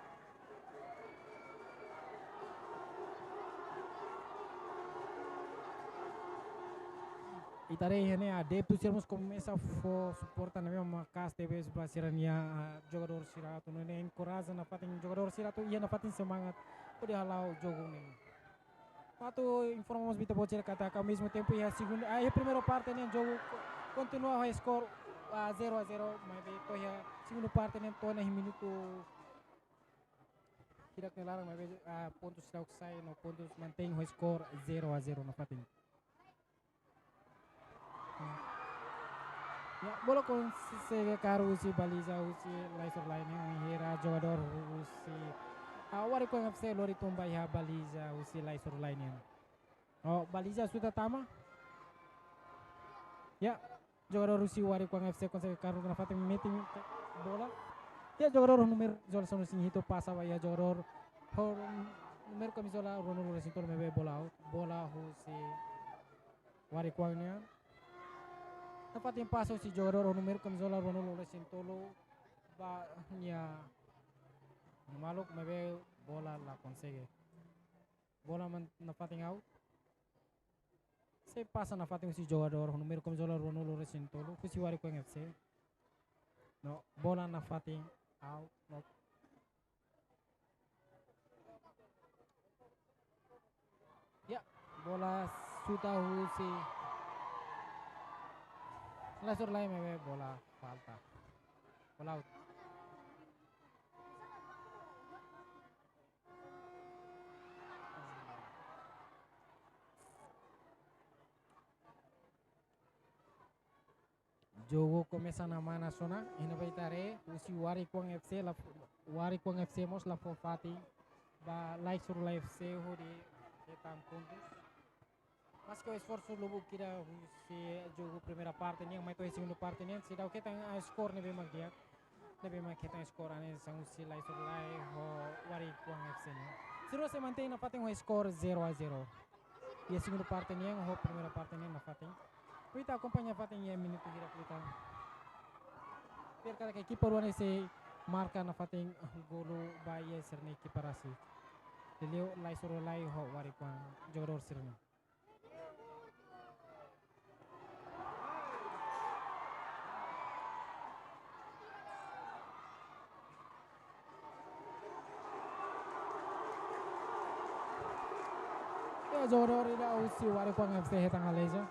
Ita haree iha ne'e adeptu sira mós komesa fó suporta ne'ebé maka'as tebes ba sira-nia, ah, jogadór sira atu nune'e enkoraja nafatin jogadór sira atu iha nafatin semangat hodi hala'o jogu ne'e. Atu informa mós ba ita-boot sira katak ao mesmo tempo iha segunda, ah, iha primeira parte ne'e jogu ko-, kontinua ho skor, ah, zero a zero, maibé to'o iha Segundu parte ne'e to'o iha minutu hirak nia laran maibé, ah, pontu seidauk sai no pontu mantein ho skor zero a zero nafatin. Ya, bola konsege kaer husi baliza husi Laisor Lai nian, bainhira jogadór husi, ah, Warikuang F C lori tun ba iha baliza husi Laisor Lai nian. Oh, baliza sudah tama. Ya, jogadór husi Warikuang F C konsege kaer nafatin metin bola. Ya, jogadór númeru kamizola sanulu-resin-hitu pasa ba iha jogadór ho númeru kamizola ruanulu-resin-tolu maibé bola out. Bola husi Warikuang nian. Nafatin pasa husi jogadór ho númeru kamizola ruanulu-resin-tolu ba nia maluk maibé bola la konsege. Bola man-, nafatin out. Sei pasa nafatin husi jogadór ho númeru kamizola ruanulu-resin-tolu husi Warikuang F C. No, bola nafatin out. No. Ya, bola sudah husi Laisor Lai maibé bola falta. Bola out. Jogu komesa ona manas ona, iha ne'ebá ita haree husi Warikuang F C la, Warikuang F C mós la fó fatin ba Laisor Lai F C hodi hetan pontus. Maske esforsu lubuk ida husi jogu primeira parte nian, maibé to'o segundu parte nian seidauk hetan skor ne'ebé mak di'ak, ne'ebé mak hetan skor hanesan husi Laisor Lai ho Warikuang F C nian. Sira sei mantein nafatin ho skor zero a zero. Iha segundu parte nian ho primeira parte nian nafatin. Ita akompaña nafatin iha minutu hirak liután. Fiar katak ekipa rua ne'e sei marka nafatin golu ba iha sira-nia ekipa rasik. Liuliu Laisor Lai ho Warikuang jogadór sira-nian. Ya, jogadór ida husi Warikuang F C hetan aleija.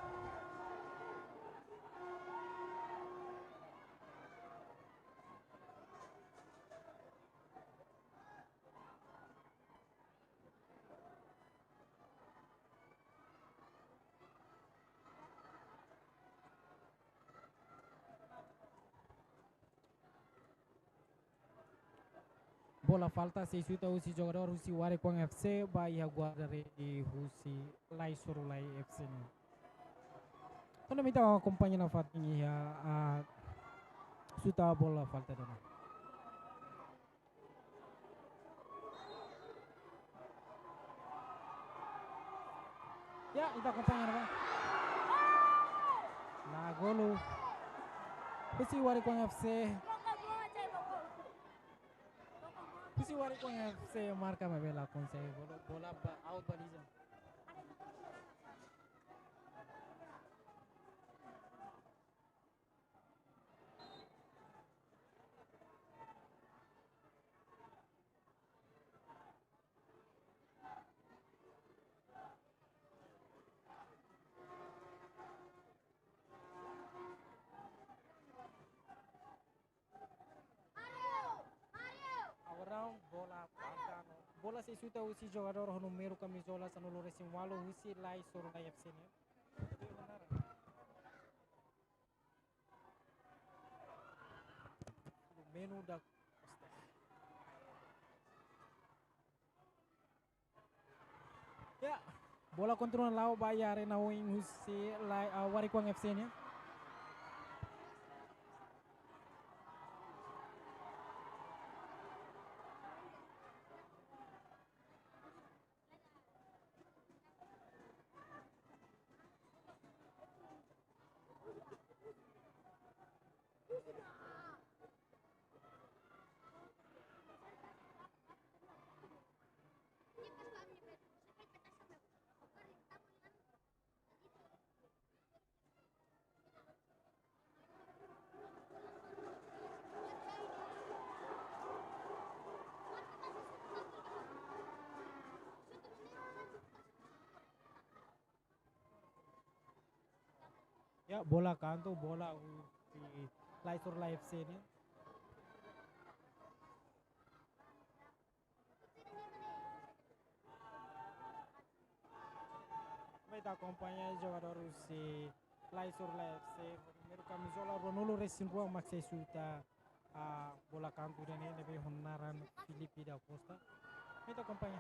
Bola falta sei xuta husi jogadór husi Warikuang F C ba iha guarda-rede husi Laisor Lai F C nian. To'o ne'e ita akompaña nafatin iha, ah, xuta bola falta ida-ne'e. Ya, ita akompaña ona ba. La golu. Husi Warikuang F C. Husi Warikuang F C marka maibé la konsege. Bola, bola ba, out baliza. Agora bola falta no. Bola sei xuta husi jogadór ho númeru kamizola sanulu-resin-ualu husi Laisor Lai F C nian. Filomeno da Costa. Ya, bola kontinua la'o ba iha arena oin husi Lai, ah, Warikuang F C nian. Ya, bola kantu, bola husi Laisor Lai F C nian. Ita akompaña jogadór husi Lai Sorulai F C, númeru kamizola ruanulu-resin-rua mak sei xuta, ah, bola kantu ida-ne'e, ne'ebé ho naran Filipe da Costa. Ita akompaña.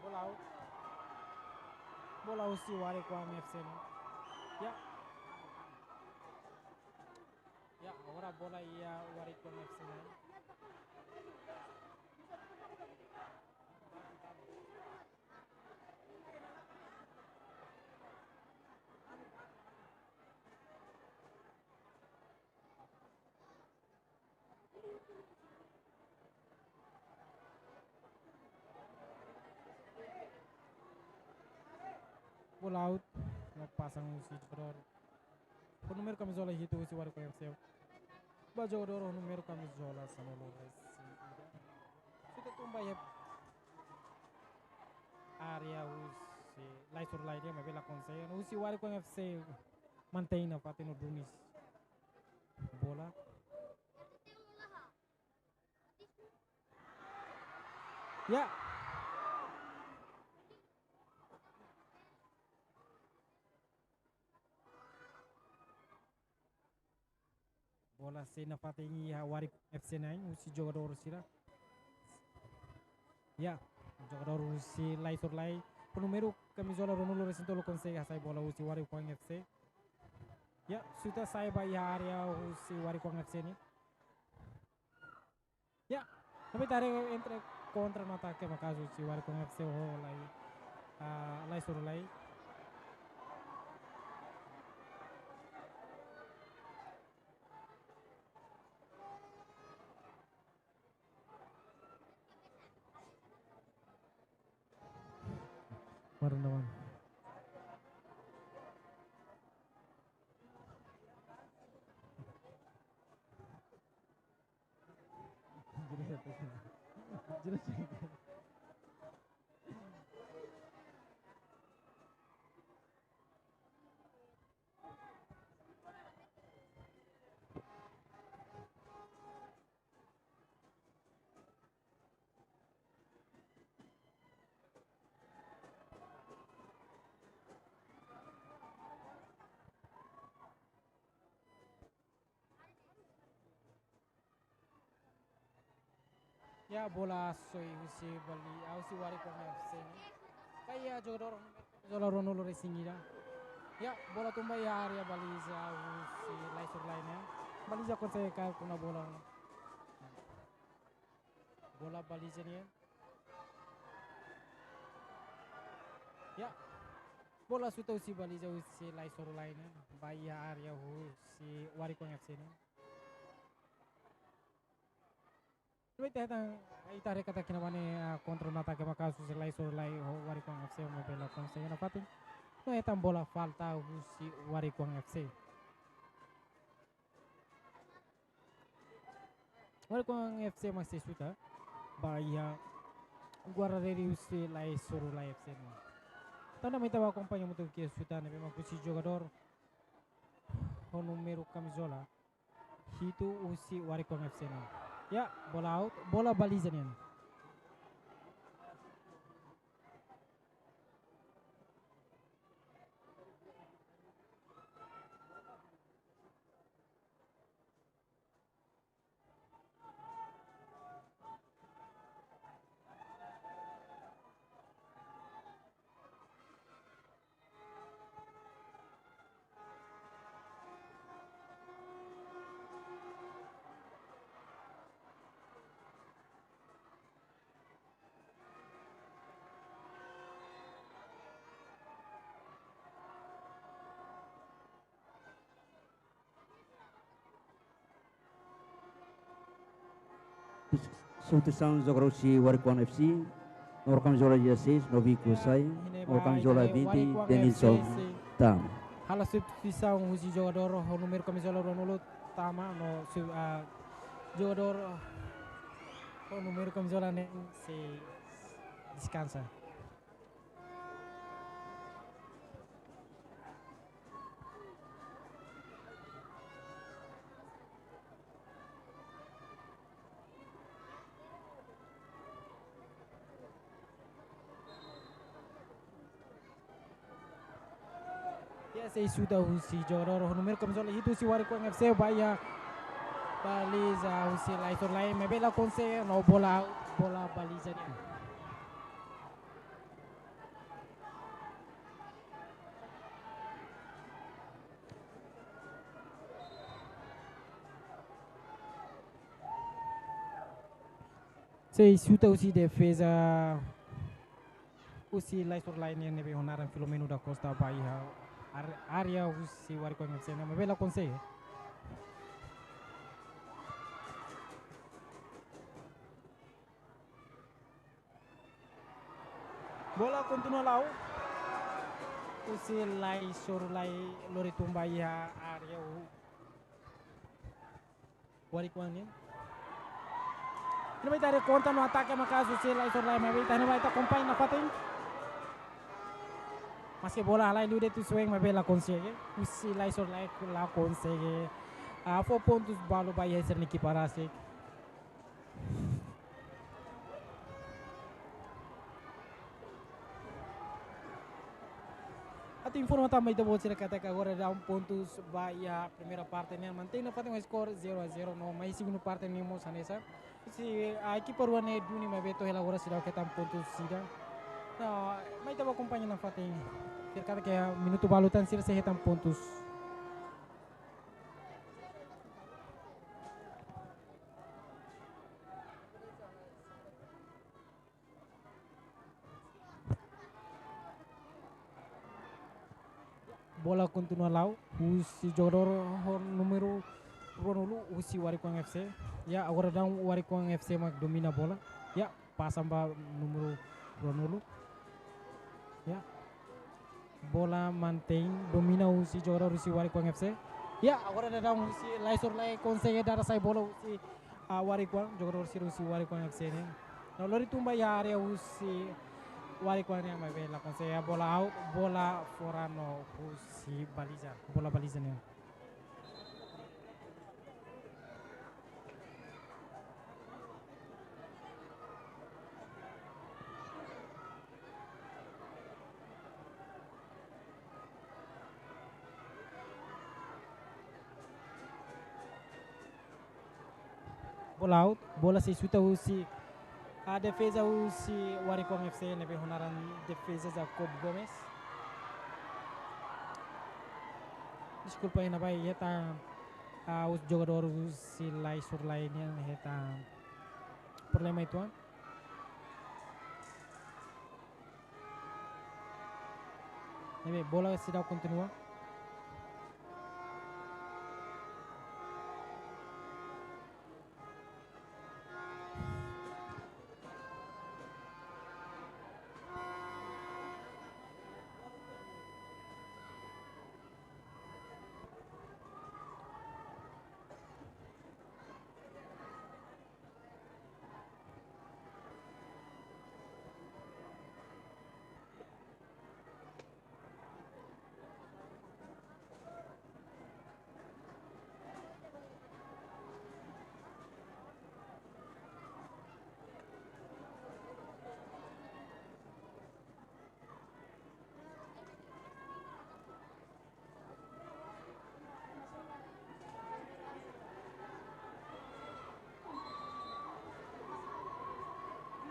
Bola out. Bola husi Warikuang F C nian. Ya. Ya, agora bola iha Warikuang F C nian. Bola out, mak pasa husi jogadór ho númeru kamizola hitu husi Warikuang F C. Ba jogadór ho númeru kamizola sanulu-resin-ida. Xuta tun ba iha área husi Lai Sorulai nian, maibé la konsege. Husi Warikuang F C mantein nafatin no duni bola. Ya. Bola sei nafatin iha Warikuang F C nian, husi jogadór sira. Ya, jogadór husi Lai Sorulai ho númeru kamizola ruanulu-resin-tolu konsege hasai bola husi Warikuang F C. Ya, xuta sai ba iha área husi Warikuang F C nian. Ya, tapi tadi entre kontra no atake maka husi Warikuang F C ho Lai, ah, Lai Sorulai. Maroon nawan. Ya, bola soe husi bali, ah, husi Warikuang F C nian. Ba iha jogadór númeru kamizola ruanulu-resin-ida. Ya, bola tun ba iha área baliza husi Lai Sorulai nian. Baliza konsege kaer kona bola. Bola baliza nian. Ya. Bola xuta husi baliza husi Lai Sorulai nian. Ba iha área husi Warikuang F C nian. Ita hetan, ita haree katak iha ne'ebá ne'e, ah, kontra no atake maka husi Lai Sorulai ho Warikuang F C maibé la konsege nafatin. No hetan bola falta husi Warikuang F C. Warikuang F C mak sei xuta ba iha guarda-rede husi Lai Sorulai F C nian. Tanba ita bá akompaña hamutuk iha xuta ne'ebé mak husi jogadór ho númeru kamizola hitu husi Warikuang F C nian. Ya, bola out, bola baliza nian. Substituisaun jogadór husi Warikuang F C, nomor kamizola dezasseis, Novico sai, nomor kamizola vinte, Denilson tama. Halo substituisaun husi jogadór ho númeru kamizola ruanulu tama, no su-, ah, jogadór ho númeru kamizola neen sei deskansa. Sei xuta husi jogadór ho númeru kamizola hitu husi Warikuang F C, ba iha baliza husi Laisor Lai, maibé la konsege, no bola, bola baliza nian. Sei xuta husi defeza husi Laisor Lai nian ne'ebé ho naran Filomeno da Costa ba iha ar-, área husi Warikuang F C nian, maibé la konsege. Bola kontinua la'o. Husi Laisor Lai lori tun ba iha área hu-, Warikuang nian. Iha ne'ebá ita haree kontra no atake maka'as husi Laisor Lai, maibé ita iha ne'ebá ita akompaña nafatin. Maske bola halai liu de'it husi oin, maibé la konsege. Husi Laisor Lai la konsege, ah, fó pontus balu ba iha sira-nia ekipa rasik. Atu informa tanba ita-boot sira katak agora daudaun pontus ba iha primeira parte nian mantein nafatin ho skor zero a zero no mai segunda parte nian mós hanesan. Se, ah, ekipa rua ne'e duni maibé to'o hela agora seidauk hetan pontus ida. No, mai ita bá akompaña nafatin. Sira katak iha minutu balu tan sira sei hetan pontus. Bola kontinua la'o husi jogadór ho númeru ruanulu husi Warikuang F C. Ya, agora daudaun Warikuang F C mak domina bola. Ya, pasa ba númeru ruanulu. Ya. Bola mantein, domina husi jogadór husi Warikuang F C. Ya, agora daudaun husi Laisor Lai konsege dada sai bola husi, ah, Warikuang, jogadór sira husi Warikuang F C nian. No lori tun ba iha área husi Warikuang nian maibé la konsege, bola out, bola fora no husi baliza, bola baliza nian. Bola out, bola sei xuta husi, ah, defeza husi Warikuang F C ne'ebé ho naran defeza Jacob Gomes. Deskulpa, iha ne'ebá hetan, ah, husi jogadór husi Laisor Lai nian hetan problema uitoan. Ne'ebé bola seidauk kontinua.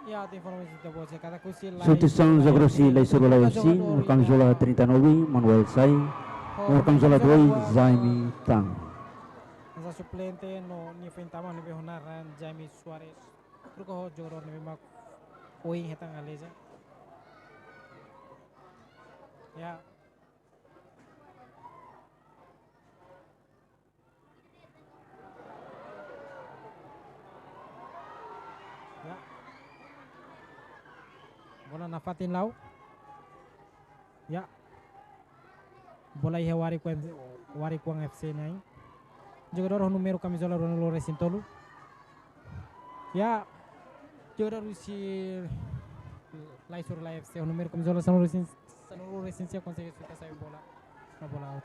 Ya, atu informa ita-boot sira katak husi Laisor Lai. Substituisaun jogadór husi Laisor Lai F C, jogadór númeru kamizola trinta e nove, Manuel sai. Númeru kamizola dois, Jaime tan. Hanesan suplente no nia foin tama ne'ebé ho naran Jaime Soares. Troka ho jogadór ne'ebé mak ohin hetan aleza. Ya. Ya. Bola nafatin la'o. Ya. Bola iha Warikuang, Warikuang F C nian. Jogadór ho númeru kamizola ruanulu resin tolu. Ya. Jogadór husi Laisor Lai F C ho númeru kamizola sanulu resin, sanulu resin sia konsege xuta sai bola. No bola out.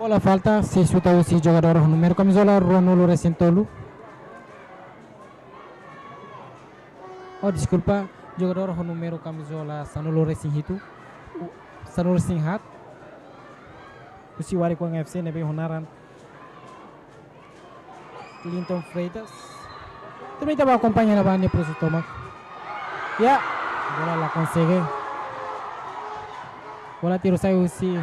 Bola falta, sei xuta husi jogadór ho númeru kamizola ruanulu-resin-tolu. Oh, deskulpa, jogadór ho númeru kamizola sanulu-resin-hitu. U-, sanulu-resin-haat. Husi Warikuang F C ne'ebé ho naran Clinton Freitas. Tuirmai ita bá akompaña iha ne'ebá nia prosesu tomak. Ya, bola la konsege. Bola tiru sai husi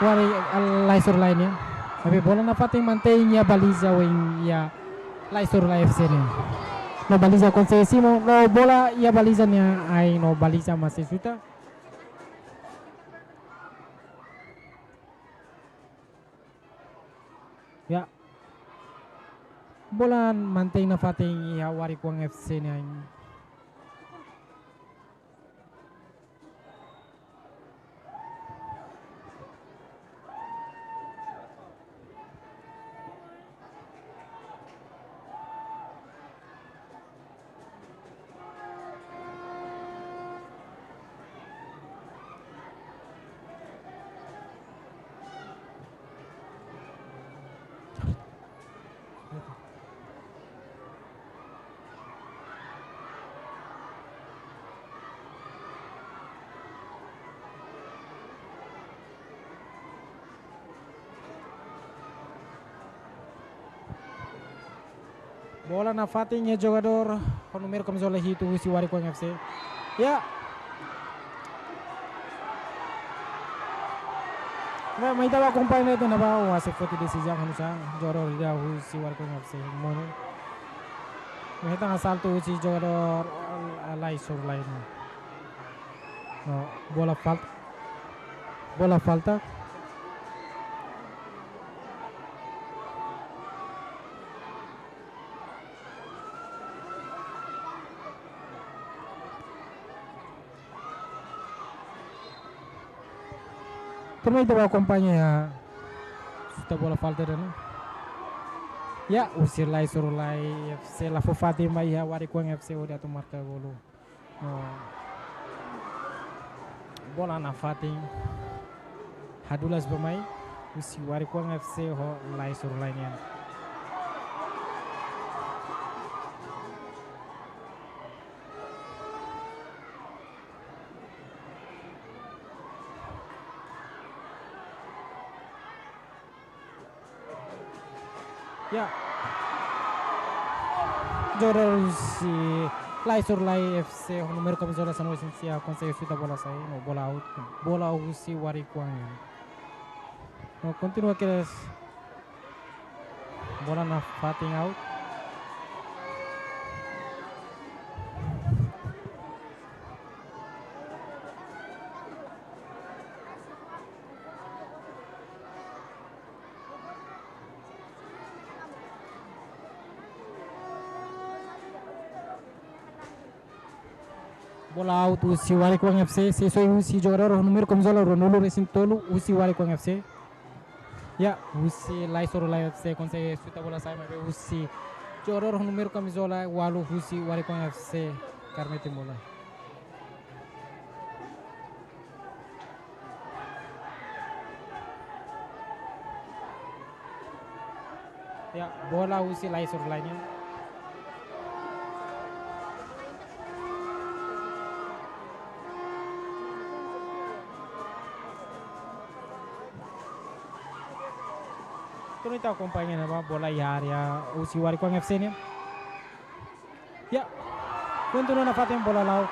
Wari, ah, Lae Soru Lae nian. Tapi bola nafatin mantein iha baliza oin iha Lae Soru Lae F C nian. No baliza konsege simu, no bola iha baliza nia ain, no baliza mak sei xuta. Ya. Bola mantein nafatin iha Warikuang F C nian. Bola nafatin iha jogadór ho númeru kamizola hitu husi Warikuang F C. Ya. Ba, mai ita bá akompaña iha ne'ebá, o A C foti desizaun hanesan jogadór ida husi Warikuang F C monu. Mai hetan asaltu husi jogadór, ah, Lae Soru Lae nian. No, bola falta. Bola falta. Tuirmai ita bá akompaña iha xuta bola falta ida-ne'e. Ya, husi Lae Soru Lae F C la fó fatin ba iha Warikuang F C hodi atu marka golu. No, bola nafatin hadulas bá mai husi Warikuang F C ho Lae Soru Lae nian. Ya. Jogadór husi Lae Soru Lae F C ho númeru kamizola sanulu-resin-sia konsege xuta bola sai, no bola out. Bola husi Warikuang. No, kontinua kedas. Bola nafatin out. Bola out husi Warikuang F C, sei soe husi jogadór ho númeru kamizola ruanulu-resin-tolu husi Warikuang F C. Ya, husi Lae Soru Lae F C konsege xuta bola sai, maibé husi jogadór ho númeru kamizola ualu husi Warikuang F C kaer metin bola. Ya, bola husi Lae Soru Lae nian. Tuirmai ita akompaña iha ne'ebá, bola iha área husi Warikuang F C nian. Ya. Kontinua nafatin, bola la'o.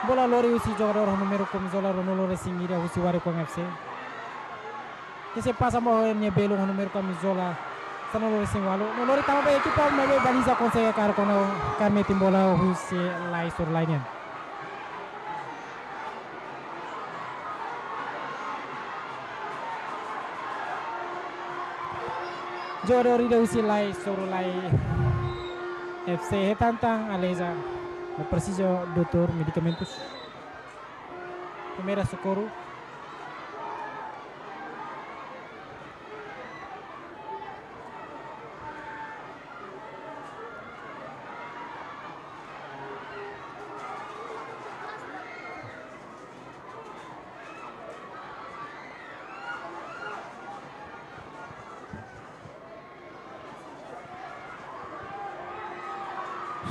Bola lori husi jogadór ho númeru kamizola ruanulu-resin-ida husi Warikuang F C. Ke sei pasa mai ho nia belun ho númeru kamizola sanulu-resin-ualu. No lori tama ba ekipa, maibé baliza konsege kaer kona, kaer metin bola husi Lae Soru Lae nian. Jogadór ida husi Lae Soru Lae F C hetan tan aleija, no presiza doutór, medikamentus, primeira socorro.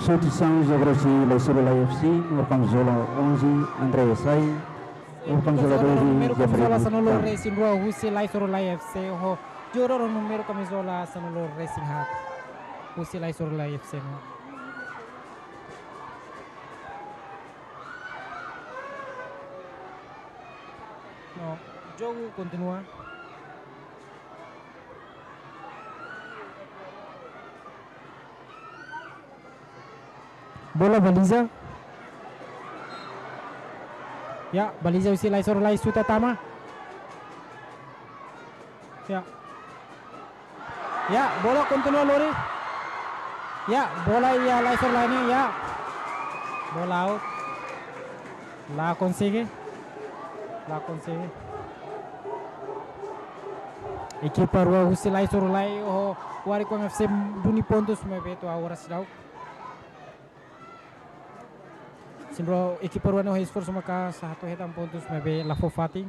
Substituisaun, jogadór husi Lai Sorulai F C, númeru kamizola onze, André sai, númeru kamizola doze, númeru kamizola Jeffrey sanulu Tan. Resin rua husi Lai Sorulai F C ho jogadór númeru kamizola sanulu resin haat husi Lai Sorulai F C no. No, jogu kontinua. Bola baliza. Ya, baliza husi Lai Sorulai, xuta tama. Ya. Ya, bola kontinua lori. Ya, bola iha Lai Sorulai nian, ya. Bola out. La konsege. La konsege. Ekipa rua husi Lai Sorulai ho Warikuang F C duni pontus maibé to'o agora seidauk. Simbro ekipa rua ne'e ho esforsu maka'as atu hetan pontus maibé la fó fatin.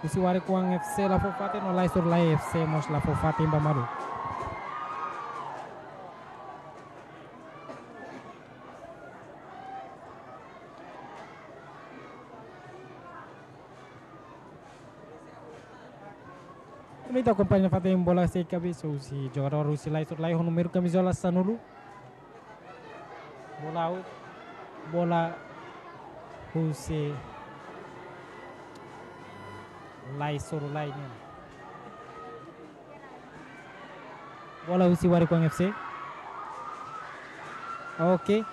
Husi Warikuang F C la fó fatin no Lai Sorulai F C mós la fó fatin ba malu. Ita akompaña nafatin bola sei kabesa husi jogadór husi Lai Sorulai ho númeru kamizola sanulu. Bola out, bola husi Lai Sorulai nian. Bola husi Warikuang F C. Oke.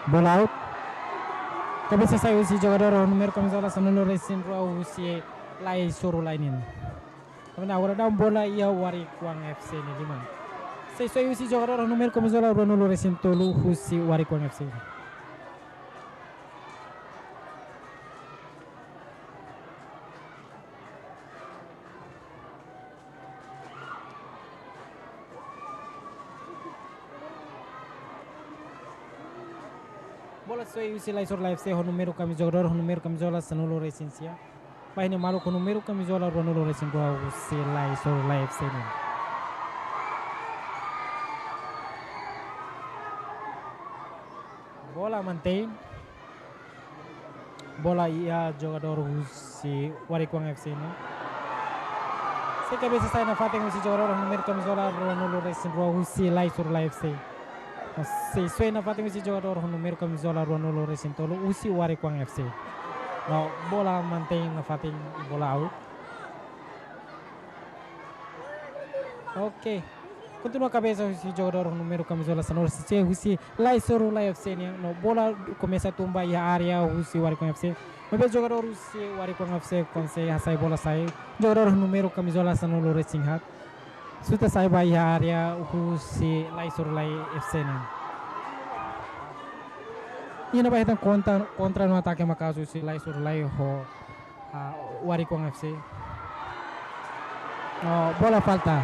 Bola out. Kabesa sai husi jogadór númeru kamizola sanulu resin rua husi Lai Sorulai nian. Kabe agora daudaun bola iha Warikuang F C nia liman. Sei soe husi jogadór númeru kamizola ruanulu resin tolu husi Warikuang F C. Bola soe husi Lai Sorulai F C ho númeru kami jogadór, ho númeru kamizola sanulu resin sia. Ba iha nia maluk ho númeru kamizola ruanulu resin rua husi Lai Sorulai F C nian. Bola mantein. Bola iha jogadór husi Warikuang F C nian. Sei kabesa sai nafatin husi jogadór ho númeru kamizola ruanulu resin rua husi Lai Sorulai F C. Sei soe nafatin husi jogadór ho númeru kamizola ruanulu resin tolu husi Warikuang F C. No, bola mantein nafatin, bola out. Oke. Kontinua kabesa husi jogadór ho númeru kamizola sanulu resin sia husi Lai Sorulai F C nian. No, bola komesa tun ba iha área husi Warikuang F C. Maibé jogadór husi Warikuang F C konsege hasai bola sai. Jogadór ho númeru kamizola sanulu resin haat. Xuta sai ba iha área husi Lai Sorulai F C nian. Iha ne'ebá hetan kontra, kontra no atake maka'as husi Lai Sorulai ho, ah, Warikuang F C. Oh, bola falta.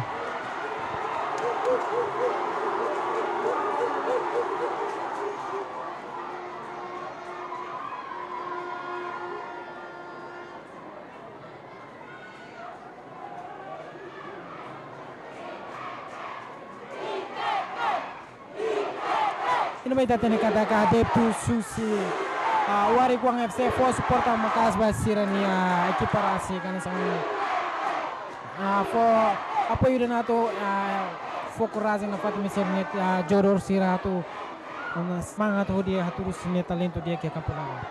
Iha ne'ebá ita hatene katak adeptus husi, ah, Warikuang F C fó suporta maka'as ba sira-nia ekipa rasik hanesan, ah, fó apoiu ida-ne'e atu, ah, fó korajen nafatin ba sira-nia, ah, jogadór sira atu, ah, semangat hodi hatudu sira-nia talentu di'ak iha kampu laran.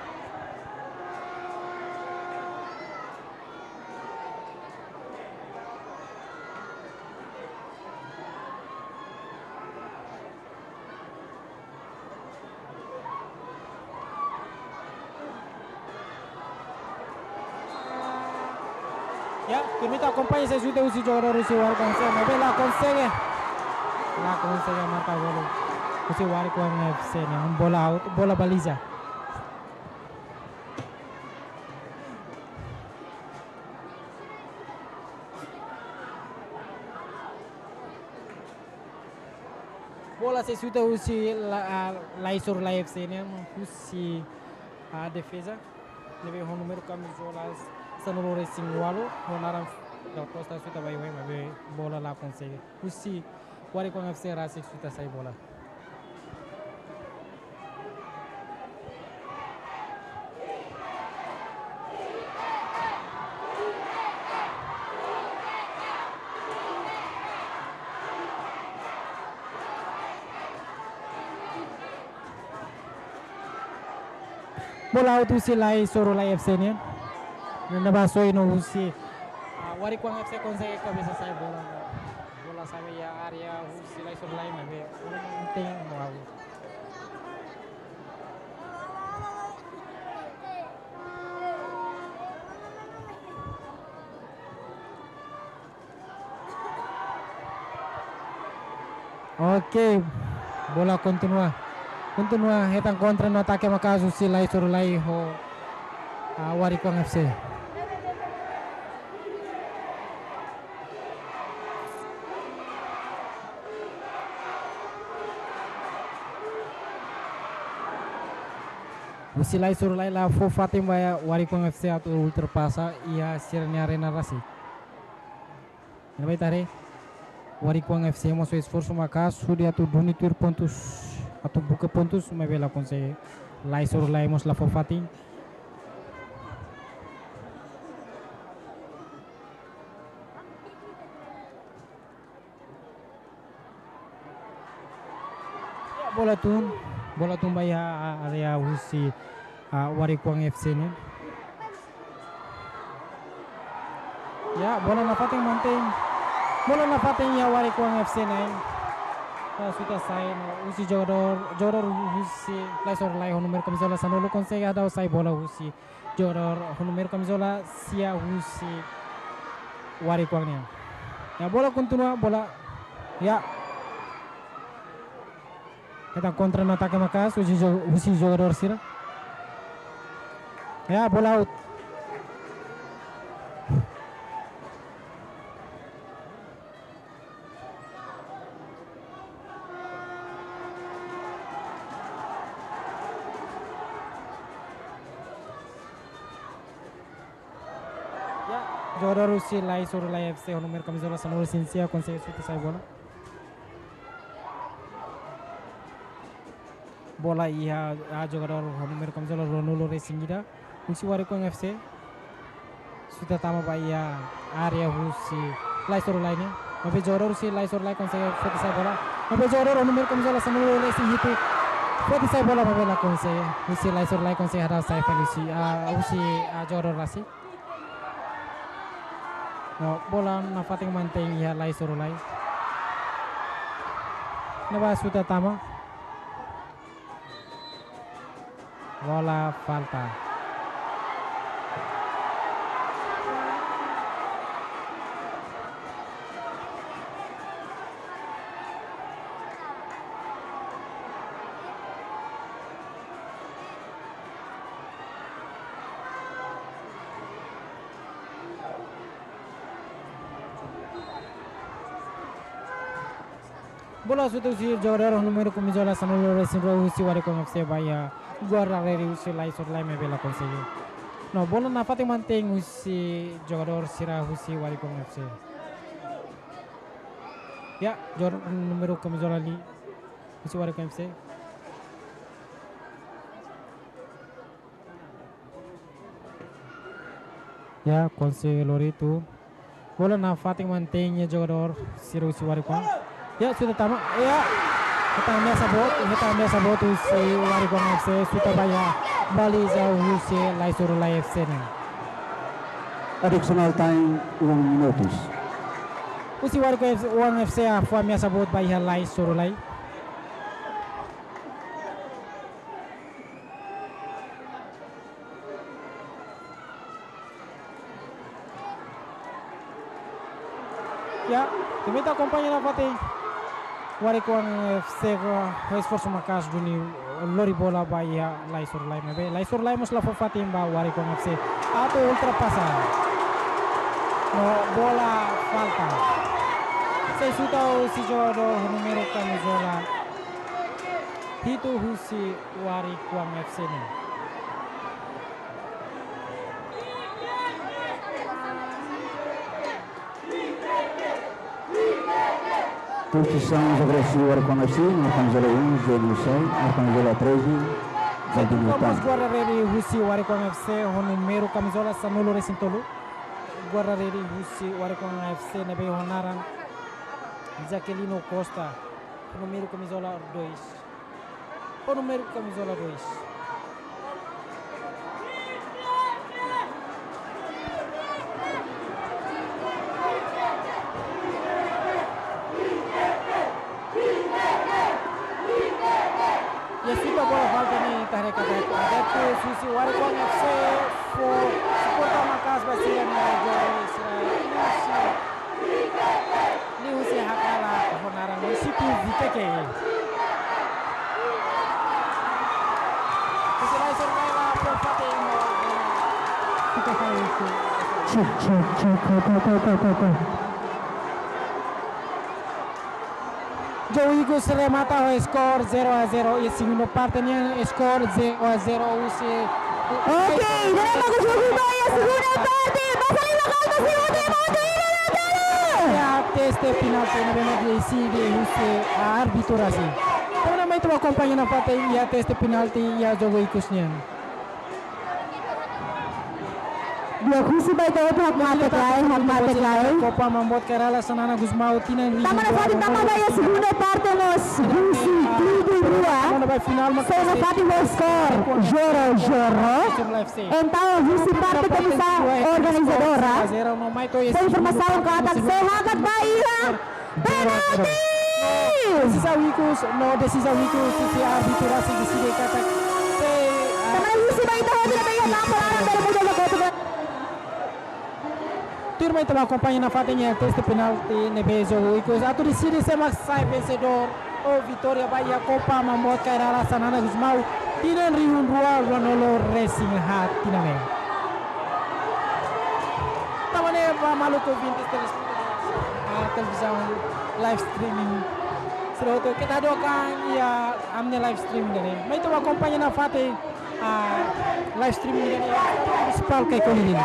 Ya, kami ita akompaña sai xute husi jogadór husi Warikuang F C, maibé la konsege. La konsege marka gol husi Warikuang F C nian, bola out, bola baliza. Bola sei xuta husi La-, ah, Lai Sorulai F C nian, husi, ah, defeza. Ne'ebé ho númeru kamizola sanulu-resin-ualu, ho naran Dal Costa, xuta ba iha-oin, maibé bola la konsege. Husi Wariquan F C rasik xuta sai bola. Bola out husi Lai Sorulai F C nian. Ne'ebé soe no husi, ah, Wariquan F C konsege kabesa sai bola. Bola sa'e iha área husi Lai Sorulai, maibé bola mantein no out. Oke, bola kontinua. Kontinua hetan kontra no atake maka'as husi Lai Sorulai ho, ah, Wariquan F C. Husi Lai Sorulai la fó fatin ba Wariquan F C atu ultrapasa iha sira-nia arena rasik. Ne'ebé ita haree, Wariquan F C mós esforsu maka'as hodi atu duni tuir pontus, atu buka pontus, maibé la konsege. Lai Sorulai mós la fó fatin. Bola tun, bola tun ba iha área husi, ah, Wariquan F C nian. Ya, bola nafatin mantein. Bola nafatin iha Wariquan F C nian. Ba xuta sai no husi jogadór, jogadór husi Lai Sorulai ho númeru kamizola sanulu konsege hadau sai bola husi jogadór ho númeru kamizola sia husi Wariquan nian. Ya, bola kontinua, bola. Ya. Hetan kontra no atake maka'as husi jo-, husi jogadór sira. Ya, bola out. Ya, jogadór husi Lai Sorulai F C ho númeru kamizola sanulu-resin-sia konsege xuta sai bola. Bola iha, ah, jogadór ho númeru kamizola ruanulu-resin-ida husi Wariquan F C. Xuta tama ba iha área husi Lai Sorulai nian. Maibé jogadór husi Lai Sorulai konsege foti sai bola. Maibé jogadór ho númeru kamizola sanulu-resin-hitu foti sai bola, maibé la konsege. Husi Lai Sorulai konsege hadau sai fali husi, ah, husi, ah, jogadór rasik. No, bola nafatin mantein iha Lai Sorulai. Ne'ebá xuta tama. Bola falta. Bola xuta husi jogadór númeru kamizola sanulu-resin-rua husi Wariquan F C ba iha guarda-rede husi Lai Sorulai maibé la konsege. No, bola nafatin mantein husi jogadór sira husi Wariquan F C. Ya, jogadór númeru kamizola li husi Wariquan F C. Ya, konsege lori tun. Bola nafatin mantein iha jogadór sira husi Wariquan. Ya, xuta tama. Ya. Hetan ameasa boot, hetan ameasa boot husi Wariquan F C, xuta ba iha baliza husi Lai Sorulai F C nian. Additional time, um minutos. Husi Wariquan F C, Wariquan F C hafó ameasa boot ba iha Lai Sorulai. Ya, ita akompaña nafatin Wariquan F C ho esforsu maka'as duni lori bola ba iha Lai Sorulai maibé Lai Sorulai mós la fó fatin ba Wariquan F C atu ultrapasa. No, bola falta. Sai xuta husi jogadór númeru kamizola hitu husi Wariquan F C nian. Instituisaun Jaguareira Wariquan F C, nomor kamizola um, Zé Nusai, nomor kamizola treze, Valdir Nilton. Vamos guarda-rede husi Wariquan F C, ho númeru kamizola sanulu-resin-tolu. Guarda-rede husi Wariquan F C ne'ebé ho naran Jaquelino Costa, númeru kamizola dois. Ho númeru kamizola dois. Iha suta bola falta ne'e, ita haree katak adeptus husi Wariquan F C fó suporta maka'as ba sira-nia jogadór sira. Liuhusi haklalak ho naran munisípiu Viqueque. Husi Laisor mai ba, por parte mo. Check, check, check. Go, go, go, go, go, go. Jogo Ikus remata ho skor zero a zero, iha segunda parte nian skor zero a zero husi. Ok, teremos que jogo ba iha segunda parte, pasa ali na falta, segunda parte, ida na tela. Iha teste penalti ne'ebé mak deside husi árbitru rasik. Tanba ne'e mai ita bá akompaña nafatin iha teste penalti iha jogo Ikus nian. Di'ak, husi ba ita hotu hakmatek lai, hakmatek lai. Copa Mamboot Kairala Xanana Gusmão tinan rihun. Tama nafatin, tama ba iha segunda parte mós husi klube rua. Sei nafatin ho skor zero zero. Entaun husi parte komisaun organizadora fó informasaun katak sei hakat ba iha penalti! Desizaun Ikus, no desizaun Ikus, husi árbitru rasik deside katak sei, ah, tanba ne'e husi ba ita hotu ne'ebé iha lapangan bele muda ba kotuk. Tuirmai ita bá akompaña nafatin iha teste penalti ne'ebé jogo Ikus atu deside sé mak sai vensedór ou vitória ba iha Copa Mamboot Kairala Xanana Gusmão tinan rihun rua ruanulu-resin-haat tinan ne'e. Tanba ne'e ba maluk ouvinte telespetadór, ah, televizaun live streaming. Sira hotu keta hadook an iha ami-nia live streaming ida-ne'e. Mai ita bá akompaña nafatin, ah, live streaming ida-ne'e. Munisipál Caicoli Dili.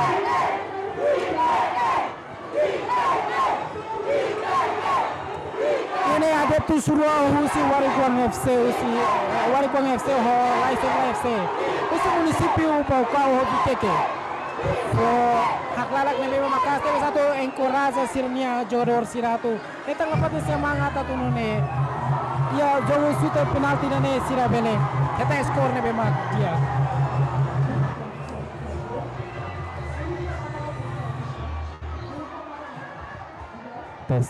Iha ne'e adeptus rua husi Wariquan F C, husi, eh, Wariquan F C ho Laisor F C. Husi munisípiu Baucau ho Viqueque. Fó haklalak ne'ebé maka'as tebes atu enkoraja sira-nia jogadór sira atu hetan nafatin semangat atu nune'e iha jogu suta penalti ida-ne'e sira bele hetan skor ne'ebé mak di'ak. Tes.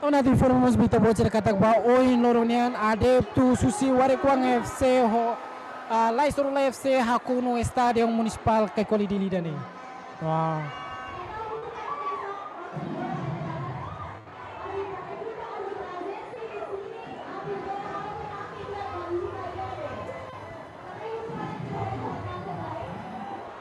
Entaun atu informa mós ba ita-boot sira katak ba ohin loron nian adeptus husi Wariquan F C ho, ah, Laisor F C hakonu Estádiu Munisipál Caicoli Dili ida-ne'e. Wow.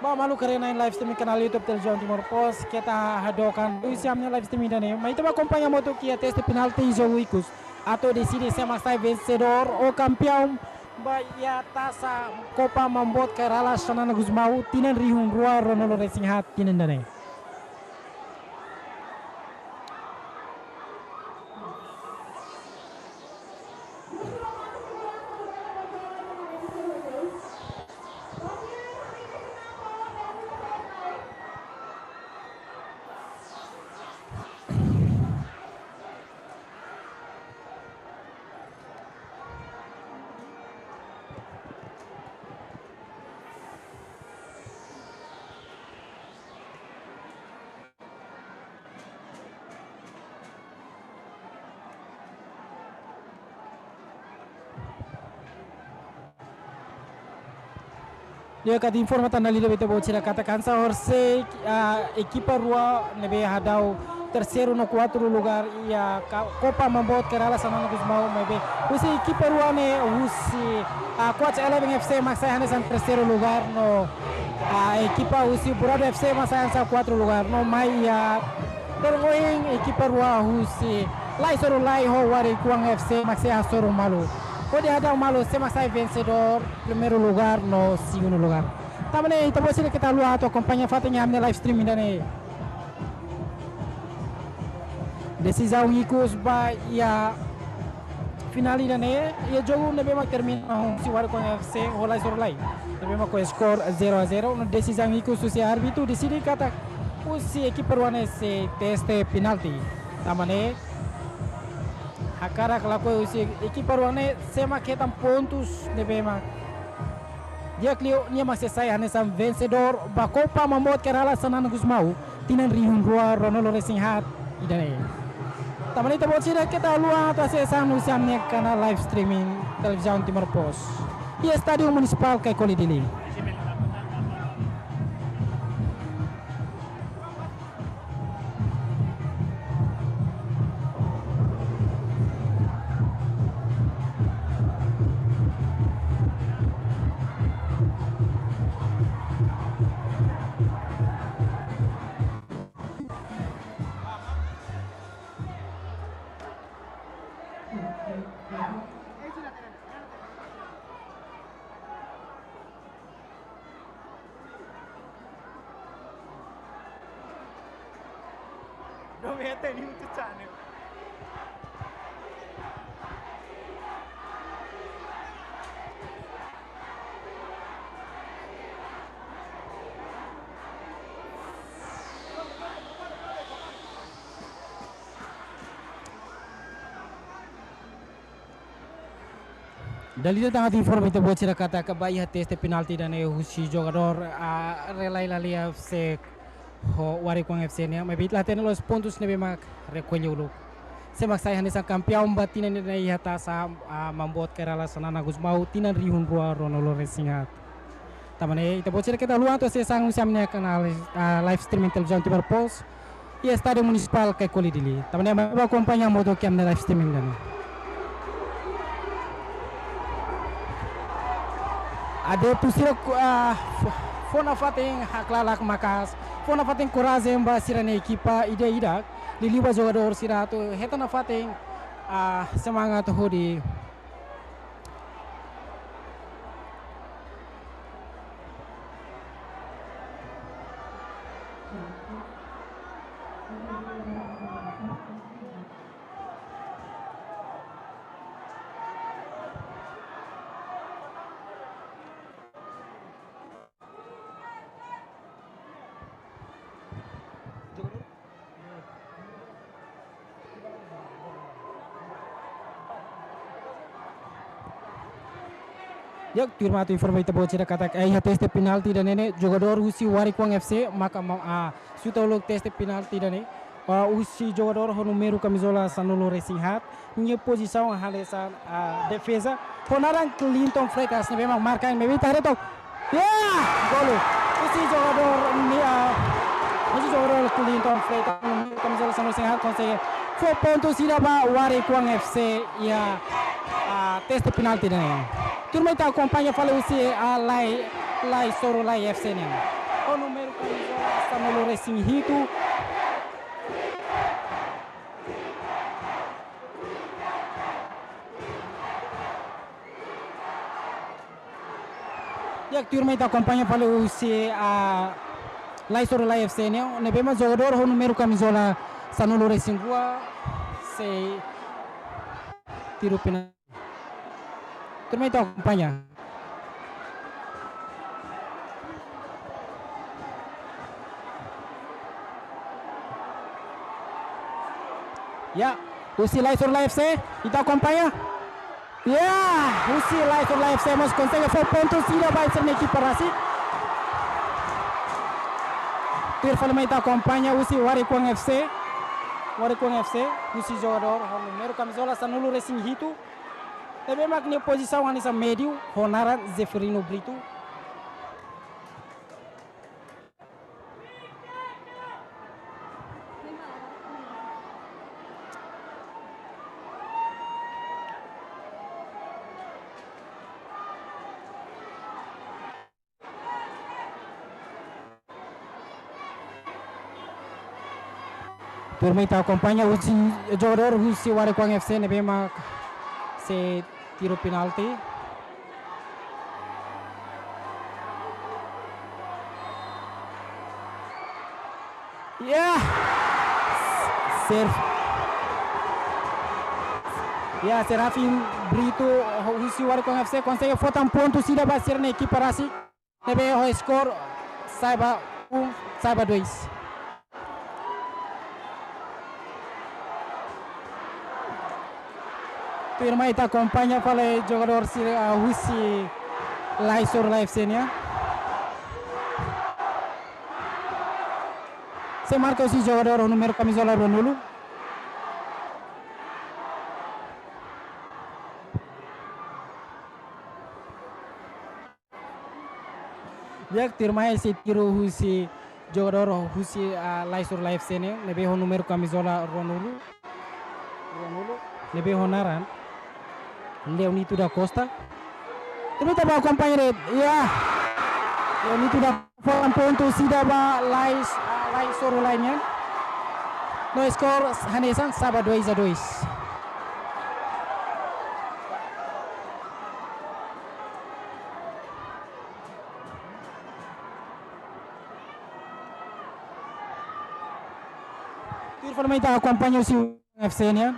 Ba maluk haree-na'in live streaming kanál YouTube Televizaun Timor Post, keta hadook an husi ami-nia live streaming ida-ne'e. Mai ita bá akompaña hamutuk iha teste penalti jogu Ikus atu deside sé mak sai vensedór ou kampiaun ba iha Tasa Copa Mamboot Kairala Xanana Gusmão tinan rihun rua ruanulu-resin-haat tinan ida-ne'e. Di'ak, atu informa tan dala ida ba ita-boot sira katak hanesan horisehik, ah, ekipa rua ne'ebé hadau terseiru no kuartu lugár iha ka-, Copa Mamboot Kairala Xanana Gusmão maibé husi ekipa rua ne'e husi, ah, Coach Eleven F C mak sai hanesan terseiru lugár no, ah, ekipa husi Burado F C mak sai hanesan kuartu lugár no mai iha loron ohin ekipa rua husi Laisor Lai ho Wariquan F C mak sei hasoru malu. Hodi hadau malu sé mak sai vensedór, primeiru lugár no segundu lugár. Tanba ne'e, ita-boot sira keta haluha atu akompaña fatin iha ami-nia live stream ida-ne'e. Desizaun ikus ba iha finál ida-ne'e, iha jogu ne'ebé mak termina husi Warikuang F C ho Laisoru Lae. Ne'ebé mak ho skor zero a zero, no desizaun ikus husi árbitru deside katak husi ekipa rua ne'e sei teste penalti. Tanba ne'e, hakarak lakohi husi ekipa rua ne'e sé mak hetan pontus ne'ebé mak di'ak liu, nia mak sei sai hanesan vensedór ba Copa Mamboet Kerala Xanana Gusmão tinan rihun rua ruanulu resin haat ida-ne'e. Tanba ne'e ita-boot sira keta haluha atu asesu hanesan ami-nia kanál live streaming Televizaun Timor Post iha Estádiu Munisipál Caicoli, Dili. No me ateni mutu channel. Dala ida tan atu informa ita-boot sira katak ba iha teste penalti ida-ne'e husi jogadór, ah, Relai Lalia F C ho Warikuang F C nian, maibé ita la hatene loos pontus ne'ebé mak rekolle uluk. Sé mak sai hanesan kampiaun ba tinan ida-ne'e iha Taça, ah, Mamboet Kerala Xanana Gusmão tinan rihun rua ruanulu resin haat. Tanba ne'e ita-boot sira keta haluha atu asesu hanesan ami-nia kanál, ah, live streaming Televizaun Timor Post iha Estádiu Munisipál Caicoli, Dili. Tanba ne'e mai bá akompaña hamutuk ho ami-nia live streaming ida-ne'e. Adeptu sira ku-, ah, fó, fó nafatin haklalak maka'as, fó nafatin korajen ba sira-nia ekipa ida-idak, liuliu ba jogadór sira atu hetan nafatin, ah, semangat hodi Di'ak, tuirmai atu informa ita-boot sira katak, eh, iha teste penalti ida-ne'e ne'e, jogadór husi Warikuang F C maka ma-, ah, xuta uluk teste penalti ida-ne'e. Ah, husi jogadór ho númeru kamizola sanulu resin haat, nia pozisaun hanesan, ah, defeza. Ho naran Clinton Freitas ne'ebé mak marka, maibé ita haree took. Ya, golu. Husi jogadór nia, husi jogadór Clinton Freitas, kamizola sanulu resin haat, konsege fó pontus ida ba Warikuang F C iha, ah, teste penalti ida-ne'e. Tuirmai ita akompaña fali husi, ah, Lai, Laisoru Lae F C nian. Ho númeru kamizola sanulu resin hitu. Di'ak, tuirmai ita akompaña fali husi, ah, Laisoru Lae F C nian, ne'ebé mak jogadór ho númeru kamizola sanulu resin rua sei tiru penalti. Tuirmai ita akompaña. Ya, husi Laisoru Lae F C, ita akompaña. Ya, husi Laisoru Lae F C mós konsege fó pontus ida ba sira-nia ekipa rasik. Tuir fali mai ita akompaña husi Warikuang F C. Warikuang F C, husi jogadór ho númeru kamizola sanulu resin hitu. Ne'ebé mak nia pozisaun hanesan médiu, ho naran Zeferino Brito. Tuirmai ita akompaña husi jogadór husi Warikuang F C ne'ebé mak sei tiru penalti. Ya. Ser-, ya, Serafim Brito, husi Warikon F C, konsege fó tan pontu ida ba sira-nia ekipa rasik. Ne'ebé ho skor sai ba um, sai ba dois. Tuirmai ita akompaña fali jogadór sira, ah, husi Lai Sorulai F C nian. Sei marka husi jogadór númeru kamizola ruanulu. Di'ak, tuirmai sei tiru husi jogadór husi, ah, Lai Sorulai F C nian, ne'ebé ho númeru kamizola ruanulu. Ruanulu. Ne'ebé ho naran Leonito da Costa. Tuirmai ita bá akompaña de'it. Ya. Leonito da Costa fó tan pontu ida ba Lai, ah, Lai Sorulai nian. No skor hanesan, sai ba dois a dois. Tuir fali mai ita akompaña husi F C nian.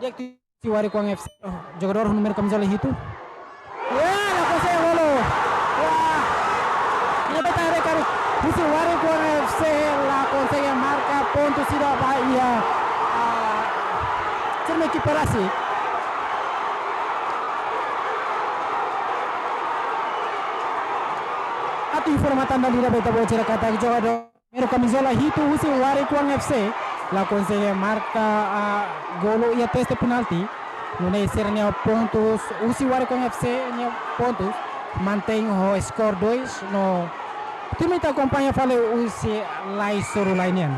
Di'ak, husi Warikon F C, jogadór númeru kamizola hitu. Ya, la konsege golu. Ya. Ida-ne'e ita haree katak husi Warikon F C la konsege marka pontu ida ba iha, ah, sira-nia ekipa rasik. Atu informa tan dala ida ba ita-boot sira katak jogadór númeru kamizola hitu husi Warikon F C la konsege marka, ah, golu iha teste penalti. Nune'e sira-nia pontus, husi Warikon F C nia pontus mantein ho skor dois no tuirmai ita akompaña fali husi Lai Sorulai nian.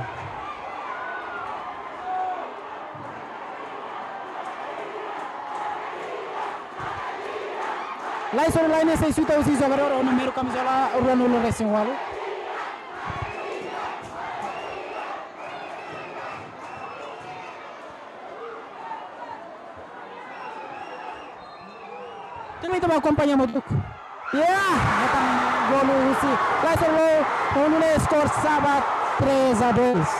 Lai Sorulai nian sei xuta husi jogadór númeru kamizola ruanulu resin ualu. Tuirmai ita bá akompaña hamutuk. Ya, hetan golu husi Lai Sorulai, nune'e skor sai ba três a dois.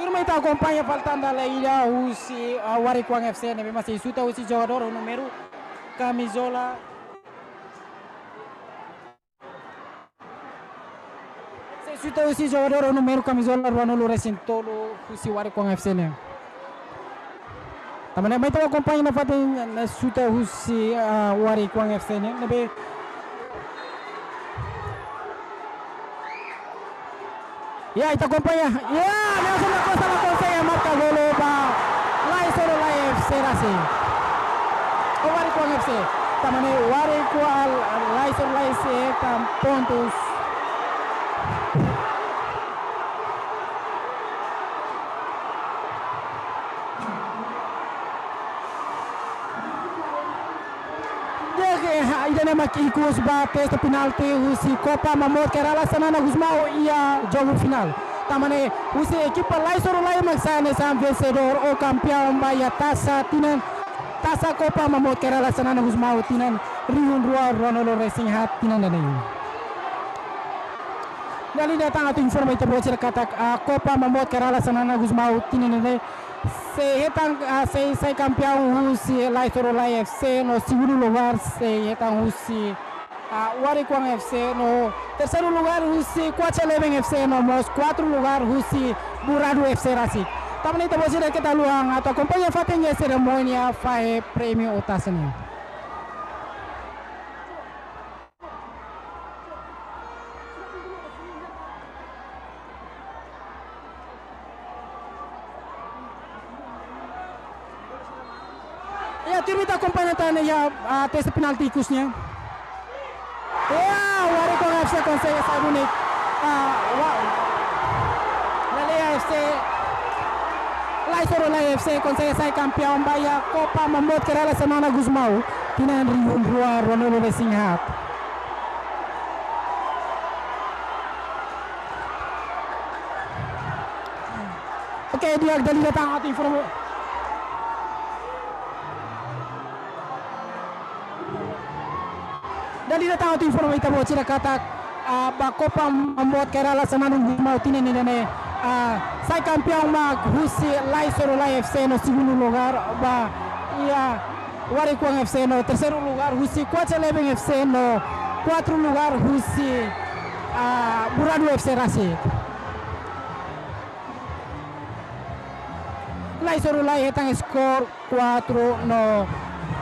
Tuirmai ita akompaña fali tan dala ida husi, ah, Warikon F C ne'ebé mak sei xuta husi jogadór númeru kamizola. Sei xuta husi jogadór númeru kamizola ruanulu resin tolu husi Warikon F C nian. Tanba ne'e mai ita akompaña nafatin, ne'e xuta husi, ah, Warikon F C nian, ne'ebé Ya, ita akompaña. Ya, Nelson da Costa la konsege marka golu ba Lai Sorulai F C rasik. Ho Warikon F C. Tanba ne'e Warikon, Lai Sorulai sei hetan pontus. Di'ak, ida-ne'e mak ikus ba teste penalti husi Copa Mamót Kerala Xanana Gusmão iha jogu finál. Tanba ne'e husi ekipa Lai Sorulai mak sai hanesan vensedór ou kampiaun ba iha taxa tinan, taxa Copa Mamót Kerala Xanana Gusmão tinan rihun rua ruanulu resin haat tinan ida-ne'e. Dala ida tan atu informa ita-boot sira katak, ah, Copa Mamót Kerala Xanana Gusmão tinan ida-ne'e sei hetan, ah, sei, sei kampiaun husi Lai Sorulai F C no segundu lugár sei hetan husi Ah, Warikuang F C no terseiru lugar husi Kuace Leben F C no mós kuartu lugar husi Buradu F C rasik. Tanba ne'e ita-boot sira keta haluha atu akompaña fatin iha serimónia fahe prémiu Otasa nian. Ya, tuirmai ita akompaña tan iha, ah, teste penalti ikus nian. Ya, Warikuang F C konsege sai bonit. Ah, wa-, Laleia F C, Laisoru Lai F C konsege sai kampiaun ba iha Copa Mamboot Kay Rala Xanana Gusmão tinan rihun rua ruanulu resin haat. Oke, di'ak, dala ida tan atu informa. Dala ida tan atu informa ita-boot sira katak, ah, ba Copa Mamboot Kay Rala Xanana Gusmão tinan ida-ne'e, ah, sai kampiaun mak husi Laisoru Lai F C no segundu lugar ba iha Warikuang F C no terseiru lugar husi Kuace Leben F C no kuartu lugar husi, ah, Buradu F C rasik. Laisoru Lai hetan skor kuatru no,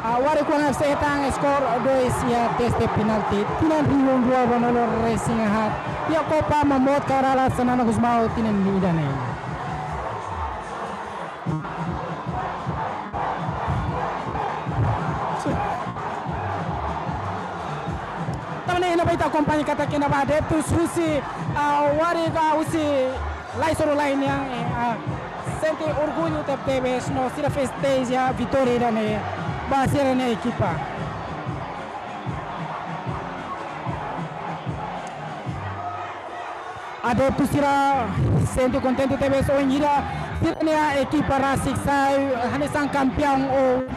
ah, Warikuang F C hetan skor dois iha teste penalti tinan rihun rua ruanulu resin haat iha Copa Mamboot Kay Rala Xanana Gusmão tinan ida-ne'e. Tanba ne'e iha ne'ebá ita akompaña katak iha ne'ebá adeptus husi, ah, Wari, ah, husi Laisoru Lai nian, eh, ah, sente orgullu tebetebes no sira festeja vitória ida-ne'e ba sira-nia ekipa. Adeptus sira sente kontente tebes ohin ida sira-nia ekipa rasik sai hanesan kampiaun ou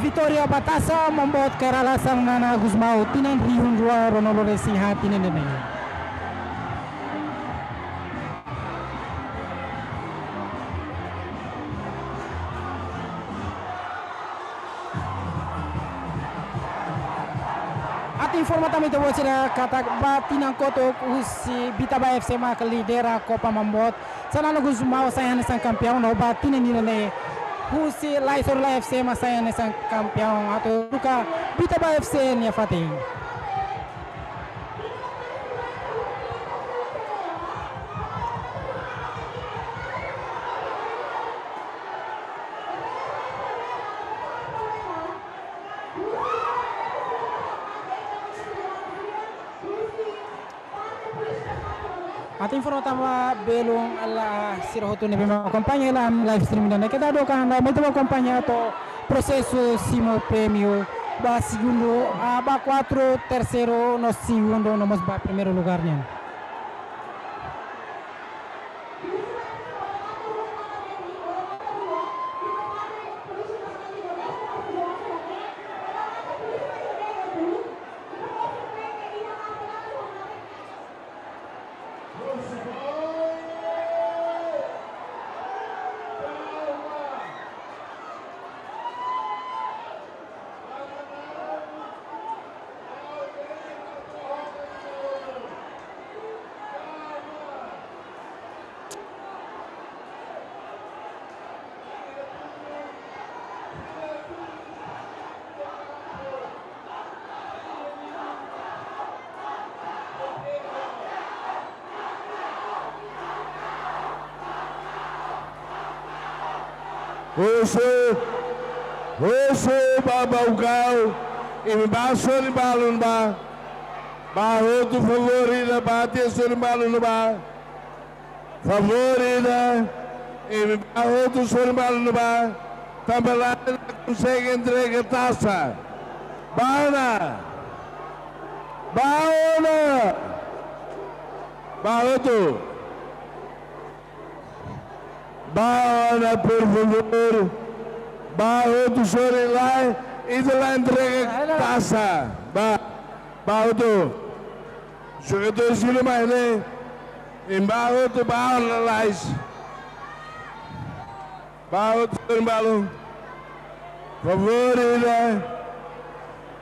vitória ba Taça Mamboot Kay Rala Xanana Gusmão tinan rihun rua ruanulu resin haat tinan ida-ne'e. Atu informa tanba ita-boot sira katak ba tinan kotuk husi Bitaba F C mak lidera Copa Mamboot Xanana Gusmão sai hanesan kampiaun no ba tinan ida-ne'e husi Laisoru Lai F C mak sai hanesan kampiaun atu troka Bitaba F C nia fatin. Atu informa tanba belun, ah, sira hotu ne'ebé mak akompaña hela live stream ida-ne'e, keta hadook an, mai ita bá akompaña to'o prosesu simu prémiu ba segundu, ah, ba kuartu, terseiru no segundu no mós ba primeiru lugar nian. Husu, husu ba Baucau, imi bá sorin balun bá. Bá hotu favór ida bá tiha sorin balun bá. Favór ida, imi bá hotu sorin balun bá. Tanba lae la konsege entrega taxa. Bá ona. Bá ona. Bá hotu. Bá ona, por favór. Bá hotu sorin lae, ita la entrega taxa. Bá, bá hotu. Jogadór sira mai ne'e, imi bá hotu bá ona lalais. Bá hotu sorin balun. Favór ida.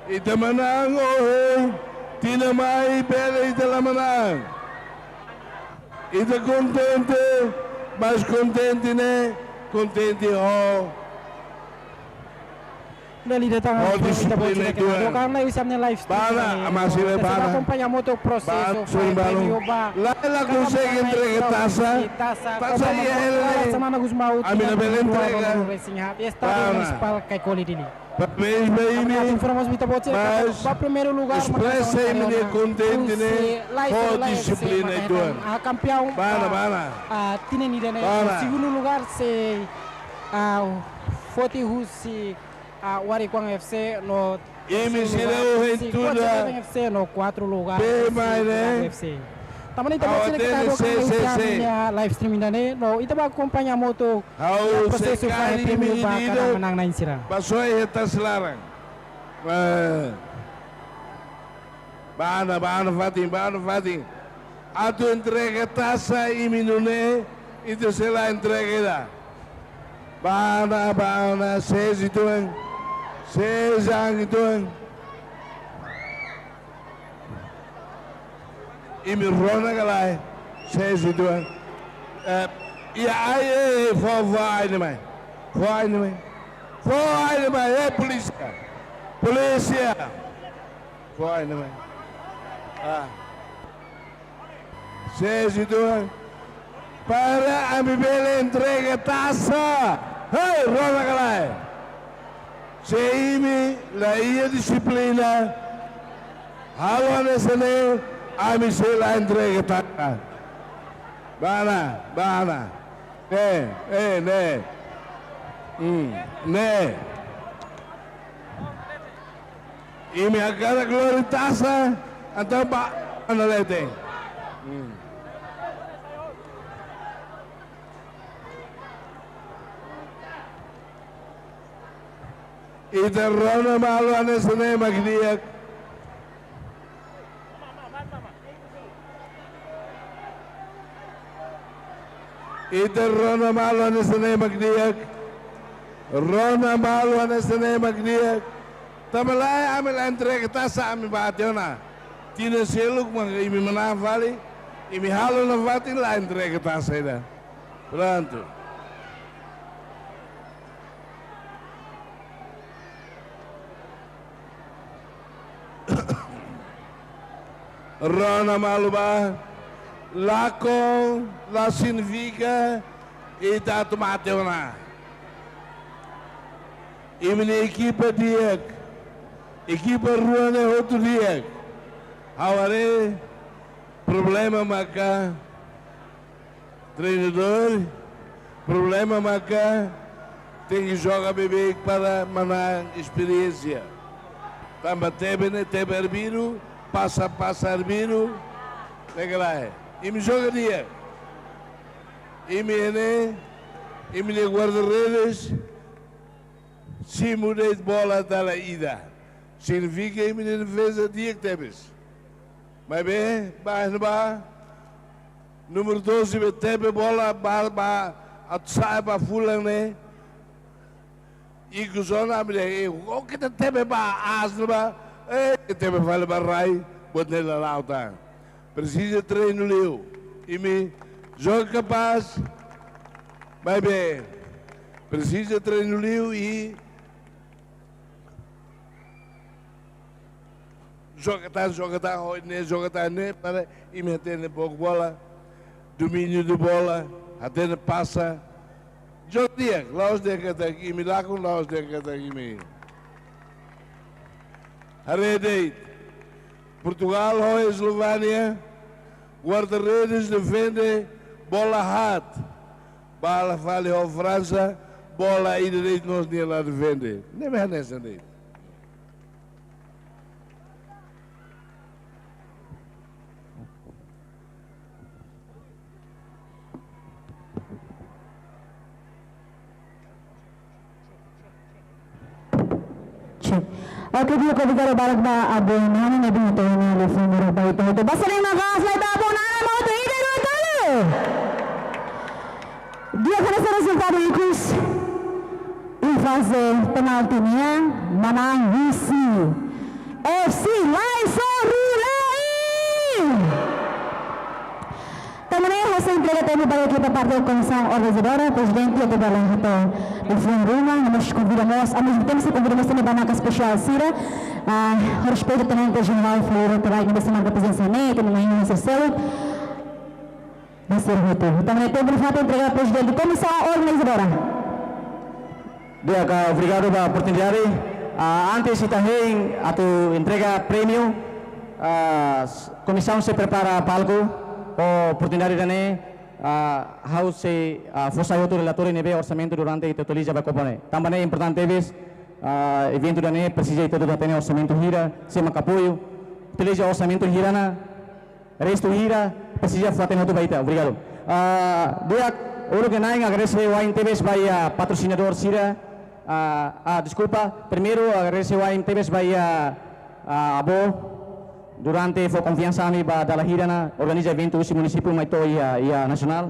Ita manán ohin, Tinan mai bele ita la manán. Ita kontente, mas kontente ne'e, kontente ho Dali datang. Oh, disiplina itu, eh. Karena isam ne live stream. Bana, masih le bana. Akompaña moto prosesu. Bana, suruh baru. Lae la konsege entrega taxa. Taxa iha ele. Ami labele entrega. Estadu Munisipál Caicoli, Dili. Parabéns ba imi. Informasaun ita bot. Mas ba primeiru lugar, espresa imi-nia kontente ne'e ho disiplina itu. Kampeaun. Bana, bana. Tinan ida-ne'e. Bana. Segundu lugar sei foti husi Warikuang F C no. Imi sira husi Kuat F C no kuatru lugar. Be mai ne. F C. Tanba ne'e ita bot sira ke tadu kan C C C. Live streaming ida-ne'e no ita ba akompaña moto. Ha'u prosesu fali imi ba kada manán na'in sira. Ba soe hetas laran. Bana, bana fatin, bana fatin. Atu entrega taxa imi nune'e, ita sei la entrega ida. Bana, bana, sesi tuan. Sesi ang tuan. Imi rona ka lae, sesi tuan. Eh, iha ai, eh, fó, fó ai-ne'e mai. Fó ai-ne'e mai. Fó ai-ne'e mai, eh, polísia. Polísia. Fó ai-ne'e mai. Ah. Sesi tuan. Para ami bele entrega taxa. Hei, rona ka lae. Se imi la iha disiplina, halo hanesan ne'e, ami sei la entrega taxa. Bana, bana. Ne'e, eh, ne'e. Hmm, ne'e. Imi hakarak lori taxa, entaun ba, ana leten. Hmm. Ita rona malu hanesan ne'e mak di'ak. Ita rona malu hanesan ne'e mak di'ak. Rona malu hanesan ne'e mak di'ak. Tanba lae ami la entrega taxa ami ba tiha ona. Tinan seluk mak imi manán fali. Imi halo nafatin la entrega taxa ida. Prontu. Rona malu ba, lakon la signifika ita atu mate ona. Imi-nia ekipa di'ak, ekipa rua ne'e hotu di'ak. Ha'u haree problema maka treinadór, problema maka tenke joga beibeik para manán esperiénsia. Tanba tebe ne'e tebe arbiru, pasa, pasa arbiru, ne'e ka lae. Imi joga di'ak. Imi ne'e, imi-nia guarda-redes, simu de'it bola dala ida. Signifika imi-nia defeza di'ak tebes. Maibé, ba, ba, númeru doze be tebe bola, ba, ba, atu sa'e ba fulan ne'e. Ikus ona, ami dehan, eh, oke ita tebe ba aas ne'ebá, eh, tebe fali ba rai, buat ne'e la la'o tan. Presiza treinu liu, imi joga kapás, maibé, presiza treinu liu i joga tan, joga tan, ho ne'e, joga tan ne'e, para imi hatene bok bola, domíniu de bola, hatene pasa. Joga di'ak, la'ós dehan katak imi lakon, la'ós dehan katak imi. Haree de'it, Portugál ho Eslovénia, guarda-redes defende bola haat. Bá fali ho Fransa, bola ida de'it mós nia la defende. Ne'ebé hanesan de'it. Cek. Oke, di'ak, obrigadu barak ba Abu Nani, ne'ebé tau ni le fundo ba ita hotu. Basa lima gas, lai ba Abu Nani, mau tu ida, dua, tolu. Di'ak, hanesan rezultadu ikus. Iha faze penalti nian, manán husi F C Lai Sorula. Ne'e, ha'u sei entrega temi ba ekipa parte da Komisaun Organizadora, Prezidente, atu bele hato'o liafuan ruma, no mós konvida mós, ao mesmo tempo sei konvida mós temi ba maka espesiál sira, ah, ho respeitu Tenente Jenerál Floriano Terai, ne'ebé sei marka prezensa ne'e, temi mai no Seselo. Ba sira hotu. Entaun, ne'e tempu nafatin entrega Prezidente Komisaun Organizadora. Di'ak, obrigadu ba oportunidade. Ah, antes ita hein atu entrega prémiu, ah, s-, komisaun sei prepara palku, ho oportunidade ida-ne'e, ah, ha'u sei, ah, fó sai hotu relatóriu ne'ebé orsamentu durante ita utiliza ba Kopa ne'e. Tanba ne'e importante tebes, ah, eventu ida-ne'e presiza ita hotu hatene orsamentu hira, sé maka apoiu, utiliza orsamentu hira ona, restu hira, presiza fó-hatene hotu ba ita. Obrigadu. Ah, di'ak, uluk nanain agradese wa'in tebes ba iha patrosinadór sira. Ah, ah, deskulpa, primeiru agradese wa'in tebes ba iha, ah, avó, durante fó konfiansa ami ba dala hira ona organiza eventu husi munisípiu mai to'o iha, iha nasionál.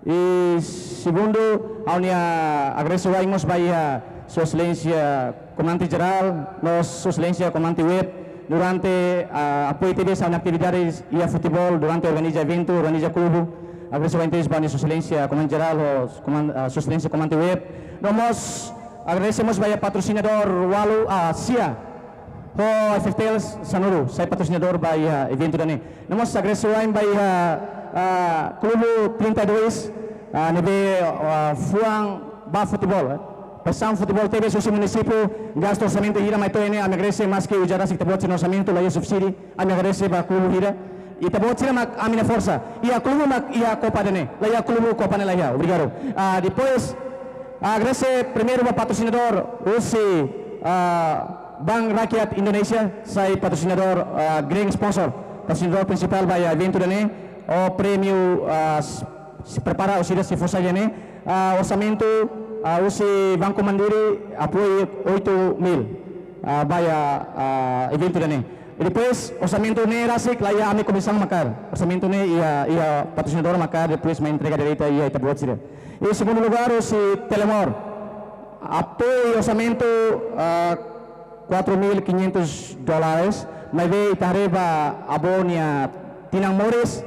I segundu, ha'u-nia agradese wa'in mós ba iha Sua Exelénsia Komandante Jerál, no Sua Exelénsia Komandante WEB, durante, ah, apoiu tebes ha'u-nia atividade iha futeból, durante organiza eventu, organiza klubu. Agradese wa'in tebes ba nia Sua Exelénsia Komandante Jerál, ho koman-, ah, Sua Exelénsia Komandante WEB. No mós, agradese mós ba iha patrosinadór ualu, ah, sia. Ho F F T L Sanuru, sai patrosinadór ba iha eventu ida-ne'e. No mós agradese wa'in ba iha, ah, Klubu trinta e dois, ah, ne'ebé, ah, fuan ba futeból, eh. Paixaun futeból tebes husi munisípiu, gasta orsamentu hira mai to'o iha ne'e, ami agradese maski uza rasik ita-boot sira-nia orsamentu, laiha subsídiu, ami agradese ba klubu hira. Ita-boot sira mak ami-nia forsa. Iha klubu mak iha Kopa ida-ne'e, laiha klubu Kopa ne'e laiha. Obrigadu. Ah, depois, agradese primeiru ba patrosinadór husi, ah, Bank Rakyat Indonesia, sai patrosinadór, ah, grand sponsor, patrosinadór prinsipál ba iha eventu ida-ne'e, ho prémiu, ah, s-, sei prepara, ou seja, sei fó sai iha ne'e, ah, orsamentu, ah, husi Banco Mandiri, apoiu oito mil, ah, ba iha, ah, eventu ida-ne'e. I depois, orsamentu ne'e rasik laiha ami komisaun maka. Orsamentu ne'e iha, iha patrosinadór maka, depois mai entrega direta iha ita-boot sira. I segundu lugár, husi Telemor. Apoiu orsamentu, ah, quatro mil quinhentos dólares, maibé ita haree ba avó nia tinan moris,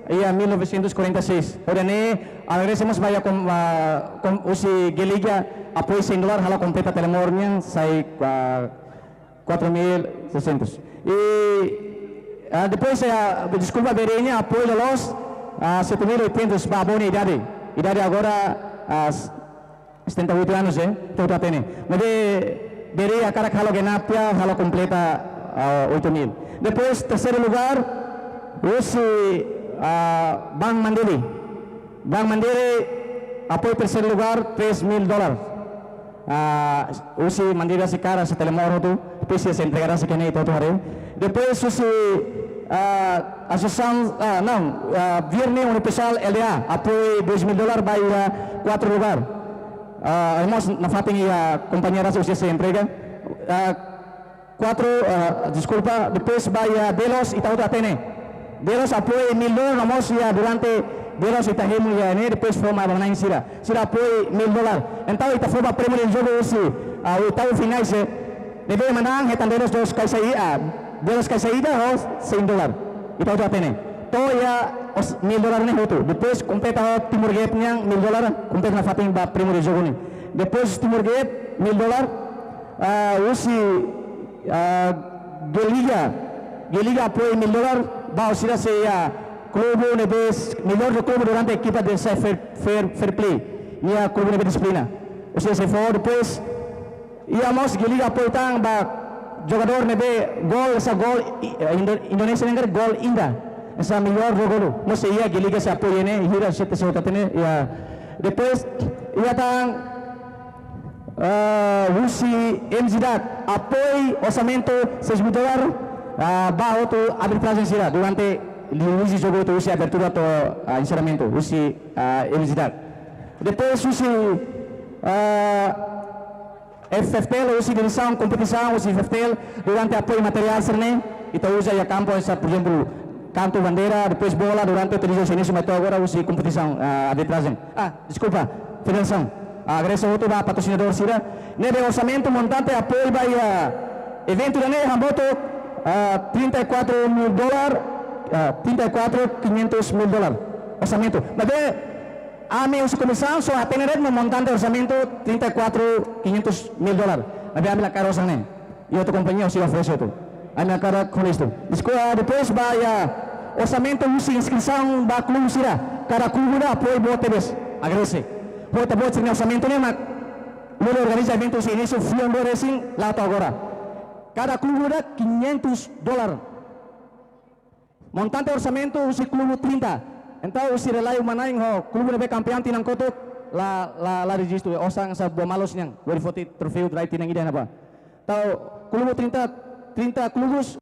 iha mil novecentos e quarenta e seis. Hodi nune'e, agradese mós ba iha kom-, ah, kom-, husi Geliga, apoiu cem dólar, halo kompleta Telemor nian, sai, ah, quatro mil seiscentos. I, ah, depois, ah, deskulpa, Bere nia apoiu loloos, ah, sete mil oitocentos ba avó nia idade. Idade agora, ah, s-, setenta e oito anos, eh, ita hotu hatene. Maibé Bere hakarak halo genap tiha, halo kompleta, ah, oito mil. Depois, terseiru lugár, husi, ah, Bank Mandiri. Bank Mandiri apoiu terseiru lugár, três mil dólar. Ah, husi Mandiri rasik hakarak, husi Telemor hotu, depois sei entrega rasik iha ne'e, ita hotu haree. Depois husi, ah, asosiasaun, ah, não, ah, Virne Universal L D A, apoiu dois mil dólar ba iha kuartu lugár. Ah, irmãos, nafatin iha kompañia rasik husi sei entrega. Ah, kuartu, ah, deskulpa, depois ba iha Delos, ita hotu hatene. Delos apoiu mil dólar, no mós iha durante Delos ita hemu iha ne'e, depois fó mai ba manán sira. Sira apoiu mil dólar. Entaun, ita fó ba prémiu de jogu husi, ah, oitavu finais, eh. Ne'ebé manán hetan Delos dois kaixa i-, ah, Delos kaixa ida ho cem dólar. Ita hotu hatene. To'o iha os mil dólar ne'e hotu. Depois kompleta ho Timor Gate nian mil dólar, kompleta nafatin ba prémiu de jogu ne'e. Depois Timor Gate mil dólar, ah, husi, ah, Geliga, Geliga apoiu mil dólar, ba husi sira sei iha klubu ne'ebé s-, melhor do clube durante ekipa de se-, fair, fair, fair play. Iha klubu ne'ebé dixiplina. Husi sira sei fó, depois, iha mós Geliga apoiu tan ba jogadór ne'ebé gol, hanesan gol, i-, eh, Indo-, Indonézia ne'e gol indah. Hanesan melhor do gol. Mós iha Geliga sei apoiu ne'e, hira sete sota tene, iha. Depois, iha tan, ah, husi M Z Dak, apoiu orsamentu seis mil dólar, ah, ba hotu arbitrajen sira durante liuhusi jogu to'o husi abertura to'o, ah, enserramentu, husi, ah, M Z Dak. Depois husi, ah, F F T L, husi diresaun kompetisaun, husi F F T L, durante apoiu materiál sira-ne'e, ita uza iha kampu, hanesan, por ezemplu, kantu bandeira, depois bola, durante três anos, mas to'o agora husi kompetisaun, ah, arbitrajen. Ah, deskulpa, federasaun. Ah, agradese hotu ba patrosinadór sira. Ne'ebé orsamentu montante apoiu ba iha eventu ida-ne'e hamutuk, ah, trinta e quatro mil dólar, ah, trinta e quatro quinhentos mil dólar. orsamentu. Maibé ami husi komisaun só hatene de'it no montante orsamentu trinta e quatro quinhentos mil dólar. Maibé ami la kaer osan ne'e. I outro kompañia sei oferese hotu. Ami la kaer osan ne'e. Depois, ah, depois ba iha orsamentu husi inskrisaun ba klube sira. Kada klube ida apoiu boot tebes. Agradese. Ho ita-boot sira-nia orsamentu ne'e mak lori organiza eventu husi inísiu fulan rua resin la'o to'o agora. Kada klube ida quinhentos dólar. Montante orsamentu husi klube trinta. Entaun husi Relai Uma Nain ho klube ne'ebé kampeaun tinan kotuk la, la, la rejistu. Osan hanesan buat malu nian. Hodi foti troféu rai tinan ida ne'ebá. Entaun klube trinta, trinta klubes.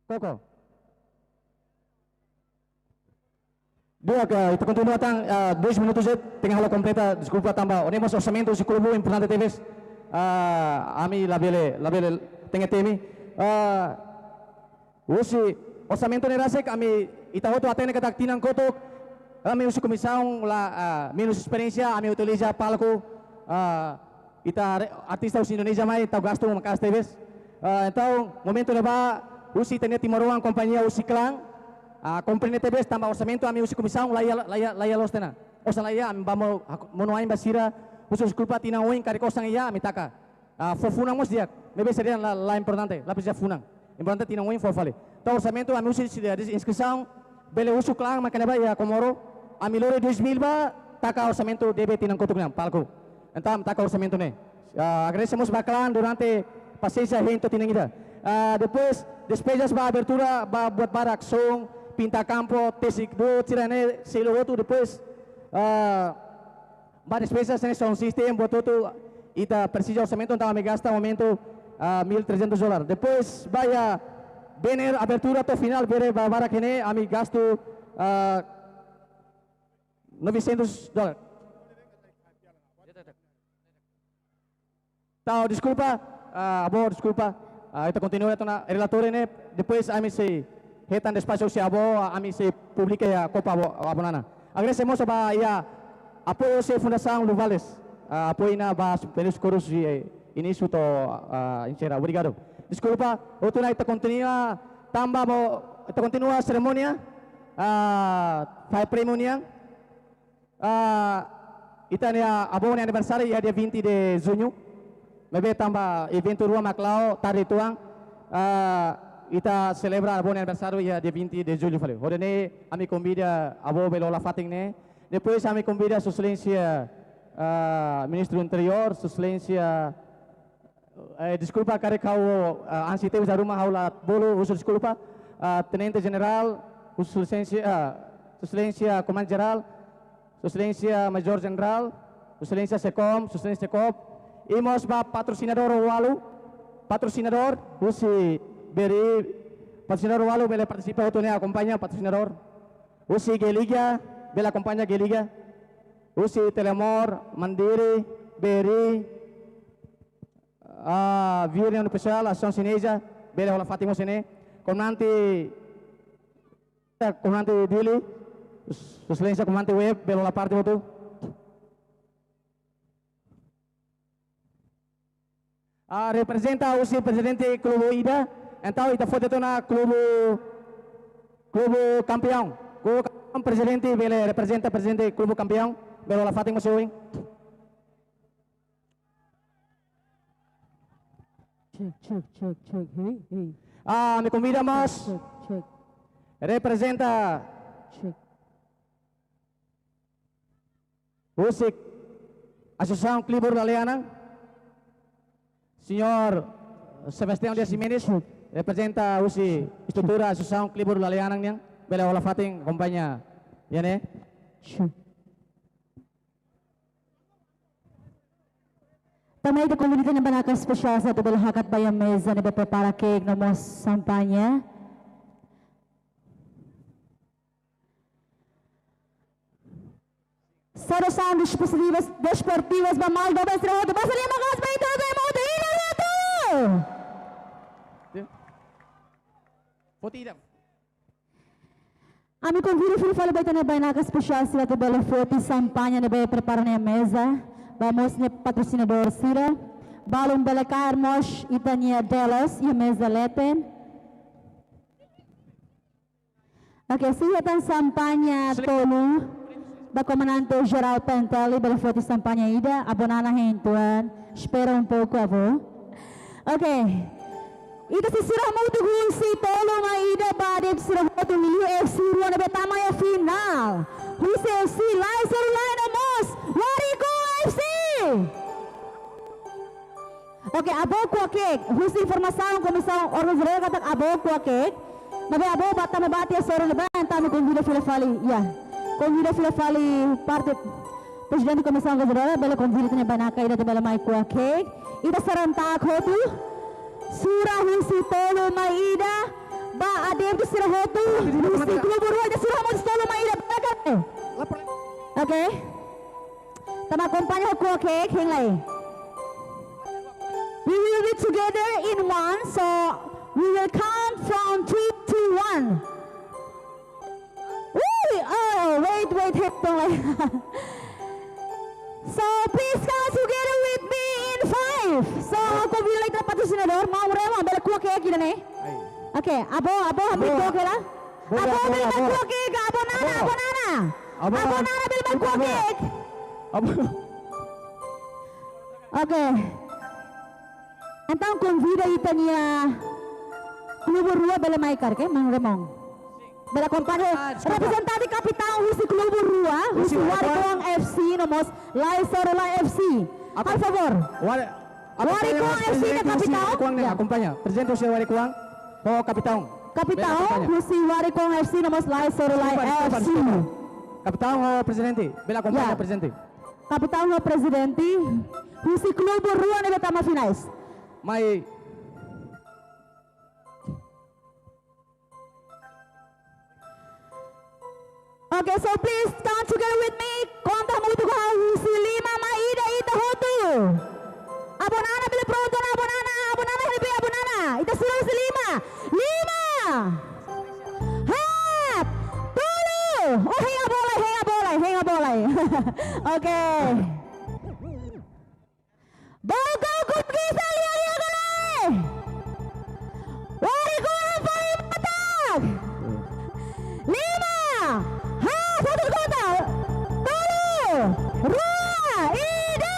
Koko. Di'ak, ita kontinua tan, ah, dois minutos de'it, tenke halo kompleta, deskulpa tanba, ó-nia mós orsamentu husi klube importante tebes. Ah, ami labele, labele tenke temi. Ah, husi orsamentu ne'e rasik, ami ita hotu hatene katak tinan kotuk, ami husi komisaun la, ah, menus esperiénsia, ami utiliza palku, ah, ita re-, artista husi Indonézia mai, entaun gastu maka'as tebes. Ah, entaun, momentu ne'ebá, husi ita-nia timoroan kompañia husi Klang, ah, komprende tebes tanba orsamentu ami husi komisaun laiha, laiha, laiha loos tiha ona. Osan laiha, ami bá monu, hak-, monu ain ba sira, husu deskulpa tinan oin karik osan iha, ami taka. Ah, fó funan mós di'ak, maibé sira-nian la, la importante, la presiza funan. Importante tinan oin fó fali. Entaun orsamentu ami husi, husi, husi inskrisaun, bele husu Klang mak ne'ebá iha Comoro, ami lori dois mil ba taka orsamentu debe tinan kotuk nian, palku. Entaun taka orsamentu ne'e. Ah, agradese mós ba Klang durante pasiénsia hein to'o tinan ida. Ah, depois, despezas ba abertura, ba buat barak, som, pinta kampu, tesi buat sira-ne'e, selu hotu, depois, ah, ba despezas ne'e sound system, buat hotu, ita presiza orsamentu, entaun ami gasta momentu, ah, mil trezentos dólar. Depois, ba iha banner abertura to'o finál, bele ba barak ne'e, ami gastu, ah, novecentos dólar. Entaun, deskulpa, ah, avó, deskulpa. Ah, ita kontinua tiha ona relatóriu ne'e, depois ami sei hetan despaxu husi avó, ah, ami sei publika iha Copa avó, avó Nana. Agradese mós ba iha apoiu husi Fundasaun Luvales, ah, apoiu ona ba Venus Chorus, eh, inísiu to'o, ah, enserra. Obrigadu. Deskulpa, hotu ona ita kontinua tanba mo, ita kontinua serimónia, ah, fai prémiu nian. Ah, ita-nia avó nia aniversáriu iha dia vinte de junho. Maibé tanba eventu rua mak la'o tarde uitoan. Ah, ita selebra avó nia aniversáriu iha dia vinte de julho fali. Hodi nune'e ami konvida avó bele hola fatin ne'e. Depois ami konvida Sua Exelénsia, ah, Ministru Interiór, Sua Exelénsia, eh, deskulpa, karik ha'u, ah, ansi tebes da ruma ha'u la bolu, husu deskulpa. Ah, Tenente Jenerál, husu Sua Exelénsia, ah, Sua Exelénsia Komandante Jerál, Sua Exelénsia Major Jenerál, Sua Exelénsia Sekom, Sua Exelénsia Sekop, i mós ba patrosinadór ualu, patrosinadór husi B R I, patrosinadór ualu bele partisipa hotu ne'e akompaña patrosinadór. Husi Geligia, bele akompaña Geligia. Husi Telemor, Mandiri, B R I, ah, Virgin Universal, Asaun Sinerjia, bele hola fatin mós iha ne'e. Komandante, eh, Komandante Dili, Sua Exelénsia Komandante Web, bele hola parte hotu. Ah, reprezenta husi prezidente klube ida, entaun ita foti tiha ona klube, klube kampiaun. Klube kampiaun, prezidente bele reprezenta prezidente klube kampiaun, bele hola fatin mós ohin. Check, check, check, check. Hey, hey. Ah, ami konvida mós. Check, check. Reprezenta. Check. Husi Asosiasaun Klibur Lalehan nian, Señór Sebastião Dias Ximenes, reprezenta husi estrutura Asosiasaun Klibur Lalehan nian, bele hola fatin akompaña iha ne'e. Tanba ne'e ita konvida ita-nia bainaka espesiál sira atu bele hakat ba iha meza ne'ebé prepara cake no mós xampaña. Saudasaun desportivas, desportivas ba maldoben sira hotu. Basa liman maka'as ba ita hotu, ema hotu, ida hotu. Foti ida. Ami konvida fila fali ba ita-nia bainaka espesiál sira atu bele foti xampaña ne'ebé prepara ona iha meza. Ba mós nia patrosinadór sira. Balun bele kaer mós ita-nia delas iha meza leten. Oke, sei hetan xampaña tolu ba Komandante Jerál P N T L, bele foti xampaña ida, avó Nana hein uitoan. Espera um pouco, avó. Oke. Ita sei sira hamutuk husi tolu mai ida ba de'it sira hotu, liuliu F C rua ne'ebé tama iha finál. Husi F C Lai Seru Lai no mós Wariko F C. Oke, avó ko'a cake. Husi informasaun komisaun organizadora katak avó ko'a cake. Maibé avó bá tama ba tiha sorin ne'ebá, entaun ami konvida fila fali, ya. Konvida fila fali parte prezidente komisaun organizadora, bele konvida ita-nia bainaka ida atu bele mai ko'a cake. Ita serentak hotu. Sura husi tolu mai ida. ba adeptu sira hotu husi klubu rua, ita sira hamutuk tolu mai ida, bele karik? Oke. Ita mak akompaña ho kuak-keek, hein lai. We will be together in one, so we will count from three, two, one. Ui, oh, wait, wait, hei, tong lai. So, please come together with me in five. So, ha'u konvida lai ita-nia patrocinador, Maun Remo, bele kuak-keek ida-ne'e? Ai. Oke, avó, avó, habri kuak-keek lai. Avó, avó, bele mai kuak-keek, avó Nana, avó Nana. Avó Nana, bele mai kuak-keek. Avó. Oke. Entaun konvida ita-nia klubu rua bele mai karik, Maun Remo? Bele akompaña. Ah, deskulpa. Reprezentante kapitaun husi klubu rua, husi Warikuang F C no mós Lai Sorulai F C. Por favór. Warikuang F C nia kapitaun. Akompaña prezidente husi Warikuang, ho kapitaun. Kapitaun husi Warikuang F C no mós Lai Sorulai F C. Kapitaun ho prezidente, bele akompaña prezidente. Kapitaun ho prezidente husi klubu rua ne'ebé tama finais. Mai. Okay, so please come together with me. Konta hamutuk ho ha'u, husi lima mai ida ita hotu. Avó Nana, bele prontu ona, avó Nana, avó Nana, hebe avó Nana. Ita sira husi lima. Lima. Haat. Tolu. Oh, hein avó lai, hein avó lai, hein avó lai. Okay. Bau kau kukisa lia-lian ka lae. Warikuang fali matak. Lima. Haat, haat, konta. Tolu. Rua. Ida.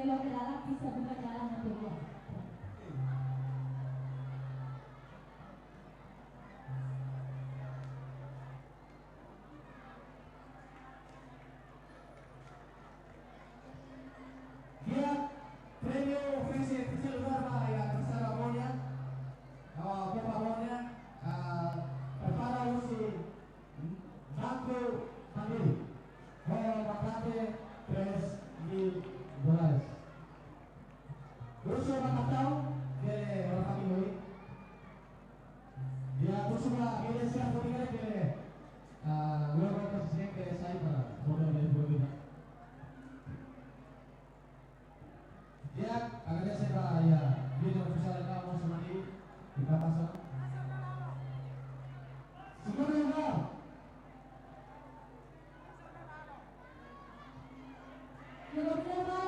Loke dalan, sisa buka jalan untuk dia. Di'ak, prémiu oferese terceiro lugar ba iha terceira bola, ah, Copa Bola, ah, prepara husi Banco Mandiri, ho montante três mil dólares. Husu ba kapitaun, bele halo fatin oin. Ya, husu ba bele sira foti kere bele, ah, logo ke sisi ke sai para modal de provida. Ya, agradese ba, ya, bele husu ba kapitaun, husu ba ni, kita pasa. Semua ya, Pak.